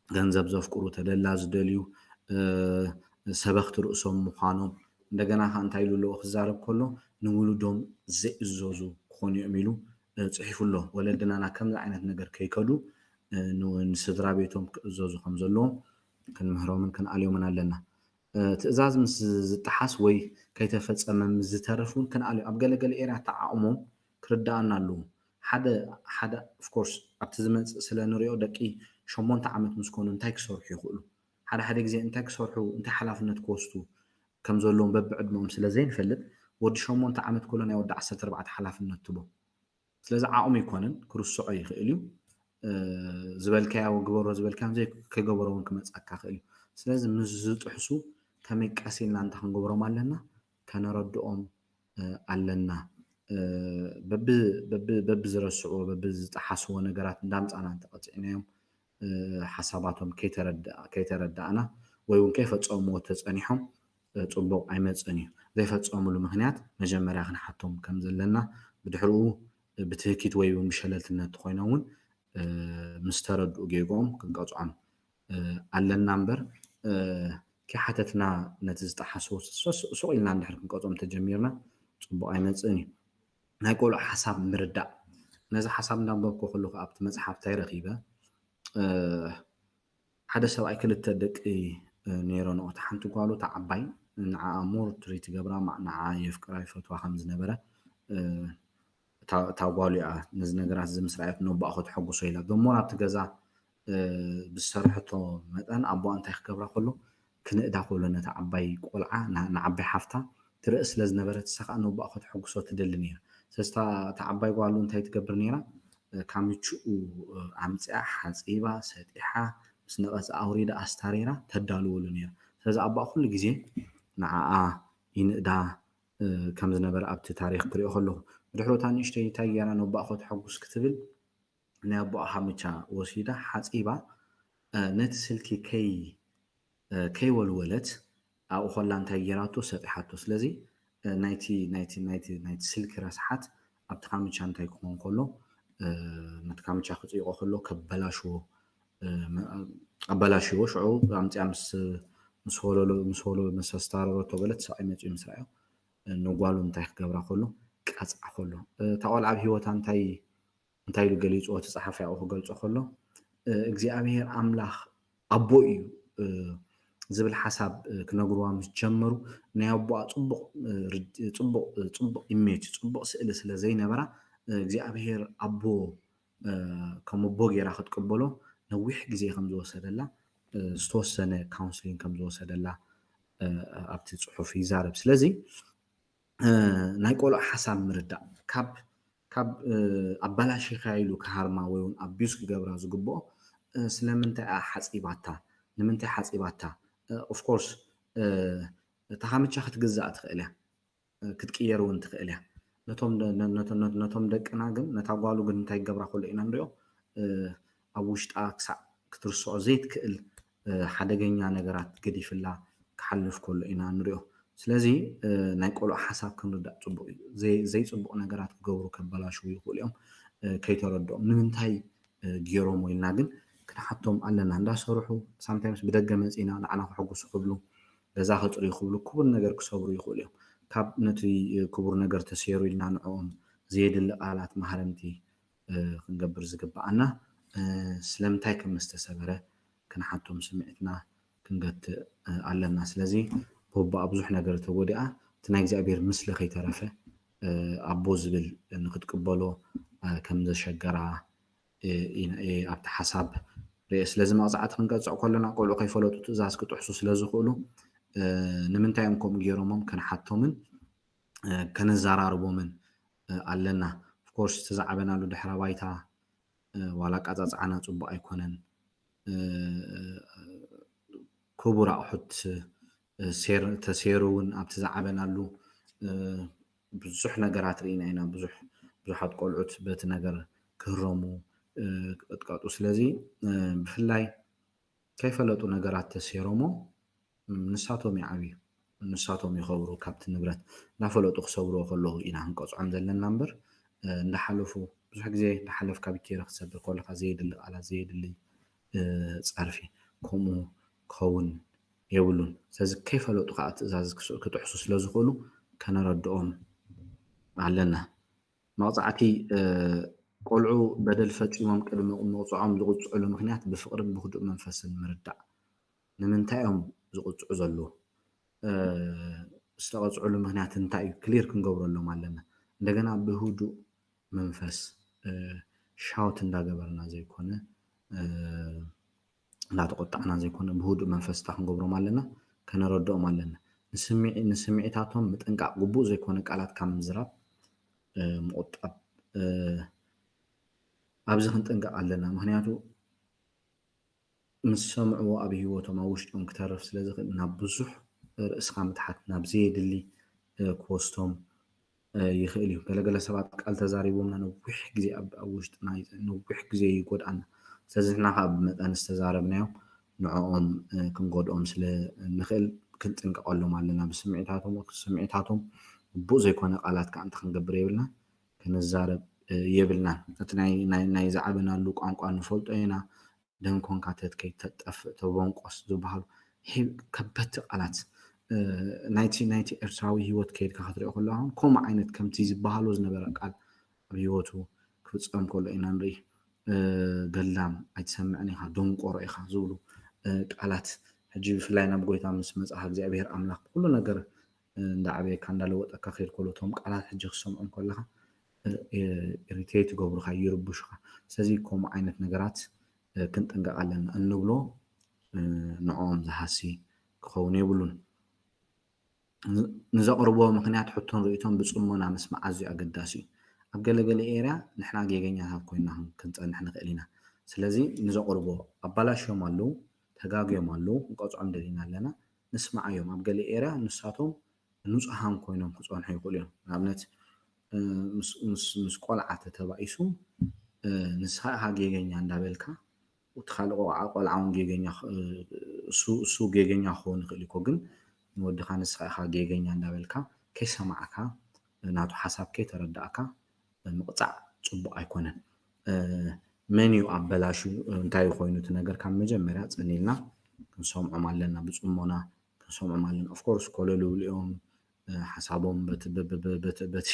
ገንዘብ ዘፍቅሩ፣ ተደላ ዝደልዩ፣ ሰበኽቲ ርእሶም ምዃኖም እንደገና ከዓ እንታይ ኢሉ ኣለዎ ክዛረብ ከሎ ንውሉዶም ዘይእዘዙ ክኾኑ እዮም ኢሉ ፅሒፉ ኣሎ። ወለድና ናብ ከምዚ ዓይነት ነገር ከይከዱ ንስድራ ቤቶም ክእዘዙ ከም ዘለዎም ክንምህሮምን ክንኣልዮምን ኣለና። ትእዛዝ ምስ ዝጠሓስ ወይ ከይተፈፀመ ምስ ዝተርፍ እውን ክንኣልዮ ኣብ ገለገለ ኤርያ ተዓቕሞም ክርዳኣና ኣለዎ። ሓደ ሓደ ኦፍኮርስ ኣብቲ ዝመፅእ ስለ ንሪኦ ደቂ ሸሞንተ ዓመት ምስ ኮኑ እንታይ ክሰርሑ ይኽእሉ? ሓደ ሓደ ግዜ እንታይ ክሰርሑ እንታይ ሓላፍነት ክወስዱ ከም ዘለዎም በብዕድመኦም ስለ ዘይንፈልጥ ወዲ ሸሞንተ ዓመት ከሎ ናይ ወዲ ዓሰርተ ኣርባዕተ ሓላፍነት ትቦ ስለዚ ዓቕሚ ኣይኮነን ክርስዖ ይኽእል እዩ ዝበልካዮ ግበሮ ዝበልካዮ ከይገበሮ እውን ክመፅኣካ ክእል እዩ ስለዚ ምስ ዝጥሕሱ ከመይ ቀስ ኢልና እንታይ ክንገብሮም ኣለና ከነረድኦም ኣለና በብዝረስዕዎ በብዝጠሓስዎ ነገራት እንዳምፃና እንተቐፂዕናዮም ሓሳባቶም ከይተረዳእና ወይ እውን ከይፈፀምዎ ተፀኒሖም ፅቡቕ ኣይመፅእን እዩ ዘይፈፀምሉ ምክንያት መጀመርያ ክንሓቶም ከም ዘለና ብድሕሪኡ ብትህኪት ወይ እውን ብሸለልትነት ኮይኖም እውን ምስ ተረድኡ ጌግኦም ክንቀፅዖም ኣለና እምበር ከይሓተትና ነቲ ዝጠሓስዎ ሱቕ ኢልና እንድሕር ክንቀፅኦም ተጀሚርና ፅቡቕ ኣይመፅእን እዩ ናይ ቆልዑ ሓሳብ ምርዳእ ነዚ ሓሳብ እንዳንበብኩ ከለኹ ኣብቲ መፅሓፍ እንታይ ረኺበ ሓደ ሰብኣይ ክልተ ደቂ ነይሮንኦ እታ ሓንቲ ጓሉ እታ ዓባይ ንዓኣ ሞር ትሪት ይገብራ ንዓ የፍቅራ ይፈትዋ ከም ዝነበረ እታ ጓሉ እያ ነዚ ነገራት እዚ ምስ ረኣየት ነቦኣ ከተሐጉሶ ኢላ ዶሞር ኣብቲ ገዛ ብዝሰርሐቶ መጠን ኣቦኣ እንታይ ክገብራ ከሎ ክንእዳ ከሎ ነታ ዓባይ ቆልዓ ንዓባይ ሓፍታ ትርኢ ስለ ዝነበረት ንሳ ከዓ ነቦኣ ከተሐጉሶ ትደሊ ነይራ ስለዚ እታ ዓባይ ጓሉ እንታይ ትገብር ነይራ ካምችኡ ኣምፅኣ ሓፂባ ሰጢሓ ምስ ነቐፀ ኣውሪዳ ኣስታሪራ ተዳልወሉ ነይራ ስለዚ ኣቦኣ ኩሉ ግዜ ንዓኣ ይንእዳ ከም ዝነበረ ኣብቲ ታሪክ ክሪኦ ከለኹ ብድሕሮታ ንእሽተይ እንታይ ገይራ ነቦኣ ከተሐጉስ ክትብል ናይ ኣቦኣ ካምቻ ወሲዳ ሓፂባ ነቲ ስልኪ ከይ ከይወልወለት ኣብኡ ከላ እንታይ ገይራቶ ሰጢሓቶ ስለዚ ናይቲ ናይቲ ናይቲ ናይቲ ስልኪ ረስሓት ኣብቲ ካምቻ እንታይ ክኾን ከሎ ነቲ ካምቻ ክፅይቆ ከሎ ከበላሽዎ ኣበላሽዎ ሽዑ ኣምፅያ ምስ ምስ ወለሎ ምስ ወሎ ምስ ኣስታረረቶ በለት ሰብኣይ መፅኡ ምስ ረኣዮ ንጓሉ እንታይ ክገብራ ከሎ ቀፅዓ ከሎ እታ ቆልዓ ኣብ ሂወታ እንታይ እንታይ ኢሉ ገሊፅዎ እቲ ፀሓፊ ኣብኡ ክገልፆ ከሎ እግዚኣብሔር ኣምላኽ ኣቦ እዩ ዝብል ሓሳብ ክነግርዋ ምስ ጀመሩ ናይ ኣቦኣ ፅቡቕ ፅቡቕ ፅቡቕ ኢሜጅ ፅቡቕ ስእሊ ስለ ዘይነበራ እግዚኣብሔር ኣቦ ከም ኣቦ ገይራ ክትቅበሎ ነዊሕ ግዜ ከም ዝወሰደላ ዝተወሰነ ካውንስሊንግ ከም ዝወሰደላ ኣብቲ ፅሑፍ ይዛረብ ስለዚ ናይ ቆልዑ ሓሳብ ምርዳእ ካብ ካብ ኣባላሽኻ ኢሉ ክሃርማ ወይ እውን ኣቢዩስ ክገብራ ዝግብኦ ስለምንታይ እያ ሓፂባታ ንምንታይ ሓፂባታ ኦፍኮርስ እታ ካምቻ ክትግዛእ ትኽእል እያ ክትቅየር እውን ትኽእል እያ ነቶም ደቅና ግን ነታ ጓሉ ግን እንታይ ገብራ ከሎ ኢና ንሪኦ ኣብ ውሽጣ ክሳዕ ክትርስዖ ዘይትክእል ሓደገኛ ነገራት ገዲፍላ ክሓልፍ ከሎ ኢና ንሪኦ ስለዚ ናይ ቆልዑ ሓሳብ ክንርዳእ ፅቡቅ እዩ ዘይፅቡቅ ነገራት ክገብሩ ከበላሽው ይኽእሉ እዮም ከይተረድኦም ንምንታይ ገይሮሞ ኢልና ግን ክንሓቶም ኣለና እንዳሰርሑ ሳምታይምስ ብደገ መፂና ንዓና ክሕጉሱ ክብሉ ገዛ ከፅርዩ ክብሉ ክቡር ነገር ክሰብሩ ይኽእሉ እዮም ካብ ነቲ ክቡር ነገር ተሰይሩ ኢልና ንዕኦም ዘየድሊ ቃላት ማህረምቲ ክንገብር ዝግበኣና ስለምንታይ ከም ዝተሰበረ ክንሓቶም ስምዒትና ክንገትእ ኣለና ስለዚ ቦቦኣ ብዙሕ ነገር ተጎዲኣ እቲ ናይ እግዚኣብሔር ምስሊ ከይተረፈ ኣቦ ዝብል ንክትቅበሎ ከም ዘሸገራ ኣብቲ ሓሳብ ርእ ስለዚ መቕፃዕቲ ክንቀፅዕ ከለና ቆልዑ ከይፈለጡ ትእዛዝ ክጥሕሱ ስለዝኽእሉ ንምንታይ እዮም ከምኡ ገይሮሞም ክንሓቶምን ከነዘራርቦምን ኣለና ኦፍኮርስ ዝተዛዕበናሉ ድሕረ ባይታ ዋላ ኣቃፃፅዓና ፅቡቅ ኣይኮነን ክቡር ኣቑሑት ተሰይሩ እውን ኣብቲ ዝዓበናሉ ብዙሕ ነገራት ርኢና ኢና ብዙሕ ብዙሓት ቆልዑት በቲ ነገር ክህረሙ ቅጥቀጡ ስለዚ ብፍላይ ከይፈለጡ ነገራት ተሰይሮሞ ንሳቶም ይዓብዩ ንሳቶም ይኸብሩ ካብቲ ንብረት እንዳፈለጡ ክሰብርዎ ከለዉ ኢና ክንቀፅዖም ዘለና እምበር እንዳሓለፉ ብዙሕ ግዜ እንዳሓለፍካ ብኬረ ክትሰብር ከለካ ዘየድሊ ቃላት ዘየድሊ ፀርፊ ከምኡ ክኸውን የብሉን ስለዚ ከይፈለጡ ከዓ ትእዛዝ ክጥሕሱ ስለዝኽእሉ ከነረድኦም ኣለና መቕፃዕቲ ቆልዑ በደል ፈፂሞም ቅድሚ ምቕፅዖም ዝቕፅዕሉ ምክንያት ብፍቕርን ብህዱእ መንፈስን ምርዳእ ንምንታይ እዮም ዝቕፅዑ ዘለዉ ዝተቐፅዕሉ ምክንያት እንታይ እዩ ክሊር ክንገብረሎም ኣለና እንደገና ብህዱእ መንፈስ ሻውት እንዳገበርና ዘይኮነ እንዳተቆጣዕና ዘይኮነ ብህዱእ መንፈስ እንታይ ክንገብሮም ኣለና? ከነረድኦም ኣለና። ንስምዒ-፣ ንስምዒታቶም ምጥንቃቕ፣ ግቡእ ዘይኮነ ቃላት ካብ ምዝራብ፣ እ፣ ምቑጣብ፣ እ፣ ኣብዚ ክንጥንቀቕ ኣለና። ምኽንያቱ ምስ ሰምዕዎ ኣብ ህይወቶም ኣብ ውሽጦም ክተርፍ ስለ ዝኽእል ናብ ብዙሕ ርእስኻ ምትሓት ናብ ዘየድሊ፣ እ፣ ክወስዶም፣ እ፣ ይኽእል እዩ። ገለገለ ሰባት ቃል ተዛሪቦምና ነዊሕ ግዜ ኣብ፣ ኣብ ውሽጥና ይ-፣ ነዊሕ ግዜ ይጎድኣና። ስለዚ ንሕና ከዓ ብመጠን ዝተዛረብናዮም ንዕኦም፣ እ፣ ክንጎድኦም ስለ እንኽእል ክንጥንቀቐሎም ኣለና። ብስምዒታቶም፣ ስምዒታቶም ግቡእ ዘይኮነ ቃላት ከዓ እንተ ክንገብር የብልና። ክንዛረብ፣ እ፣ የብልናን። እቲ ናይ፣ ናይ፣ ናይ ዝዓበናሉ ቋንቋ ንፈልጦ ኢና። ደን ኮንካ ተትከይ ተጠፍእ ተቦንቆስ ዝበሃሉ ሄ-፣ ከበድቲ ቃላት፣ እ፣ ናይቲ፣ ናይቲ ኤርትራዊ ህይወት ከይድካ ክትሪኦ ከለኻ ከምኡ ዓይነት ከምቲ ዝበሃሎ ዝነበረ ቃል ኣብ ህይወቱ ክፍጸም ከሎ ኢና ንርኢ። እ፣ ገላም ኣይትሰምዕን ኢኻ፣ ደንቆሮ ኢኻ ዝብሉ፣ እ፣ ቃላት ሕጂ ብፍላይ ናብ ጎይታ ምስ መጻኻ እግዚኣብሔር ኣምላኽ ብኩሉ ነገር፣ እ፣ እንዳዓበየካ እንዳለወጠካ ክኸይድ ከሎ እቶም ቃላት ሕጂ ክትሰምዖም ከለኻ፣ እ፣ ኢሪቴት ይገብሩኻ፣ ይርብሹኻ። ስለዚ ከምኡ ዓይነት ነገራት፣ እ፣ ክንጥንቀቕ ኣለና እንብሎ፣ እ፣ ንዕኦም ዝሃሲ ክኸውን የብሉን። ን-፣ ንዘቕርብዎ ምኽንያት፣ ሕቶን ርእይቶን ብጽሞና ምስማዕ ኣዝዩ ኣገዳሲ እዩ። ኣብ ገለገለ ኤርያ ንሕና ጌገኛታት ኮይና ክን-፣ ክንጸንሕ ንኽእል ኢና። ስለዚ ንዘቕርብዎ ኣባላሽዮም ኣለዉ፣ ተጋግዮም ኣለዉ፣ ክንቀጽዖም ደሊና ኣለና። ንስማዓዮም። ኣብ ገለ ኤርያ ንሳቶም ንጹሃን ኮይኖም ክጸንሑ ይኽእሉ እዮም። ንኣብነት፣ እ፣ ምስ፣ ምስ፣ ምስ ቆልዓ ተተባኢሱ፣ እ፣ ንስኻ ኢኻ ጌገኛ እንዳበልካ፣ እቲ ካልእ ቆልዓ፣ ቆልዓ እውን ጌገኛ ኽ-፣ እሱ፣ እሱ ጌገኛ ክኸውን ይኽእል እኮ፣ ግን ንወድኻ ንስኻ ኢኻ ጌገኛ እንዳበልካ ከይሰማዕካ፣ ናቱ ሓሳብ ከይተረዳእካ ምቕጻዕ ጽቡቕ ኣይኮነን። እ፣ መን እዩ ኣበላሹ፣ እንታይ ኮይኑ እቲ ነገር ካብ መጀመርያ ጽን ኢልና ክንሰምዖም ኣለና፣ ብጽሞና ክንሰምዖም ኣለና። ኦፍኮርስ ኮለል ይብሉ እዮም፣ እ፣ ሓሳቦም በቲ፣ በ-፣ በ-፣ በ-፣ በቲ፣ በቲ፣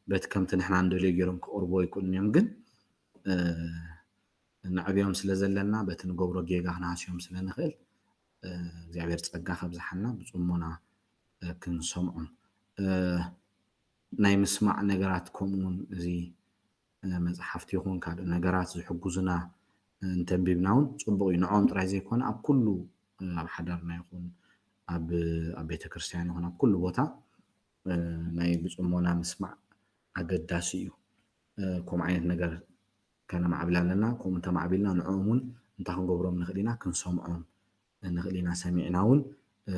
በቲ ከምቲ ንሕና እንደልዮ ገይሮም ክቕርቡ ኣይክእሉን እዮም፣ ግን፣ እ፣ ነዕብዮም ስለ ዘለና በቲ ንገብሮ ጌጋ ክንሃስዮም ስለ ንኽእል፣ እ፣ እግዚኣብሔር ጸጋ ከብዝሓልና ብጽሞና፣ እ፣ ክንሰምዖም። እ፣ ናይ ምስማዕ ነገራት ከምኡ እውን እዚ፣ እ፣ መጽሓፍቲ ይኹን ካልእ ነገራት ዝሕግዙና፣ እ፣ እንተንቢብና እውን ጽቡቕ እዩ። ንዕኦም ጥራይ ዘይኮነ ኣብ ኩሉ፣ እ፣ ኣብ ሓዳርና ይኹን ኣብ፣ ኣብ ቤተክርስትያን ይኹን ኣብ ኩሉ ቦታ፣ እ፣ ናይ ብጽሞና ምስማዕ ኣገዳሲ እዩ። እ፣ ከምኡ ዓይነት ነገር ከነማዕብል ኣለና። ከምኡ እንተማዕቢልና ንዕኦም እውን እንታይ ክንገብሮም ንኽእል ኢና? ክንሰምዖም ንኽእል ኢና። ሰሚዕና እውን፣ እ፣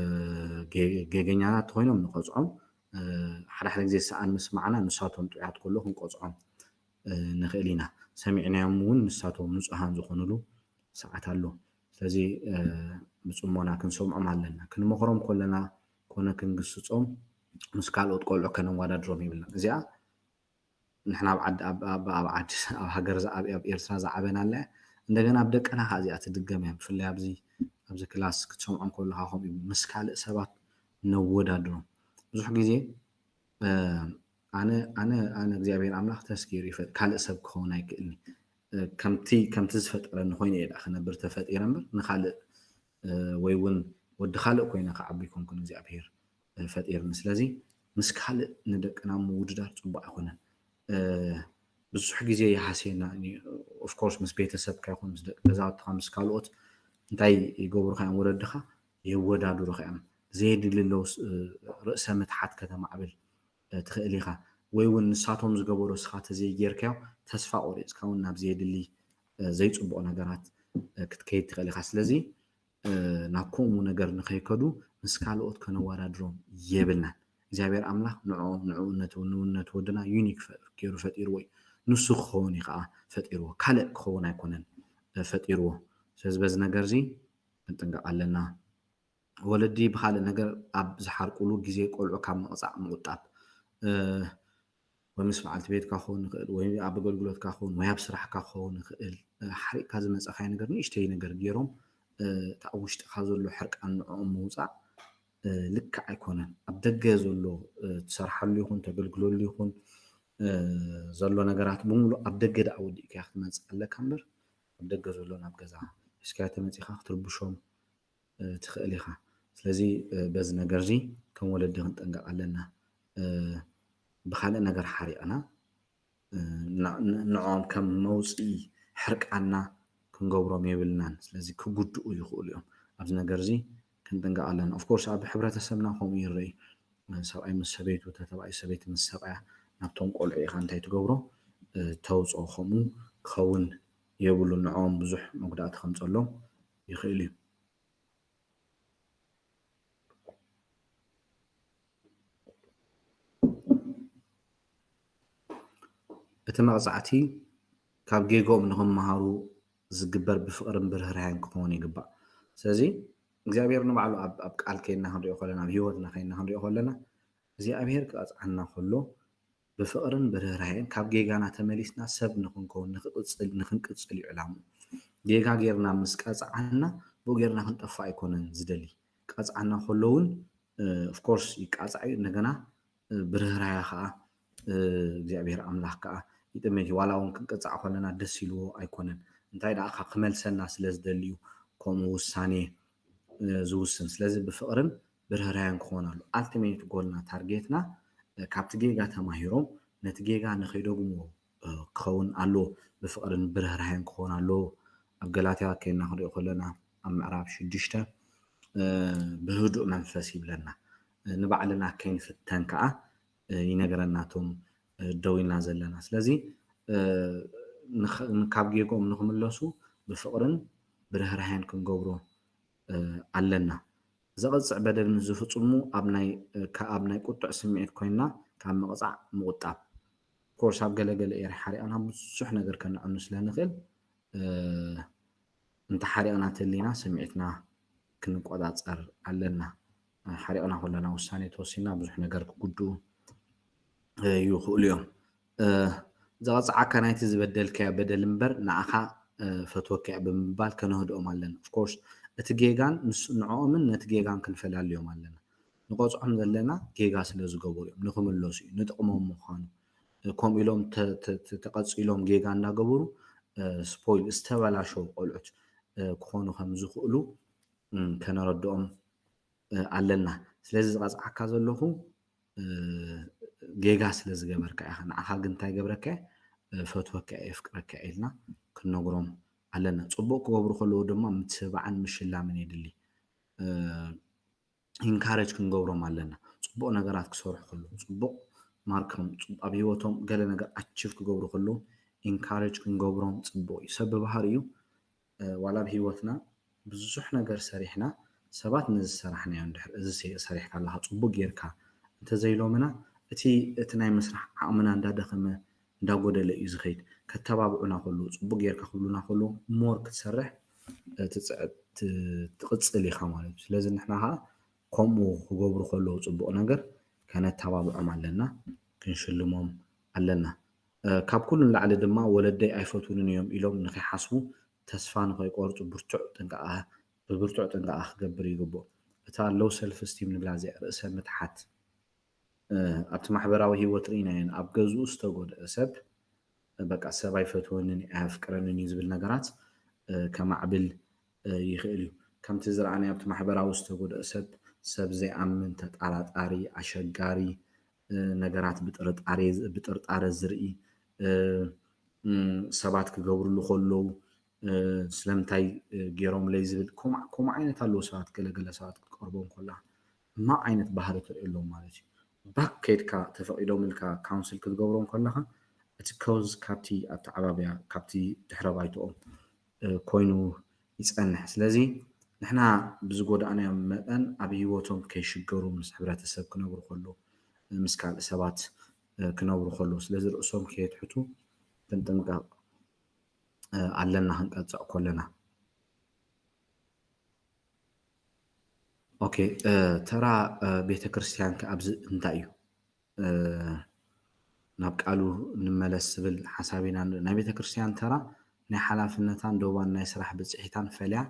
ጌ-፣ ጌገኛታት እንተኾይኖም ንቐጽዖም። እ፣ ሓደ ሓደ ግዜ ሰኣን ምስማዕና ንሳቶም ጥዑያት ከሎ ክንቀጽዖም፣ እ፣ ንኽእል ኢና። ሰሚዕናዮም እውን ንሳቶም ንጹሃን ዝኾኑሉ ሰዓት ኣሎ። ስለዚ፣ እ፣ ብጽሞና ክንሰምዖም ኣለና። ክንመኽሮም ከለና ኮነ ክንግስጾም ምስ ካልኦት ቆልዑ ከነወዳድሮም የብልና። እዚኣ ንሕና ኣብ ዓዲ፣ ኣብ፣ ኣብ፣ ኣብ ዓዲ፣ ኣብ ሃገር ዝዓብ-፣ ኣብ ኤርትራ ዝዓበና ኣለ። እንደገና ኣብ ደቅና ከኣ እዚኣ ትድገም እያ። ብፍላይ ኣብዚ፣ ኣብዚ ክላስ ክትሰምዖም ከለኻ ከምኡ እዩ። ምስ ካልእ ሰባት ነወዳድሮም። ብዙሕ ግዜ፣ እ፣ ኣነ፣ ኣነ፣ ኣነ እግዚኣብሔር ኣምላኽ ተስጊሩ ይፈጥ-፣ ካልእ ሰብ ክኸውን ኣይክእልኒ። እ፣ ከምቲ፣ ከምቲ ዝፈጠረኒ ኮይነ እየ ደኣ ክነብር ተፈጢረ እምበር፣ ንኻልእ፣ እ፣ ወይ እውን ወዲ ካልእ ኮይነ ክዓቢ ኣይኮንኩን እግዚኣብሔር፣ እ፣ ፈጢርኒ። ስለዚ ምስ ካልእ ንደቅና ምውድዳር ጽቡቕ ኣይኮነን። እ፣ ብዙሕ ግዜ ይሃስየና። ኦፍኮርስ ምስ ቤተሰብካ ይኹን ምስ ደቂ ገዛውትኻ ምስ ካልኦት እንታይ ይገብሩኻ እዮም? ወለድኻ የወዳድሩኻ እዮም። ዘየድሊ ኣለዉ ስ-፣ ርእሰ ምትሓት ከተማዕብል፣ እ፣ ትኽእል ኢኻ። ወይ እውን ንሳቶም ዝገበሩ እስኻ ተዘይጌርካዮ ተስፋ ቆሪጽካ እውን ናብ ዘየድሊ፣ እ፣ ዘይጽቡቕ ነገራት፣ እ፣ ክትከይድ ትኽእል ኢኻ። ስለዚ፣ እ፣ ናብ ከምኡ ነገር ንኸይከዱ ምስ ካልኦት ከነወዳድሮም የብልናን። እግዚኣብሔር ኣምላኽ ንዕኦም፣ ንዕኡ ነቲ፣ ንውነት ወድና ዩኒክ ፈ-፣ ገይሩ ፈጢርዎ እዩ። ንሱ ክኸውን እዩ ከዓ ፈጢርዎ። ካልእ ክኸውን ኣይኮነን፣ እ፣ ፈጢርዎ። ስለዚ በዚ ነገር እዚ ክንጥንቀቕ ኣለና። ወለዲ ብኻልእ ነገር ኣብ ዝሓርቁሉ ግዜ ቆልዑ ካብ ምቕጻዕ ምቑጣብ። እ፣ ወይ ምስ በዓልቲ ቤትካ ክኸውን ይኽእል፣ ወይ ኣብ ኣገልግሎትካ ክኸውን፣ ወይ ኣብ ስራሕካ ክኸውን ይኽእል። እ፣ ሓሪቕካ ዝመጻኻዮ ነገር ንእሽተይ ነገር ገይሮም፣ እ፣ እቲ ኣብ ውሽጥኻ ዘሎ ሕርቃን ንዕኦም ምውጻእ፣ እ፣ ልክዕ ኣይኮነን። ኣብ ደገ ዘሎ፣ እ፣ ትሰርሓሉ ይኹን፣ ተገልግለሉ ይኹን፣ እ፣ ዘሎ ነገራት ብምሉእ ኣብ ደገ ደኣ ወዲእካዮ ክትመጽእ ኣለካ እምበር፣ ኣብ ደገ ዘሎ ናብ ገዛ ሒዝካዮ ተመጺኻ ክትርብሾም እ፣ ትኽእል ኢኻ። ስለዚ፣ እ፣ በዚ ነገር እዚ ከም ወለዲ ክንጥንቀቕ ኣለና። እ፣ ብኻልእ ነገር ሓሪቕና፣ እ፣ ን-፣ ን-፣ ንዕኦም ከም መውፅኢ ሕርቃንና፣ ክንገብሮም የብልናን። ስለዚ ክጉድኡ ይኽእሉ እዮም። ኣብዚ ነገር እዚ ክንጥንቀቕ ኣለና። ኦፍኮርስ ኣብ ሕብረተሰብና ከምኡ ይረኣይ። ሰብኣይ ምስ ሰበይቱ፣ ተባዕታይ ሰበይቲ ምስ ሰብኣያ ናብቶም ቆልዑ ኢኻ እንታይ ትገብሮ ተውፅኦ። ከምኡ ክኸውን የብሉን። ንዕኦም ብዙሕ መጉዳእቲ ከምፀሎም ይኽእል እዩ። እቲ መቕፃዕቲ ካብ ጌግኦም ንኽመሃሩ ዝግበር ብፍቕርን ብርህራሄን ክኸውን ይግባእ። ስለዚ እግዚኣብሔር ንባዕሉ ኣብ ኣብ ቃል ከይና ክንሪኦ ከለና፣ ኣብ ህይወትና ከይና ክንሪኦ ከለና እግዚኣብሔር ክቐፅዓና ከሎ ብፍቕርን ብርህራሄን ካብ ጌጋና ተመሊስና ሰብ ንኽንከውን ንክቕፅል ንክንቅፅል እዩ ዕላምኡ። ጌጋ ጌርና ምስ ቀፅዓና ብኡ ጌርና ክንጠፍእ ኣይኮነን ዝደሊ። ቀፅዓና ከሎ እውን ኦፍኮርስ ይቃፃዕ እዩ። እንደገና ብርህራያ ከዓ እግዚኣብሔር ኣምላኽ ከዓ ይጥመት እዩ። ዋላ እውን ክንቅፃዕ ከለና ደስ ኢልዎ ኣይኮነን። እንታይ ደኣ ክመልሰና ስለ ዝደሊ እዩ ከምኡ ውሳኔ ዝውስን። ስለዚ ብፍቕርን ብርህራያን ክኾን ኣሎ። ኣልቲሜት ጎልና ታርጌትና ካብቲ ጌጋ ተማሂሮም ነቲ ጌጋ ንኸይደግሞ ክኸውን ኣለዎ። ብፍቕርን ብርህራያን ክኾን ኣለዎ። ኣብ ገላትያ ከይና ክንሪኦ ከለና ኣብ ምዕራፍ ሽዱሽተ ብህዱእ መንፈስ ይብለና። ንባዕልና ከይንፍተን ከዓ ይነግረና እቶም ደው ኢልና ዘለና። ስለዚ ካብ ጌግኦም ንኽምለሱ ብፍቕርን ብርህራሄን ክንገብሮ ኣለና። ዘቐፅዕ በደል ምስ ዝፍፅሙ ኣብ ናይ ቁጡዕ ስምዒት ኮይንና ካብ ምቕፃዕ ምቑጣብ። ኮርስ ኣብ ገለገለ ኤርያ ሓሪቕና ብዙሕ ነገር ከነዕኑ ስለ ንኽእል እንተሓሪቕና ተሊና ስምዒትና ክንቆፃፀር ኣለና። ሓሪቕና ከለና ውሳኔ ተወሲና ብዙሕ ነገር ክጉድኡ ይኽእሉ እዮም። ዘቐፅዓካ ናይቲ ዝበደልካዮ በደል እምበር ንዓኻ ፈትወካዮ ብምባል ከነህድኦም ኣለና። ኦፍኮርስ እቲ ጌጋን ንዕኦምን ነቲ ጌጋን ክንፈላልዮም ኣለና። ንቆፅዖም ዘለና ጌጋ ስለ ዝገበሩ እዮም። ንክምለሱ እዩ፣ ንጥቕሞም ምዃኑ ከምኡ ኢሎም ተቐፂሎም ጌጋ እንዳገበሩ ስፖይል ዝተበላሸው ቆልዑት ክኾኑ ከም ዝኽእሉ ከነረድኦም ኣለና። ስለዚ ዝቐፅዓካ ዘለኹ ጌጋ ስለ ዝገበርካ ኢኻ። ንዓኻ ግን እንታይ ገብረካ? ፈትወካ እየ፣ የፍቅረካ እየ ኢልና ክንነግሮም ኣለና። ፅቡቕ ክገብሩ ከለዉ ድማ ምትብባዕን ምሽላምን የድሊ። ኢንካሬጅ ክንገብሮም ኣለና። ፅቡቕ ነገራት ክሰርሑ ከለዉ፣ ፅቡቕ ማርኮም ኣብ ህይወቶም ገለ ነገር ኣቺቭ ክገብሩ ከለዉ ኢንካሬጅ ክንገብሮም ፅቡቕ እዩ። ሰብ ብባህሪኡ ዋላ ኣብ ህይወትና ብዙሕ ነገር ሰሪሕና ሰባት ነዚ ዝሰራሕናዮ እንድሕር እዚ ሰሪሕካ ኣለኻ ፅቡቅ ጌርካ እንተዘይሎምና እቲ እቲ ናይ ምስራሕ ዓቕምና እንዳደኸመ እንዳጎደለ እዩ ዝኸይድ። ከተባብዑና ከለዉ ፅቡቅ ጌርካ ክብሉና ከለዉ ሞር ክትሰርሕ ትፅዕት ትቕፅል ኢኻ ማለት እዩ። ስለዚ ንሕና ከዓ ከምኡ ክገብሩ ከለዉ ፅቡቅ ነገር ከነተባብዖም ኣለና፣ ክንሽልሞም ኣለና። ካብ ኩሉ ንላዕሊ ድማ ወለደይ ኣይፈትውንን እዮም ኢሎም ንኸይሓስቡ ተስፋ ንኸይቆርጹ ብርቱዕ ጥንቃቐ ብብርቱዕ ጥንቃቐ ክገብር ይግብኦ። እታ ሎው ሰልፍ ስቲም ንብላ እዚኣ ርእሰ ምትሓት ኣብቲ ማሕበራዊ ህይወት ርኢናየን ኣብ ገዝኡ ዝተጎድአ ሰብ በቃ ሰብ ኣይፈትወንን ኣየፍቅረንን እዩ ዝብል ነገራት ከማዕብል ይኽእል እዩ። ከምቲ ዝረኣናዮ ኣብቲ ማሕበራዊ ዝተጎድአ ሰብ ሰብ ዘይኣምን፣ ተጣራጣሪ፣ ኣሸጋሪ፣ ነገራት ብጥርጣሬ ብጥርጣረ ዝርኢ ሰባት ክገብርሉ ከለዉ ስለምንታይ ገይሮምለይ ዝብል ከምኡ ዓይነት ኣለዉ ሰባት ገለገለ ሰባት ክትቀርቦም ከለካ ሕማቕ ዓይነት ባህሪ ትርኢ ኣለዎም ማለት እዩ። ባክ ከይድካ ተፈቒዶምልካ ካውንስል ክትገብሮም ከለካ እቲ ኮዝ ካብቲ ኣተዓባብያ ካብቲ ድሕረ ባይትኦም ኮይኑ ይፀንሕ። ስለዚ ንሕና ብዝጎዳእናዮም መጠን ኣብ ህይወቶም ከይሽገሩ ምስ ሕብረተሰብ ክነብሩ ከለዉ ምስ ካልእ ሰባት ክነብሩ ከለዉ ስለዚ ርእሶም ከየትሕቱ ክንጥንቀቕ ኣለና ክንቀፅዕ ከለና። ኦኬ ተራ ቤተ ክርስቲያን ከ ኣብዚ እንታይ እዩ? ናብ ቃሉ ንመለስ ዝብል ሓሳብ ኢና ንርኢ። ናይ ቤተ ክርስቲያን ተራ ናይ ሓላፍነታን ደዋን ናይ ስራሕ ብፅሒታን ፈልያ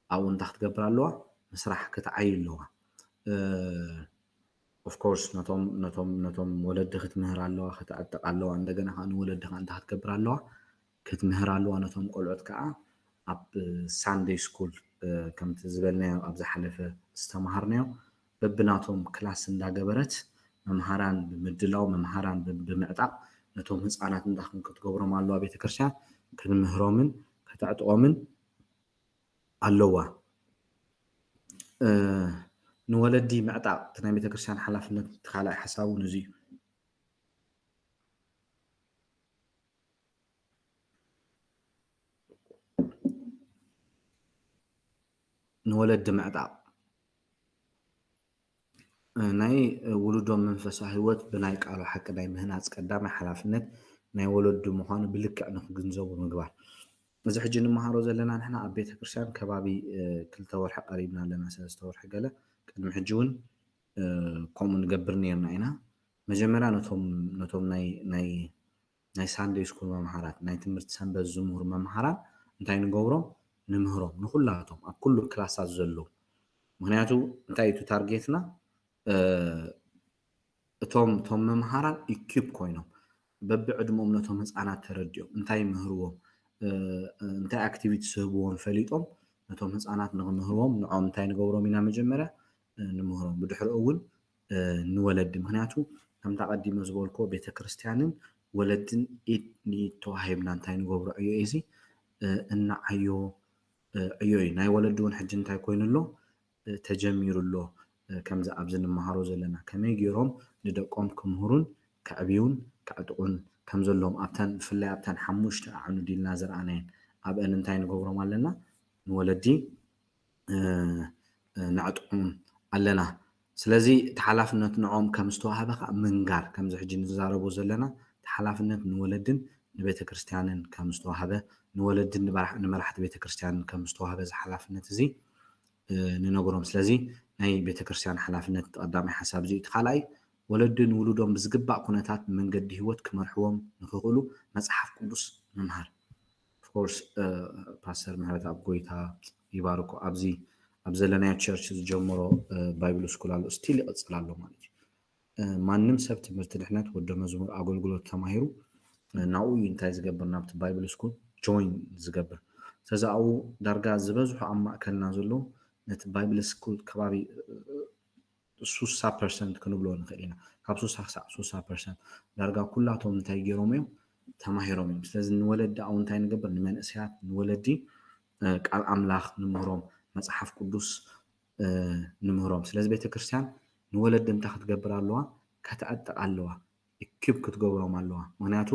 ኣብኡ እንታይ ክትገብር ኣለዋ? ምስራሕ ክትዓይ ኣለዋ። ኦፍኮርስ ነቶም ነቶም ነቶም ወለዲ ክትምህር ኣለዋ፣ ክትዕጥቕ ኣለዋ። እንደገና ከዓ ንወለዲ ከዓ እንታይ ክትገብር ኣለዋ? ክትምህር ኣለዋ። ነቶም ቆልዑት ከዓ ኣብ ሳንደይ ስኩል ከምቲ ዝበልናዮ ኣብ ዝሓለፈ ዝተምሃርናዮ በብናቶም ክላስ እንዳገበረት መምሃራን ብምድላው መምሃራን ብምዕጣቕ ነቶም ህፃናት እንታይ ክትገብሮም ኣለዋ ቤተክርስትያን ክንምህሮምን ከተዕጥቖምን ኣለዋ። ንወለዲ ምዕጣቕ እቲ ናይ ቤተክርስትያን ሓላፍነት እቲ ካልኣይ ሓሳብ እውን እዚ እዩ። ንወለዲ ምዕጣቕ ናይ ውሉዶም መንፈሳዊ ህይወት ብናይ ቃሉ ሓቂ ናይ ምህናፅ ቀዳማይ ሓላፍነት ናይ ወለዱ ምዃኑ ብልክዕ ንክግንዘቡ ምግባር። እዚ ሕጂ ንመሃሮ ዘለና ንሕና ኣብ ቤተክርስትያን ከባቢ ክልተ ወርሒ ቀሪብና ኣለና፣ ሰለስተ ወርሒ ገለ። ቅድሚ ሕጂ እውን ከምኡ ንገብር ነርና ኢና። መጀመርያ ነቶም ናይ ናይ ሳንደይ ስኩል መምሃራት፣ ናይ ትምህርቲ ሰንበት ዝምህሩ መምሃራን እንታይ ንገብሮም? ንምህሮም፣ ንኩላቶም ኣብ ኩሉ ክላሳት ዘለዉ። ምክንያቱ እንታይ እዩ ታርጌትና? እቶም እቶም መምሃራን ኢኪፕ ኮይኖም በብዕድሞም ነቶም ህፃናት ተረዲኦም እንታይ ይምህርዎም፣ እንታይ ኣክቲቪቲ ስህብዎም ፈሊጦም ነቶም ህፃናት ንክምህርዎም ንዖም እንታይ ንገብሮም ኢና? መጀመርያ ንምህሮም፣ ብድሕሪኡ እውን ንወለዲ። ምክንያቱ ከምታ ቀዲመ ዝበልኮ ቤተክርስትያንን ወለድን ኢድ ንኢድ ተዋሂብና እንታይ ንገብሮ ዕዮ እዚ እናዓዮ ዕዮ እዩ። ናይ ወለዲ እውን ሕጂ እንታይ ኮይኑ ኣሎ? ተጀሚሩ ኣሎ። ከምዚ ኣብዚ ንመሃሮ ዘለና ከመይ ገይሮም ንደቆም ክምህሩን ከዕብዩን ከዕጥቑን ከም ዘለዎም ኣብተን ብፍላይ ኣብተን ሓሙሽተ ኣዕኑድ ኢልና ዝረኣናየን ኣብአን እንታይ ንገብሮም ኣለና? ንወለዲ ነዕጥቑም ኣለና። ስለዚ እቲ ሓላፍነት ንዕኦም ከም ዝተዋህበ ከዓ ምንጋር፣ ከምዚ ሕጂ ንዛረቦ ዘለና እቲ ሓላፍነት ንወለድን ንቤተ ክርስትያንን ከም ዝተዋህበ፣ ንወለድን ንመራሕቲ ቤተ ክርስትያንን ከም ዝተዋህበ እዚ ሓላፍነት እዚ ንነግሮም። ስለዚ ናይ ቤተ ክርስትያን ሓላፍነት ቀዳማይ ሓሳብ እዚ እዩ። እቲ ካልኣይ ወለዲ ንውሉዶም ብዝግባእ ኩነታት መንገዲ ህይወት ክመርሕዎም ንክኽእሉ መፅሓፍ ቅዱስ ምምሃር። ኦፍኮርስ ፓስተር ምህረት ኣብ ጎይታ ይባርኮ ኣብዚ ኣብ ዘለናዮ ቸርች ዝጀመሮ ባይብል ስኩል ኣሎ፣ ስቲል ይቕፅል ኣሎ ማለት እዩ። ማንም ሰብ ትምህርቲ ድሕነት ወደ መዝሙር ኣገልግሎት ተማሂሩ ናብኡ እዩ እንታይ ዝገብር ናብቲ ባይብል ስኩል ጆይን ዝገብር። ስለዚ ኣብኡ ዳርጋ ዝበዝሑ ኣብ ማእከልና ዘለዉ ነቲ ባይብል ስኩል ከባቢ ሱሳ ፐርሰንት ክንብሎ ንኽእል ኢና። ካብ ሱሳ ክሳዕ ሱሳ ፐርሰንት ዳርጋ ኩላቶም እንታይ ገይሮም እዮም? ተማሂሮም እዮም። ስለዚ ንወለዲ ኣብኡ እንታይ ንገብር? ንመንእሰያት ንወለዲ ቃል ኣምላኽ ንምህሮም፣ መፅሓፍ ቅዱስ ንምህሮም። ስለዚ ቤተክርስትያን ንወለዲ እንታይ ክትገብር ኣለዋ? ከተዕጥቕ ኣለዋ። ኢኪፕ ክትገብሮም ኣለዋ። ምክንያቱ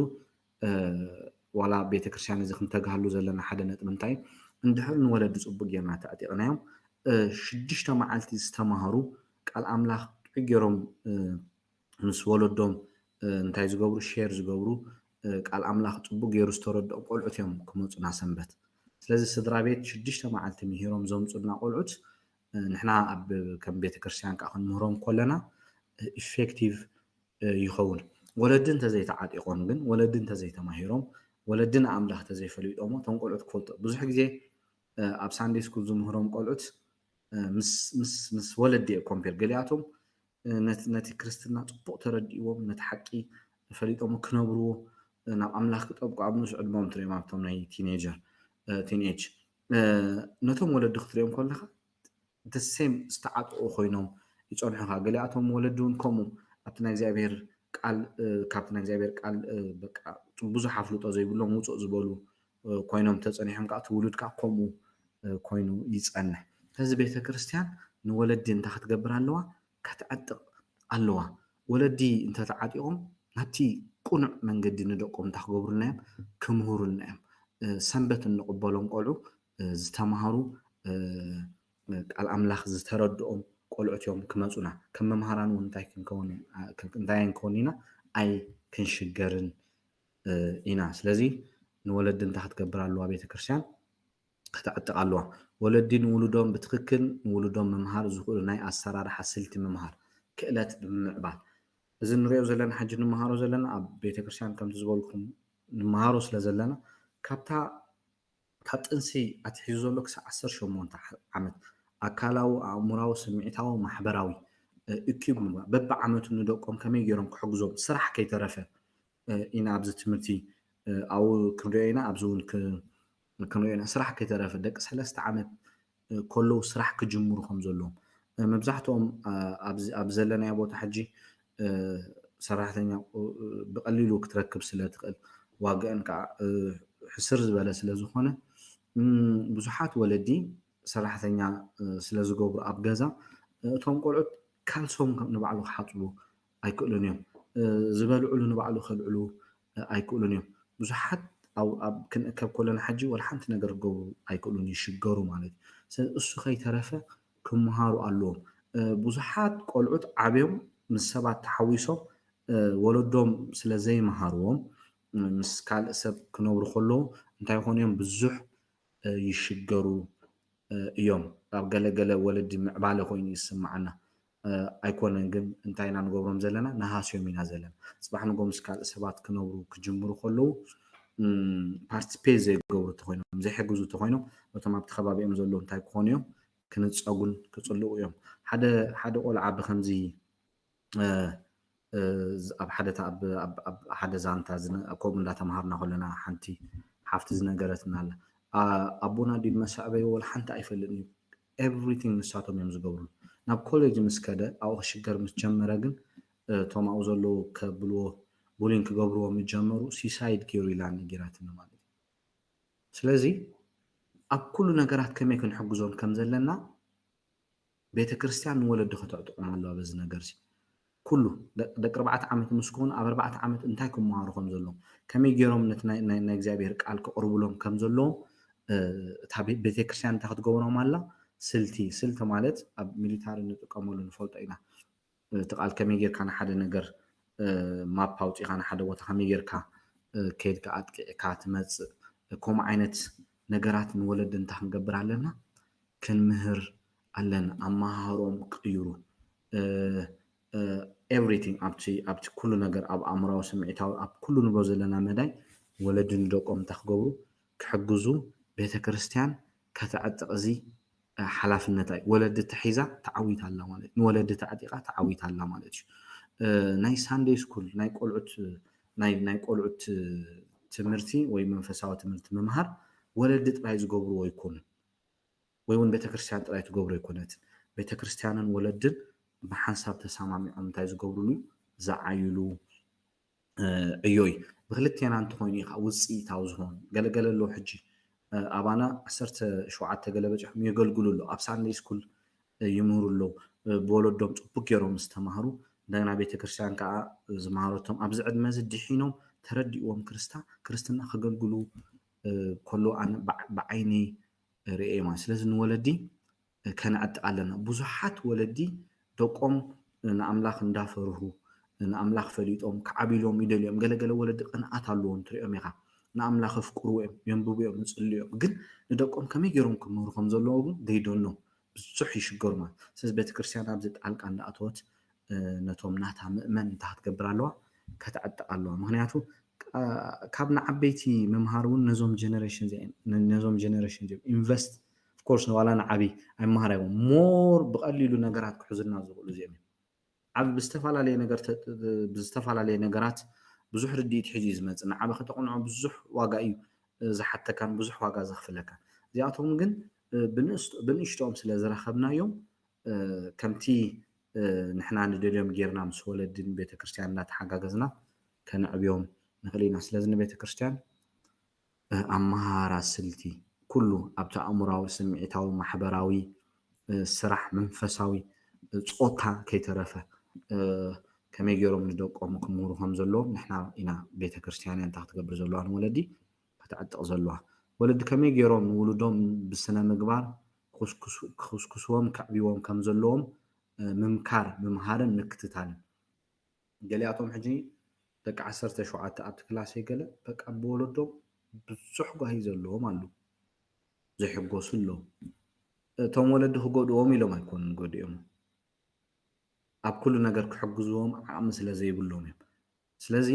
ዋላ ቤተክርስትያን እዚ ክንተግሃሉ ዘለና ሓደ ነጥቢ እንታይ እንድሕር ንወለዲ ፅቡቅ ጌርና ተዕጢቕናዮም ሽዱሽተ መዓልቲ ዝተማሃሩ ቃል ኣምላኽ ጥዑይ ገይሮም ምስ ወለዶም እንታይ ዝገብሩ ሼር ዝገብሩ ቃል ኣምላኽ ፅቡቅ ገይሩ ዝተረድኦም ቆልዑት እዮም ክመፁና ሰንበት። ስለዚ ስድራ ቤት ሽዱሽተ መዓልቲ ምሂሮም ዘምፁልና ቆልዑት ንሕና ኣብ ከም ቤተክርስትያን ከዓ ክንምህሮም ከለና ኢፌክቲቭ ይኸውን። ወለዲ እንተዘይተዓጢቖም ግን ወለዲ እንተዘይተማሂሮም ወለዲ ንኣምላኽ እንተዘይፈሊጦሞ እቶም ቆልዑት ክፈልጡ ብዙሕ ግዜ ኣብ ሳንዴ ስኩል ዝምህሮም ቆልዑት ምስ ወለዲ እየ ኮምፔር። ገሊኣቶም ነቲ ክርስትና ፅቡቕ ተረዲእዎም ነቲ ሓቂ ፈሊጦሞ ክነብርዎ ናብ ኣምላኽ ክጠብቁ ኣብ ንእስ ዕድሞም ትሪኦም ኣብቶም ናይ ቲኔጀር ቲንኤጅ ነቶም ወለዲ ክትሪኦም ከለካ the same ዝተዓጥቑ ኮይኖም ይፀንሑኻ። ገሊኣቶም ወለዲ እውን ከምኡ ኣብቲ ናይ እግዚኣብሔር ቃል ካብቲ ናይ እግዚኣብሔር ቃል በቃ ብዙሕ ኣፍልጦ ዘይብሎም ውፁእ ዝበሉ ኮይኖም ተፀኒሖም ከዓ እቲ ውሉድ ከዓ ከምኡ ኮይኑ ይፀንሕ። ስለዚ ቤተ ክርስትያን ንወለዲ እንታይ ክትገብር ኣለዋ? ከተዕጥቕ ኣለዋ። ወለዲ እንተተዓጢቖም ናብቲ ቁኑዕ መንገዲ ንደቆም እንታይ ክገብሩልና እዮም? ክምህሩልና እዮም። ሰንበት እንቕበሎም ቆልዑ ዝተምሃሩ ቃል ኣምላኽ ዝተረድኦም ቆልዑት እዮም ክመፁና። ከም መምሃራን እውን እንታይ ክንከውን እንታይ ኣይንከውን ኢና ኣይ ክንሽገርን ኢና። ስለዚ ንወለዲ እንታይ ክትገብር ኣለዋ ቤተክርስትያን? ከተዕጥቕ ኣለዋ። ወለዲ ንውሉዶም ብትኽክል ንውሉዶም ምምሃር ዝኽእሉ ናይ ኣሰራርሓ ስልቲ ምምሃር ክእለት ብምምዕባል እዚ ንሪኦ ዘለና ሕጂ ንምሃሮ ዘለና ኣብ ቤተክርስትያን ከምቲ ዝበልኩም ንምሃሮ ስለ ዘለና ካብታ ካብ ጥንሲ ኣትሒዙ ዘሎ ክሳብ ዓሰርተ ሸሞንተ ዓመት ኣካላዊ፣ ኣእሙራዊ፣ ስምዒታዊ፣ ማሕበራዊ እኪብ ምግባር በብዓመቱ ንደቆም ከመይ ገይሮም ክሕግዞም ስራሕ ከይተረፈ ኢና ኣብዚ ትምህርቲ ኣብኡ ክንሪኦ ኢና ኣብዚ እውን ክንሪኦ ኢና ስራሕ ከይተረፈ ደቂ ሰለስተ ዓመት ከለዉ ስራሕ ክጅምሩ ከም ዘለዎም መብዛሕትኦም ኣብ ዘለናዮ ቦታ ሕጂ ሰራሕተኛ ብቀሊሉ ክትረክብ ስለ ትኽእል ዋግአን ከዓ ሕስር ዝበለ ስለ ዝኾነ ብዙሓት ወለዲ ሰራሕተኛ ስለ ዝገብሩ ኣብ ገዛ እቶም ቆልዑት ካልሶም ንባዕሉ ክሓፅቡ ኣይክእሉን እዮም። ዝበልዕሉ ንባዕሉ ከልዕሉ ኣይክእሉን እዮም። ብዙሓት ኣብ ክንእከብ ከለና ሕጂ ወላ ሓንቲ ነገር ክገብሩ ኣይክእሉን፣ ይሽገሩ ማለት እዩ። ስለዚ እሱ ከይተረፈ ክመሃሩ ኣለዎም። ብዙሓት ቆልዑት ዓብዮም ምስ ሰባት ተሓዊሶም ወለዶም ስለ ዘይመሃርዎም ምስ ካልእ ሰብ ክነብሩ ከለዉ እንታይ ይኾኑ እዮም? ብዙሕ ይሽገሩ እዮም። ኣብ ገለገለ ወለዲ ምዕባለ ኮይኑ ይስምዓና ኣይኮነን፣ ግን እንታይ ኢና ንገብሮም ዘለና? ንሃስዮም ኢና ዘለና። ፅባሕ ንጎ ምስ ካልእ ሰባት ክነብሩ ክጅምሩ ከለዉ ፓርቲስፔት ዘይገብሩ እንተኮይኖም ዘይሕግዙ እንተኮይኖም ነቶም ኣብቲ ከባቢኦም ዘለዉ እንታይ ክኾኑ እዮም? ክንፀጉን ክፅልኡ እዮም። ሓደ ሓደ ቆልዓ ብከምዚ ኣብ ሓደ ሓደ ዛንታ ከምኡ እንዳተምሃርና ከለና ሓንቲ ሓፍቲ ዝነገረትና ኣላ። ኣቦና ዲድ መሳዕበይ ወላ ሓንቲ ኣይፈልጥን እዩ። ኤቭሪቲንግ ንሳቶም እዮም ዝገብሩ። ናብ ኮሌጅ ምስ ከደ ኣብኡ ክሽገር ምስ ጀመረ ግን እቶም ኣብኡ ዘለዉ ከብልዎ ቡሊን ክገብርዎ ምስ ጀመሩ ሲሳይድ ገይሩ ኢላ ነጊራትኒ ማለት እዩ። ስለዚ ኣብ ኩሉ ነገራት ከመይ ክንሕግዞም ከም ዘለና ቤተ ክርስቲያን ንወለዲ ከተዕጥቆም ኣለዋ። በዚ ነገር ሲ ኩሉ ደቂ ኣርባዕተ ዓመት ምስ ኮኑ ኣብ ኣርባዕተ ዓመት እንታይ ክመሃሩ ከም ዘለዎም ከመይ ገይሮም ነቲ ናይ እግዚኣብሔር ቃል ክቕርብሎም ከም ዘለዎም እታ ቤተ ክርስቲያን እንታይ ክትገብሮም ኣላ? ስልቲ ስልቲ ማለት ኣብ ሚሊታሪ ንጥቀመሉ ንፈልጦ ኢና። እቲ ቃል ከመይ ጌርካ ንሓደ ነገር ማፕ ኣውፂኻ ንሓደ ቦታ ከመይ ጌርካ ከይድካ ኣጥቂዕካ ትመፅእ ከምኡ ዓይነት ነገራት ንወለዲ እንታይ ክንገብር ኣለና? ክንምህር ኣለና። ኣመሃህርኦም ክቕይሩ everything ኣብቲ ኣብቲ ኩሉ ነገር ኣብ ኣእምራዊ ስምዒታዊ ኣብ ኩሉ ንብሎ ዘለና መዳይ ወለዲ ንደቆም እንታይ ክገብሩ ክሕግዙ ቤተክርስትያን ከተዕጥቕ እዚ ሓላፍነታ እዩ። ወለዲ ተሒዛ ተዓዊታ ኣላ ማለት እዩ። ንወለዲ ተዕጢቓ ተዓዊታ ኣላ ማለት እዩ። ናይ ሳንደይ ስኩል ናይ ቆልዑት ናይ ናይ ቆልዑት ትምህርቲ ወይ መንፈሳዊ ትምህርቲ ምምሃር ወለዲ ጥራይ ዝገብርዎ ኣይኮኑን። ወይ እውን ቤተክርስትያን ጥራይ ትገብሮ ኣይኮነትን። ቤተክርስትያንን ወለድን ብሓንሳብ ተሰማሚዖም እንታይ ዝገብርሉ ዝዓይሉ ዕዮ እዩ። ብክልቴና እንተኾይኑ እዩ ከዓ ውፅኢታዊ ዝኾኑ ገለገለ ኣለዉ። ሕጂ ኣባና ዓሰርተ ሸውዓተ ገለ በፂሖም የገልግሉ ኣለዉ። ኣብ ሳንደይ ስኩል ይምህሩ ኣለዉ። ብወለዶም ፅቡቅ ገይሮም ዝተማህሩ እንደገና ቤተክርስትያን ከዓ ዝመሃረቶም ኣብዚ ዕድመ እዚ ድሒኖም ተረዲእዎም ክርስታ ክርስትና ከገልግሉ ከለዉ ኣነ ብዓይነይ ርእየ ማለት። ስለዚ ንወለዲ ከነዕጥቕ ኣለና። ብዙሓት ወለዲ ደቆም ንኣምላኽ እንዳፈርሁ ንኣምላኽ ፈሊጦም ክዓብይሎም ይደልዮም። ገለገለ ወለዲ ቅንኣት ኣለዎም ትሪኦም ኢኻ። ንኣምላኽ ኣፍቅርዎ እዮም፣ የንብቡ እዮም፣ ይጽልዩ እዮም። ግን ንደቆም ከመይ ገይሮም ክምህሩ ከም ዘለዎ ግን they don't know። ብዙሕ ይሽገሩ ማለት። ስለዚ ቤተክርስትያን ኣብዚ ጣልቃ እንዳኣተወት ነቶም ናታ ምእመን እንታይ ክትገብር ኣለዋ? ከተዕጥቕ ኣለዋ። ምክንያቱ ካብ ንዓበይቲ ምምሃር እውን ነዞም ጀነሬሽን ነዞም ጀነሬሽን ኢንቨስት ኦፍኮርስ ንዋላ ንዓብይ ኣይመሃር ኣይቦም ሞር ብቐሊሉ ነገራት ክሕዙልና ዝኽእሉ እዚኦም እዮም። ዓቢ ብዝተፈላለየ ነገር ብዝተፈላለየ ነገራት ብዙሕ ርድኢት ሒዙ እዩ ዝመፅእ። ንዓቢ ከተቕንዖ ብዙሕ ዋጋ እዩ ዝሓተካን ብዙሕ ዋጋ ዘኽፍለካን። እዚኣቶም ግን ብንእሽቶኦም ስለ ዝረኸብናዮም ከምቲ ንሕና ንደልዮም ጌርና ምስ ወለድን ቤተክርስትያን እናተሓጋገዝና ከነዕብዮም ንኽእል ኢና። ስለዚ ንቤተክርስትያን ኣመሃራ ስልቲ ኩሉ ኣብቲ ኣእምራዊ፣ ስምዒታዊ፣ ማሕበራዊ፣ ስራሕ፣ መንፈሳዊ፣ ጾታ ከይተረፈ ከመይ ገይሮም ንደቆም ክምህሩ ከም ዘለዎም ንሕና ኢና ቤተክርስትያን እያ እንታይ ክትገብር ዘለዋ ንወለዲ ከተዕጥቕ ዘለዋ። ወለዲ ከመይ ገይሮም ንውሉዶም ብስነ ምግባር ክኹስኩስዎም ከዕብይዎም ከም ዘለዎም ምምካር፣ ምምሃርን ምክትታልን። ገሊኣቶም ሕጂ ደቂ ዓሰርተ ሸውዓተ ኣብቲ ክላሰይ ገለ በቃ ብወለዶም ብዙሕ ጓሂ ዘለዎም ኣለዉ። ዘይሕጎሱ ኣለዉ። እቶም ወለዲ ክጎድእዎም ኢሎም ኣይኮኑን ጎዲኦም። ኣብ ኩሉ ነገር ክሕግዝዎም ዓቕሚ ስለ ዘይብሎም እዮም። ስለዚ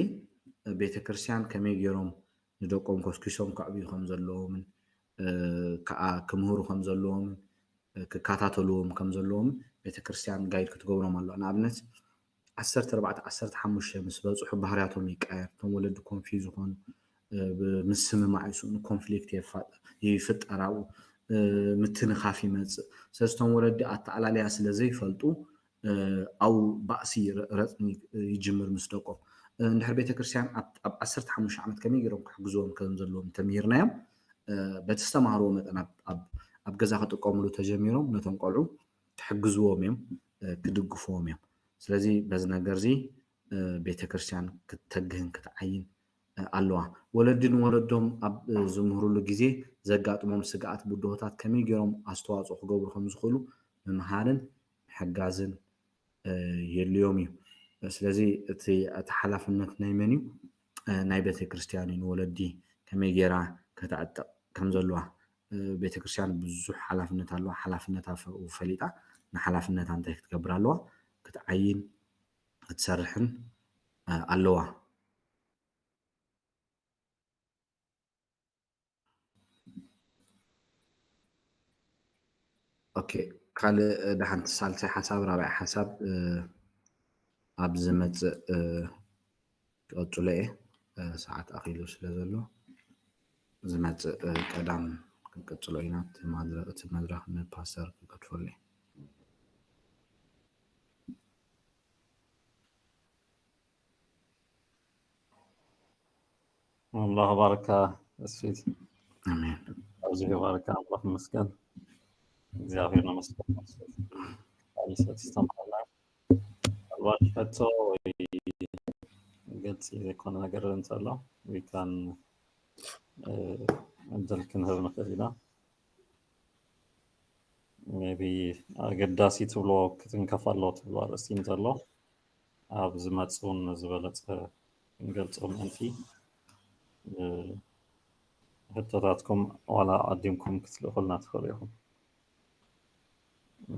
ቤተክርስትያን ከመይ ገይሮም ንደቆም ኮስኪሶም ከዕብዩ ከም ዘለዎምን ከዓ ክምህሩ ከም ዘለዎምን ክከታተልዎም ከም ዘለዎም ቤተክርስትያን ጋይድ ክትገብሮም ኣለዋ። ንኣብነት ዓሰርተ ኣርባዕተ ዓሰርተ ሓሙሽተ ምስ በፅሑ ባህርያቶም ይቀየር። እቶም ወለዲ ኮንፊዝ ይኾኑ፣ ምስምማዕ ይስእኑ፣ ኮንፍሊክት ይፍጠር፣ ኣብኡ ምትንኻፍ ይመፅእ። ስለዚ እቶም ወለዲ ኣተኣላልያ ስለ ዘይፈልጡ ኣብኡ ባእሲ ረፅሚ ይጅምር ምስ ደቆም። እንድሕር ቤተክርስትያን ኣብ ዓሰርተ ሓሙሽተ ዓመት ከመይ ገይሮም ክሕግዝዎም ከም ዘለዎም ተምሂርናዮም በቲ ዝተማሃርዎ መጠን ኣብ ገዛ ክጥቀምሉ ተጀሚሮም ነቶም ቆልዑ ክሕግዝዎም እዮም፣ ክድግፍዎም እዮም። ስለዚ በዚ ነገር እዚ ቤተክርስትያን ክትተግህን ክትዓይን ኣለዋ። ወለዲ ንወለዶም ኣብ ዝምህሩሉ ግዜ ዘጋጥሞም ስግኣት ብድሆታት ከመይ ገይሮም ኣስተዋፅኦ ክገብሩ ከም ዝኽእሉ ምምሃርን ምሕጋዝን የድልዮም እዩ። ስለዚ እቲ ሓላፍነት ናይ መን እዩ? ናይ ቤተክርስትያን እዩ። ንወለዲ ከመይ ገይራ ከተዕጥቕ ከም ዘለዋ። ቤተክርስትያን ብዙሕ ሓላፍነት ኣለዋ። ሓላፍነታ ፈሊጣ ንሓላፍነታ እንታይ ክትገብር ኣለዋ? ክትዓይን ክትሰርሕን ኣለዋ። ኦኬ፣ ካልእ ደሓን ሳልሳይ ሓሳብ ራብዓይ ሓሳብ ኣብ ዝመፅእ ክቐፅሎ እየ። ሰዓት ኣኺሉ ስለ ዘሎ ዝመፅእ ቀዳም ክንቅፅሎ ኢና። እቲ መድረኽ ንፓስተር ክገድፈሉ እየ። ኣምላኽ ባርካ ተስፊት። ኣሜን። ኣብዚ ባርካ ኣምላኽ ይመስገን። እግዚኣብሔር ይመስገን። ተስተማሃርና። ምናልባት ሕቶ ወይ ግልፂ ዘይኮነ ነገር እንተሎ ዊካን ዕድል ክንህብ ንኽእል ኢና። ቢ ኣገዳሲ ትብሎ ክትንከፍ ኣለዎ ትብሎ ኣርእስቲ እንተሎ ኣብ ዝመፅእ እውን ዝበለፀ ክንገልፆ ምእንቲ ሕቶታትኩም ዋላ ኣቐዲምኩም ክትልእኹልና ትኽእሉ ኢኹም።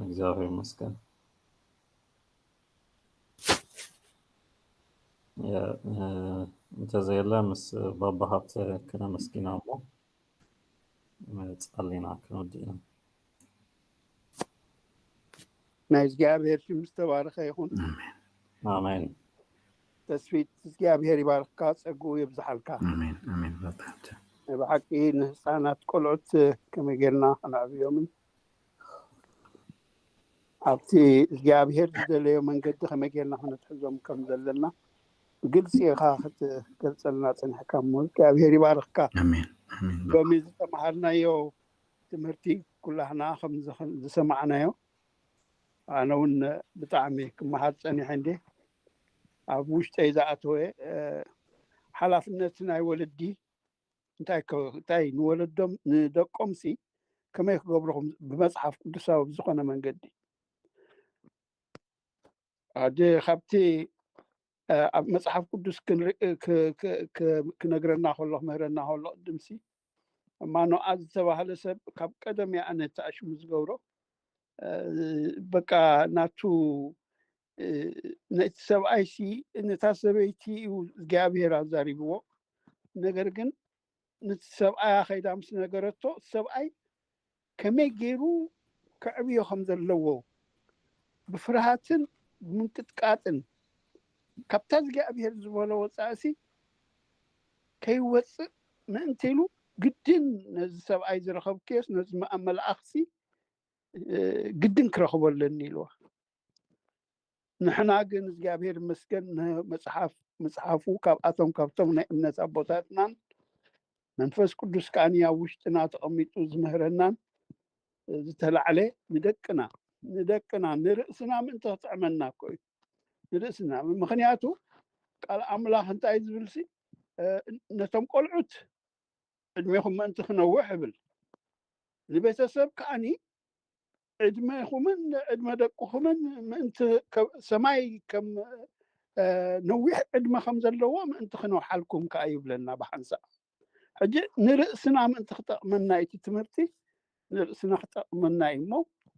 እግዚኣብሔር ይመስገን። እንተዘየለ ምስ ባባ ሃብተ ክነመስግና እሞ መጻሊና ክንወዲ ኢና። ናይ እግዚኣብሔር ሽም ዝተባረኸ ይኹን። ኣሜን። ተስፊት እግዚኣብሔር ይባርክካ፣ ጸግኡ የብዝሓልካ። ኣሜን ኣሜን። ባባ ሃብተ ብሓቂ ንህፃናት ቆልዑት ከመይ ጌርና ከነዕብዮምን ኣብቲ እግዚኣብሔር ዝደለዮ መንገዲ ከመይ ጌርና ከነትሕዞም ከም ዘለና ግልፂ ኢኻ ክትገልፀልና ፀኒሕካ እሞ እግዚኣብሔር ይባርኽካ። ኣሜን ኣሜን። ሎሚ ዝተምሃርናዮ ትምህርቲ ኩላህና ከም ዝሰማዕናዮ ኣነ እውን ብጣዕሚ ክመሃር ፀኒሐ እንዴ ኣብ ውሽጠይ ዝኣተወ ሓላፍነት ናይ ወለዲ እንታይ እንታይ ንወለዶም ንደቆም ሲ ከመይ ክገብርኹም ብመፅሓፍ ቅዱሳዊ ብዝኾነ መንገዲ ሓደ ካብቲ ኣብ መፅሓፍ ቅዱስ ክነግረና ከሎ ክምህረና ከሎ ቅድምሲ ማኖኣ ዝተባህለ ሰብ ካብ ቀደም እያ ኣነ ተኣሽሙ ዝገብሮ በቃ ናቱ ነቲ ሰብኣይ ሲ ነታ ሰበይቲ እዩ እግዚኣብሔር ኣዛሪብዎ ነገር ግን ነቲ ሰብኣያ ከይዳ ምስ ነገረቶ ሰብኣይ ከመይ ገይሩ ከዕብዮ ከም ዘለዎ ብፍርሃትን ብምንቅጥቃጥን ካብታ እግዚኣብሔር ዝበሎ ወፃእሲ ከይወፅእ ምእንቲ ኢሉ ግድን ነዚ ሰብኣይ ዝረኸብክዮስ ነዚ መልኣኽሲ ግድን ክረኽቦ ኣለኒ ኢልዋ። ንሕና ግን እግዚኣብሔር ይመስገን መፅሓፍ ምፅሓፉ ካብኣቶም ካብቶም ናይ እምነት ኣቦታትናን መንፈስ ቅዱስ ከዓኒ ኣብ ውሽጥና ተቐሚጡ ዝምህረናን ዝተላዕለ ንደቅና ንደቅና ንርእስና ምእንቲ ክጥዕመና እኮ እዩ ንርእስና ምክንያቱ ቃል ኣምላኽ እንታይ ዝብልሲ ነቶም ቆልዑት ዕድሜኹም ምእንቲ ክነውሕ እብል ንቤተሰብ ከዓኒ ዕድሜኹምን ዕድመ ደቅኹምን ምእንቲ ሰማይ ከም ነዊሕ ዕድመ ከም ዘለዎ ምእንቲ ክነውሓልኩም ከዓ ይብለና ብሓንሳእ ሕጂ ንርእስና ምእንቲ ክጠቕመና እቲ ትምህርቲ ንርእስና ክጠቕመና እዩ እሞ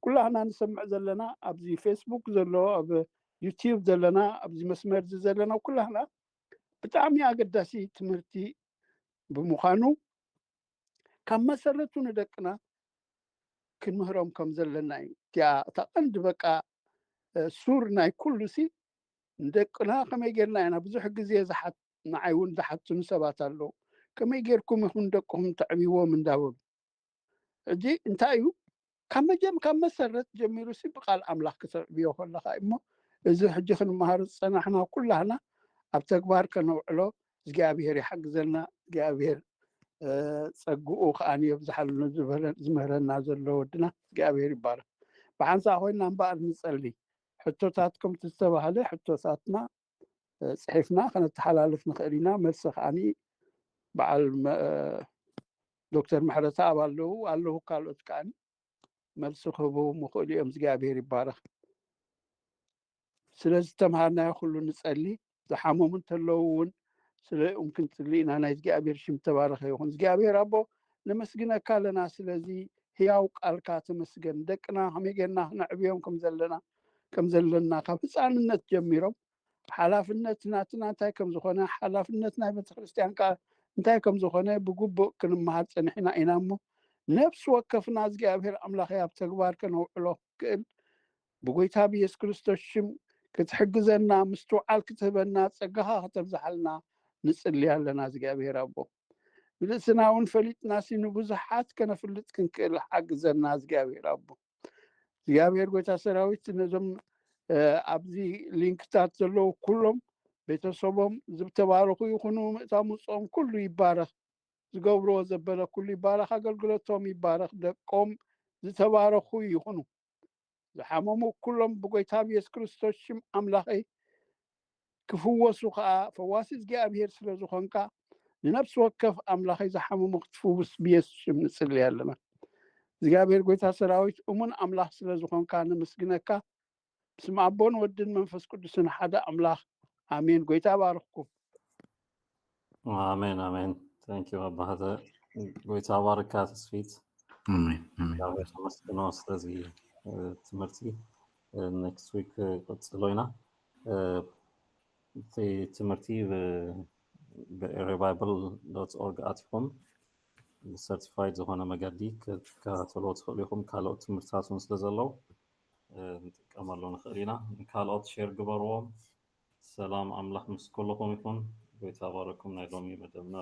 ኩላህና ንሰምዕ ዘለና ኣብዚ ፌስቡክ ዘሎ ኣብ ዩቲዩብ ዘለና ኣብዚ መስመር እዚ ዘለና ኩላህና ብጣዕሚ ኣገዳሲ ትምህርቲ ብምዃኑ ካብ መሰረቱ ንደቅና ክንምህሮም ከም ዘለና እዩ እቲኣ እታ ቀንዲ በቃ ሱር ናይ ኩሉ ሲ ንደቅና ከመይ ጌርና ኢና ብዙሕ ግዜ ንዓይ እውን ዝሓትኑ ሰባት ኣለዉ ከመይ ጌርኩም ኢኹም ደቅኹም ተዕብዎም እንዳበሉ ሕጂ እንታይ እዩ ካብ መጀም ካብ መሰረት ጀሚሩ ሲ ብቃል ኣምላኽ ክተዕብዮ ከለካ እሞ እዚ ሕጂ ክንመሃር ዝፀናሕና ኩላህና ኣብ ተግባር ከነውዕሎ እግዚኣብሔር ይሓግዘና እግዚኣብሔር ጸግኡ ከዓኒ የብዝሓልና ዝምህረና ዘሎ ወድና እግዚኣብሔር ይባረክ። ብሓንሳእ ኮይና እምበኣር ንጸሊ። ሕቶታት ከምቲ ዝተባህለ ሕቶታትና ጽሒፍና ከነተሓላልፍ ንኽእል ኢና። መልሲ ከዓኒ በዓል ዶክተር ምሕረተኣብ ኣለዉ ኣለዉ ካልኦት ከዓኒ መልሲ ክህቡ ምኽእሉ እዮም። እግዚኣብሔር ይባረኽ። ስለዚ ዝተምሃርናዮ ኩሉ ንጸሊ። ዝሓመሙ እንተለዉ እውን ስለኦም ክንጽሊ ኢና። ናይ እግዚኣብሔር ሽም ተባረኸ ይኹን። እግዚኣብሔር ኣቦ ነመስግነካ ኣለና። ስለዚ ህያው ቃልካ ተመስገን። ደቅና ከመይ ጌርና ክነዕብዮም ከም ዘለና ከም ዘለና ካብ ህፃንነት ጀሚሮም ሓላፍነት ናትና እንታይ ከም ዝኾነ ሓላፍነት ናይ ቤተክርስትያን ከዓ እንታይ ከም ዝኾነ ብግቡእ ክንመሃር ጸኒሕና ኢና እሞ ነፍሲ ወከፍና እግዚኣብሔር ኣምላኸይ ኣብ ተግባር ከነውዕሎ ክእል ብጎይታ ብየሱስ ክርስቶስ ሽም ክትሕግዘና ምስትውዓል ክትህበና ጸጋኻ ከተብዝሓልና ንጽሊ ኣለና እግዚኣብሔር ኣቦ ብልእስና እውን ፈሊጥናሲ ንብዙሓት ከነፍልጥ ክንክእል ሓግዘና እግዚኣብሔር ኣቦ እግዚኣብሔር ጎይታ ሰራዊት ነዞም ኣብዚ ሊንክታት ዘለዉ ኩሎም ቤተሰቦም ዝተባረኹ ይኹኑ ምእታው ምፅኦም ኩሉ ይባረኽ ዝገብርዎ ዘበለ ኩሉ ይባረኽ ኣገልግሎቶም ይባረኽ ደቆም ዝተባረኹ ይኹኑ ዝሓመሙ ኩሎም ብጎይታ ብየሱስ ክርስቶስ ሽም ኣምላኸይ ክፍወሱ ከዓ ፈዋሲ እግዚኣብሔር ስለ ዝኾንካ ንነፍሲ ወከፍ ኣምላኸይ ዝሓመሙ ክትፍውስ ብየሱስ ሽም ንጽሊ ኣለና እግዚኣብሔር ጎይታ ሰራዊት እሙን ኣምላኽ ስለ ዝኾንካ ንምስግነካ ብስም ኣቦን ወድን መንፈስ ቅዱስን ሓደ ኣምላኽ ኣሜን ጎይታ ባርኽኩም ኣሜን ኣሜን thank you ኣባህተ ጎይታ ባርካ ተስፊት ኣሜን ኣሜን ተመስግኖ ስለዚ ትምህርቲ next week ቀጽሎ ኢና እቲ ትምህርቲ ብኤሪባይብል ዶት ኦርግ ኣቲኹም ብሰርቲፋይድ ዝኾነ መገዲ ክትከታተልዎ ትኽእሉ ኢኹም ካልኦት ትምህርትታት እውን ስለ ዘለዉ ንጥቀመሉ ንኽእል ኢና ንካልኦት ሼር ግበርዎም ሰላም ኣምላኽ ምስ ኩልኹም ይኹን ጎይታ ባረኩም ናይ ሎሚ መደብና